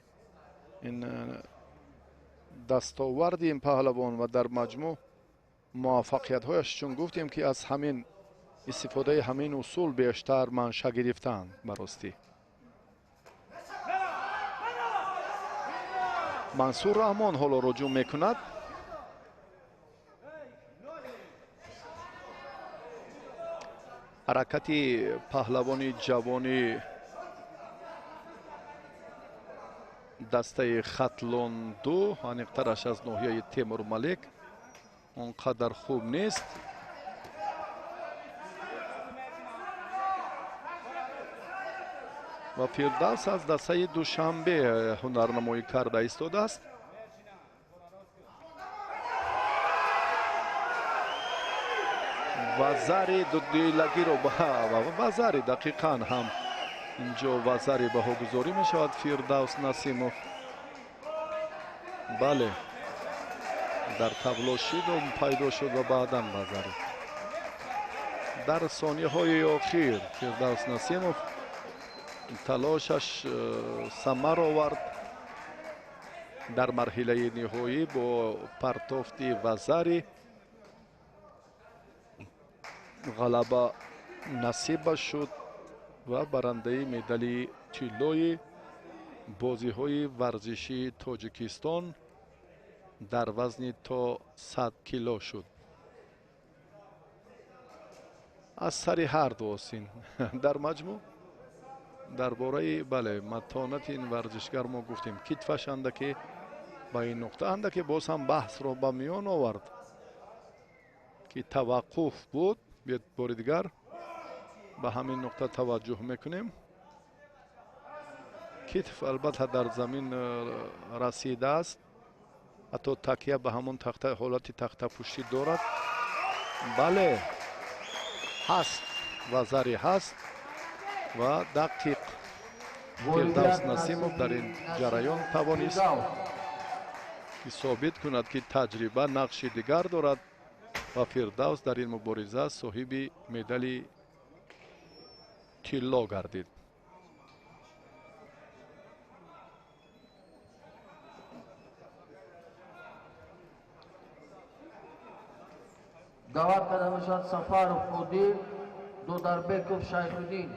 ин дастоварди ин паҳлавон ва дар маҷмӯъ муваффақиятҳояш, чун гуфтем ки аз ҳамин истифодаи ҳамин усул бештар манша гирифтаанд. Баростӣ Мансур Раҳмон ҳоло руҷӯъ мекунад. Ҳаракати паҳлавони ҷавони дастаи Хатлон 2, аниқтараш аз ноҳияи Темурмалик, он қадар хуб нест. Ва Фирдавс аз дастаи Душанбе ҳунарнамоӣ карда истодааст. Вазари дудилагиро вазари дақиқан ҳам инҷо вазари баҳогузорӣ мешавад. Фирдавс Насимов, бале, дар табло шиду пайдо шуд ва баъдан вазари. Дар сонияҳои охир Фирдавс Насимов талошаш самар овард. Дар марҳилаи ниҳоӣ бо партофти вазари ғалаба насибаш шуд ва барандаи медали тиллои бозиҳои варзишии Тоҷикистон дар вазни то 100 кило шуд. Аз сари ҳар ду осин. Дар маҷмӯъ дар бораи, бале, матонати ин варзишгар мо гуфтем, китфаш андаке Ба ин нуқта андаке боз ҳам баҳсро ба миён овард, ки таваққуф буд. Биёед бори дигар ба ҳамин нуқта таваҷҷӯҳ мекунем. Китф албатта дар замин расидааст, ҳатто такя ба ҳамон тахта, ҳолати тахтапуштӣ дорад. Бале, ҳаст, вазари ҳаст ва дақиқ Фирдавс Насимов дар ин ҷараён тавонист ки собит кунад, ки таҷриба нақши дигар дорад ва Фирдавс дар ин мубориза соҳиби медали тилло гардид. Даъват карда мешавад Сафаров Одил, Додарбеков Шайхуддин.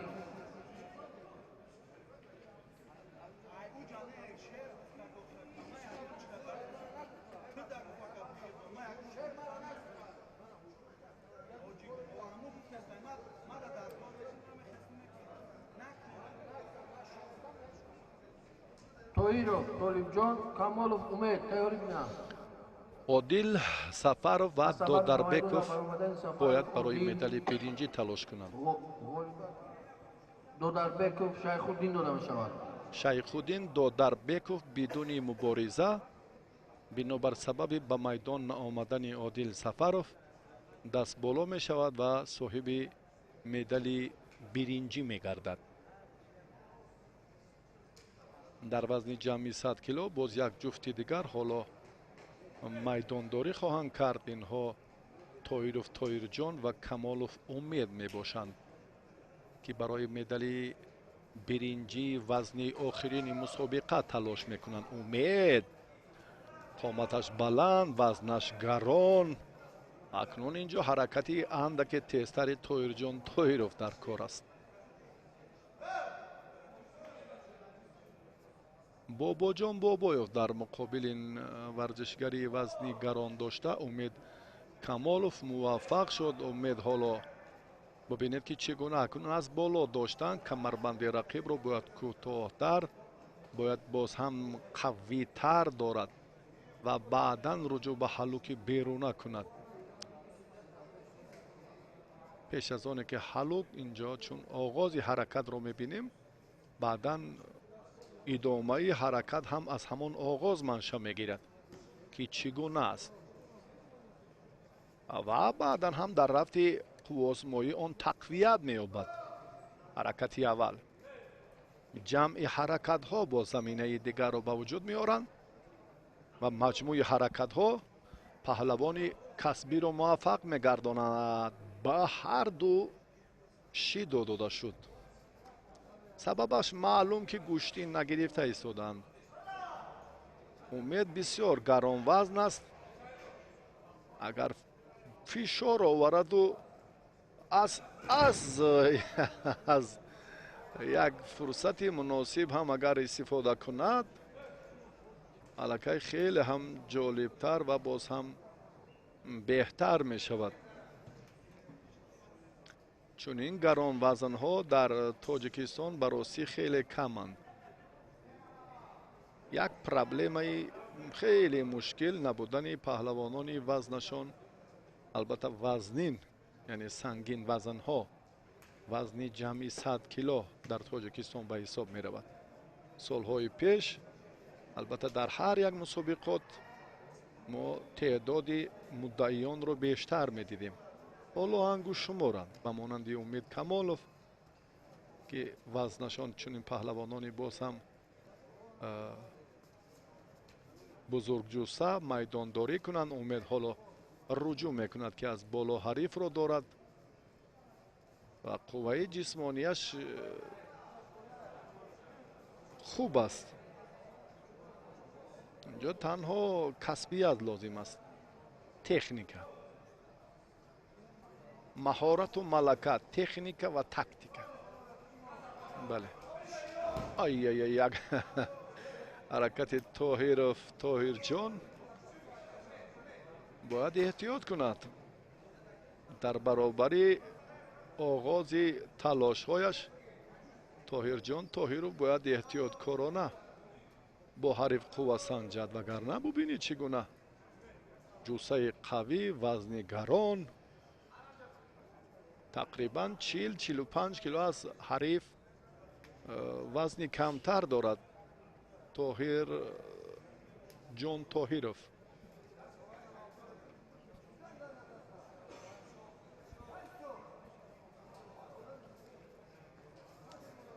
Тоиров Толибҷон, Камолов Умед тайёрӣ бинанд. Одил Сафаров ва Додарбеков бояд барои медали биринҷӣ талош кунанд. Додарбеков Шайхуддин дода мешавад. Шайхуддин Додарбеков бидуни мубориза бинобар сабаби ба майдон наомадани Одил Сафаров даст боло мешавад ва соҳиби медали биринҷӣ мегардад. Дар вазни ҷамъи 100 кило боз як ҷуфти дигар ҳоло майдондорӣ хоҳанд кард. Инҳо Тоиров Тоирҷон ва Камолов Умед мебошанд, ки барои медали биринҷии вазни охирини мусобиқа талош мекунанд. Умед қоматаш баланд, вазнаш гарон. Акнун инҷо ҳаракати андаке тезтари Тоирҷон Тоиров дар кор аст. Бобоҷон Бобоев дар муқобили варзишгари вазни гарон дошта Умед Камолов муваффақ шуд. Умед ҳоло бибинед, ки чӣ гуна акнун аз боло доштан камарбанди рақибро бояд кӯтоҳтар, бояд боз ҳам қавитар дорад ва баъдан руҷӯъ ба ҳаллуки беруна кунад. Пеш аз оне ки ҳаллук инҷо чун оғози ҳаракатро мебинем, баъдан идомаи ҳаракат ҳам аз ҳамон оғоз манша мегирад, ки чӣ гуна аст, ва баъдан ҳам дар рафти қувваозмоӣ он тақвият меёбад. Ҳаракати аввал ҷамъи ҳаракатҳо бо заминаи дигарро ба вуҷуд меоранд ва маҷмӯи ҳаракатҳо паҳлавони касбиро муваффақ мегардонад. Ба ҳар ду шидо дода шуд. Сабабаш маълум, ки гӯштӣ нагирифта истоданд. Умед бисёр гаронвазн аст. Агар фишор овараду аз як фурсати муносиб ҳам агар истифода кунад, аллакай хеле ҳам ҷолибтар ва боз ҳам беҳтар мешавад. Чунин гаронвазнҳо дар Тоҷикистон ба ростӣ хеле каманд. Як проблемаи хеле мушкил набудани паҳлавонони вазнашон, албатта вазнин, яъне сангин вазнҳо, вазни ҷамъи 100 кило дар Тоҷикистон ба ҳисоб меравад. Солҳои пеш албатта дар ҳар як мусобиқот мо теъдоди муддаиёнро бештар медидем. Ҳоло ангушшуморанд, ба монанди Умед Камолов, ки вазнашон чунин паҳлавонони боз ҳам бузургҷусса майдондорӣ кунанд. Умед ҳоло руҷӯъ мекунад, ки аз боло ҳарифро дорад ва қувваи ҷисмонияш хуб аст. Инҷо танҳо касбият лозим аст, техника, маҳорату малака, техника ва тактика. Бале, ай як ҳаракати Тоҳиров Тоҳирҷон бояд эҳтиёт кунад. Дар баробари оғози талошҳояш Тоҳирҷон Тоҳиров бояд эҳтиёткорона Бо ҳариф қувва санҷад, вагарна бубинед чӣ гуна ҷуссаи қавӣ, вазни гарон, тақрибан 40-45 кило аз ҳариф вазни камтар дорад Тоҳир Ҷон Тоҳиров.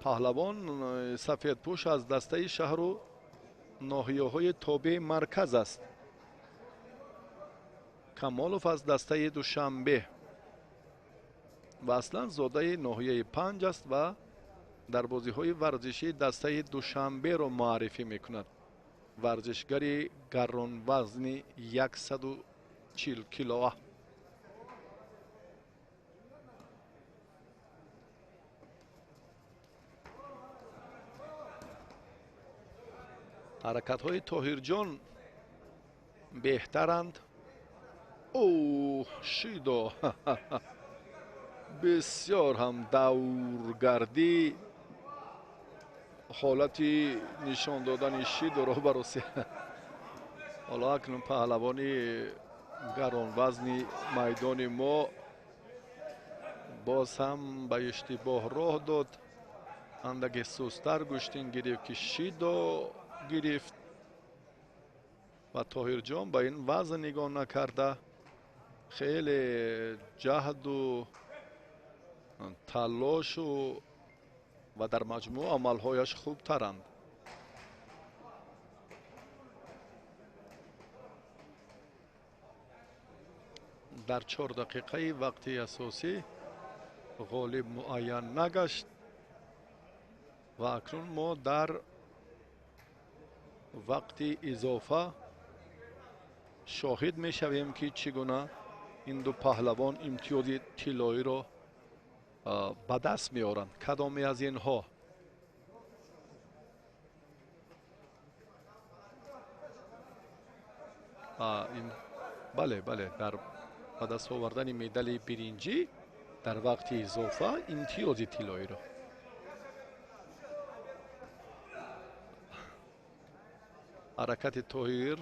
Паҳлавон сафедпӯш аз дастаи шаҳру ноҳияҳои тобеи марказ аст. Камолов аз дастаи Душанбе ва аслан зодаи ноҳияи Панҷ аст ва дар бозиҳои варзишии дастаи Душанберо муаррифӣ мекунад. Варзишгари гаронвазни 140 килоа. Ҳаракатҳои Тоҳирҷон беҳтаранд. О, шидо! Бисёр ҳам давргардӣ, ҳолати нишон додани шидоро бароси. Ҳоло акнун паҳлавони гаронвазни майдони мо боз ҳам ба иштибоҳ роҳ дод. Андаке сустар гӯштин гирифт, ки шидо гирифт ва Тоҳирҷон ба ин вазн нигоҳ накарда хеле ҷаҳду талошу ва дар маҷмӯъ амалҳояш хубтаранд. Дар 4 дақиқаи вақти асосӣ ғолиб муайян нагашт ва акнун мо дар вақти изофа шоҳид мешавем, ки чӣ гуна ин ду паҳлавон имтиёзи тиллоиро ба даст меоранд. Кадоме аз инҳо? Бале, бале, дар ба даст овардани медали биринҷӣ дар вақти изофа имтиёзи тиллоиро. Ҳаракати Тоҳир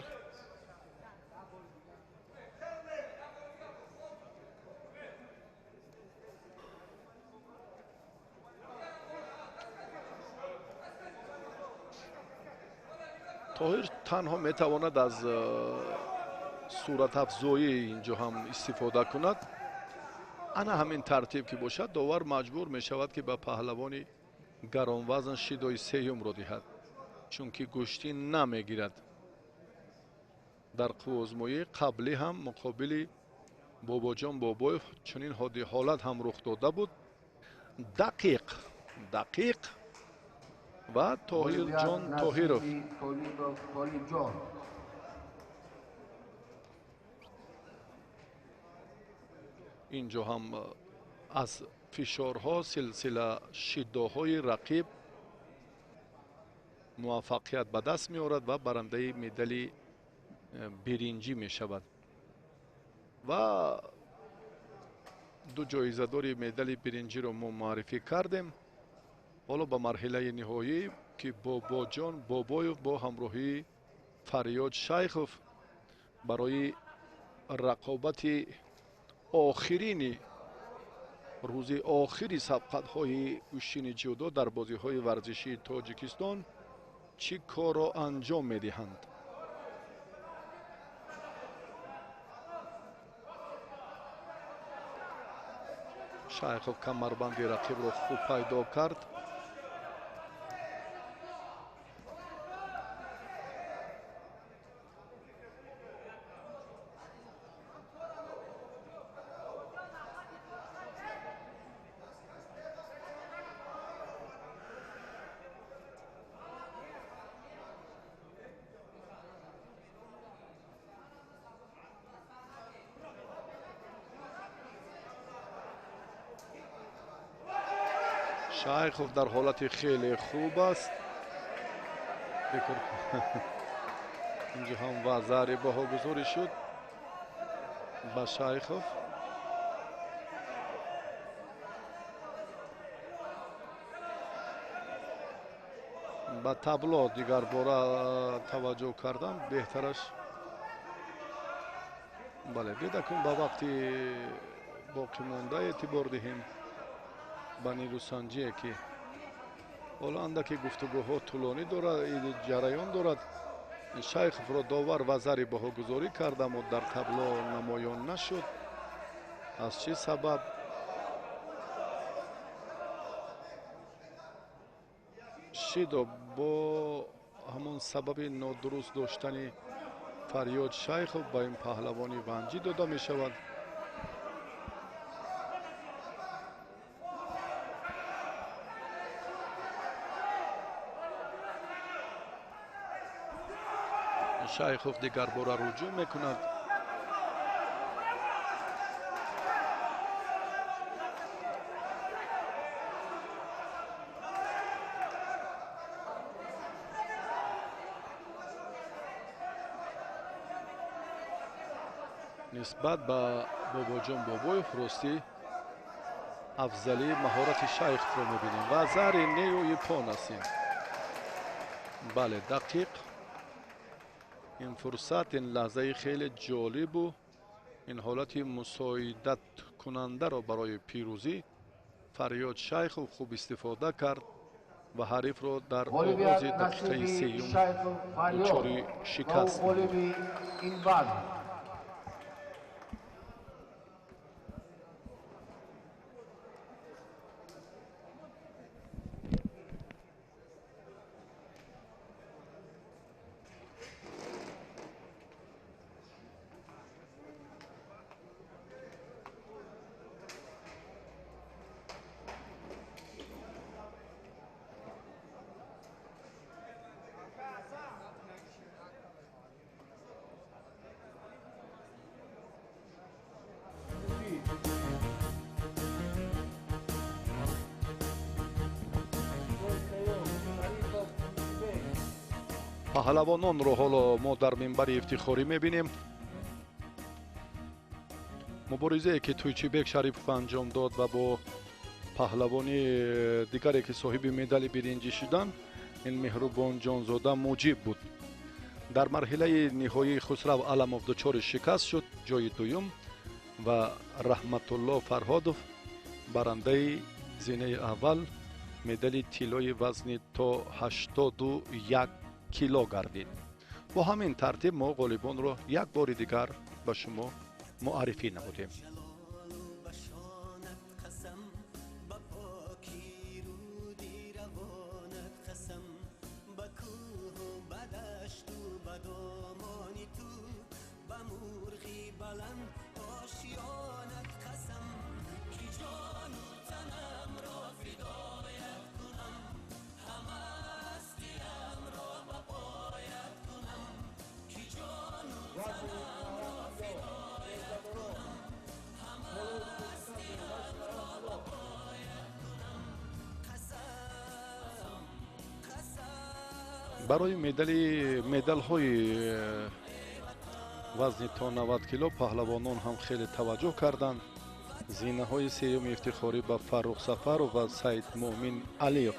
Тоҳир танҳо метавонад аз суратафзоӣ инҷо ҳам истифода кунад. Ана ҳамин тартиб ки бошад, довар маҷбур мешавад, ки ба паҳлавони гаронвазн шидои сеюмро диҳад, чунки гӯштин намегирад. Дар қувваозмоии қаблӣ ҳам муқобили Бобоҷон Бобоев чунин ҳолат ҳам рух дода буд. Дақиқ, дақиқ ва Тоҳирҷон Тоҳиров. Инҷо ҳам аз фишорҳо, силсила шидоҳои рақиб муваффақият ба даст меорад ва барандаи медали биринҷӣ мешавад. Ва ду ҷоизадори медали биринҷиро мо муаррифӣ кардем. Ҳоло ба марҳилаи ниҳоӣ, ки Бобоҷон Бобоев бо ҳамроҳии Фарёд Шайхов барои рақобати охирини рӯзи охири сабқатҳои гӯштини ҷудо дар бозиҳои варзишии Тоҷикистон чӣ корро анҷом медиҳанд. Шайхов камарбанди рақибро хуб пайдо кард. Шайхов дар ҳолати хеле хуб аст. Инҷо ҳам вазари баҳогузорӣ шуд ба Шайхов. Ба табло дигар бора таваҷҷӯҳ кардам беҳтараш. Бале, бедакун ба вақти боқимонда эътибор диҳем ба нерӯсанҷие ки ҳоло андаке гуфтугӯҳо тӯлонӣ дорад, ҷараён дорад. Шайховро довар вазари баҳогузорӣ кард, аммо дар табло намоён нашуд. Аз чӣ сабаб? Шидо бо ҳамон сабаби нодуруст доштани Фарёд Шайхов ба ин паҳлавони ванҷӣ дода мешавад. Шайхов дигарбора руҷӯъ мекунад. Нисбат ба Бобоҷон Бобоев ростӣ афзалии маҳорати Шайховро мебинем ва зари нею ипон аст ин. Бале, дақиқ ин фурсат, ин лаҳзаи хеле ҷолибу ин ҳолати мусоидаткунандаро барои пирӯзӣ Фарёд Шайхов хуб истифода кард ва ҳарифро дар оғози дақиқаи сеюм дучори шикаст намуд. Паҳлавононро ҳоло мо дар минбари ифтихорӣ мебинем. Муборизае ки Тӯйчибек Шарипов анҷом дод ва бо паҳлавони дигаре ки соҳиби медали биринҷӣ шуданд, ин Меҳрубонҷонзода Муҷиб буд. Дар марҳилаи ниҳоии Хусрав Аламов дучори шикаст шуд, ҷои дуюм, ва Раҳматулло Фарҳодов барандаи зинаи аввал медали тиллои вазни то 81 кило гардид. Бо ҳамин тартиб мо ғолибонро як бори дигар ба шумо муаррифӣ намудем. Барои медалҳои вазни то 90 кило паҳлавонон ҳам хеле таваҷҷӯҳ карданд. Зинаҳои сеюми ифтихорӣ ба Фаррух Сафаров ва Саидмӯмин Алиев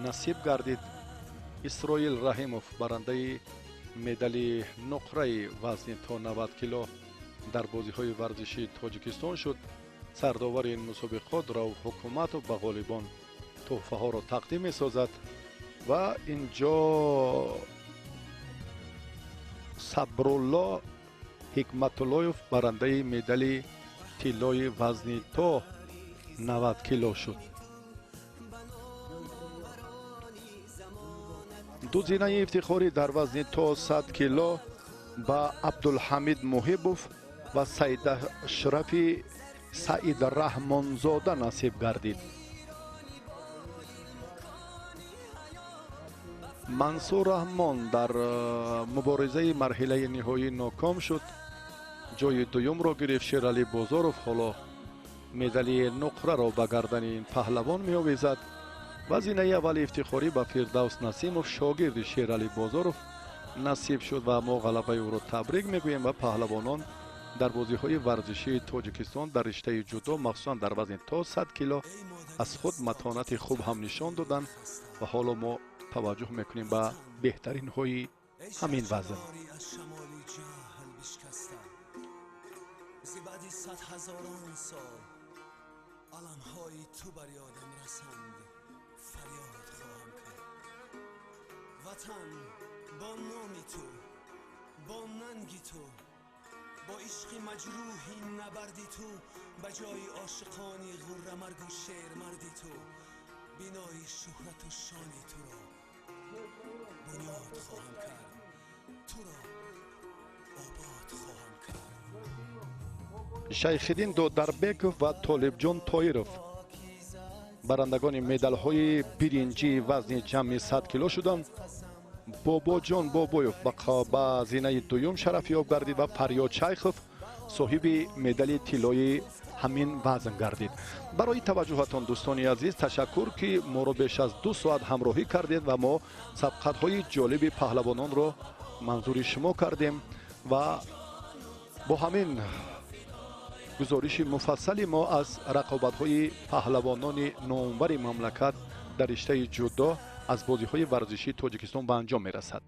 насиб гардид. Исроил Раҳимов барандаи медали нуқраи вазни то 90 кило дар бозиҳои варзишии Тоҷикистон шуд. Сардовари ин мусобиқот Рауф Ҳукуматов ба ғолибон тӯҳфаҳоро тақдим месозад ва инҷо Сабрулло Ҳикматуллоев барандаи медали тиллои вазни то 90 кило шуд. Ду зинаи ифтихорӣ дар вазни то 100 кило ба Абдулҳамид Муҳибов ва Саидашрафи Саидраҳмонзода насиб гардид. Мансур Раҳмон дар муборизаи марҳилаи ниҳоӣ ноком шуд, ҷои дуюмро гирифт. Шералӣ Бозоров ҳоло медали нуқраро ба гардани ин паҳлавон меовезад ва зинаи аввали ифтихорӣ ба Фирдавс Насимов, шогирди Шералӣ Бозоров, насиб шуд ва мо ғалабаи ӯро табрик мегӯем ва паҳлавонон дар бозиҳои варзишии Тоҷикистон дар риштаи ҷудо, махсусан дар вазни то 100 кило, аз худ матонати хуб ҳам нишон доданд ва ҳоло мо Таваҷҷӯҳ мекунем ба беҳтаринҳои ҳамин вазн. Ватан бо номи ту, бо нанги ту, бо ишқи маҷрӯҳи набарди ту, ба ҷои ошиқони ғуррамаргу шермарди ту, бинои шӯҳрату шони туро бунёд хоҳам кард, туро обод хоҳам кард. Шайхиддин Додарбеков ва Толибҷон Тоиров барандагони медалҳои биринҷии вазни ҷамъи 100 кило шуданд. Бобоҷон Бобоев ба зинаи дуюм шарафёб гардид ва Фарёд Шайхов соҳиби медали тиллои ҳамин вазн гардид. Барои таваҷҷӯҳатон, дӯстони азиз, ташаккур, ки моро беш аз 2 соат ҳамроҳӣ кардед ва мо сабқатҳои ҷолиби паҳлавононро манзури шумо кардем ва бо ҳамин гузориши муфассали мо аз рақобатҳои паҳлавонони номвари мамлакат дар риштаи ҷудо аз бозиҳои варзишии Тоҷикистон ба анҷом мерасад.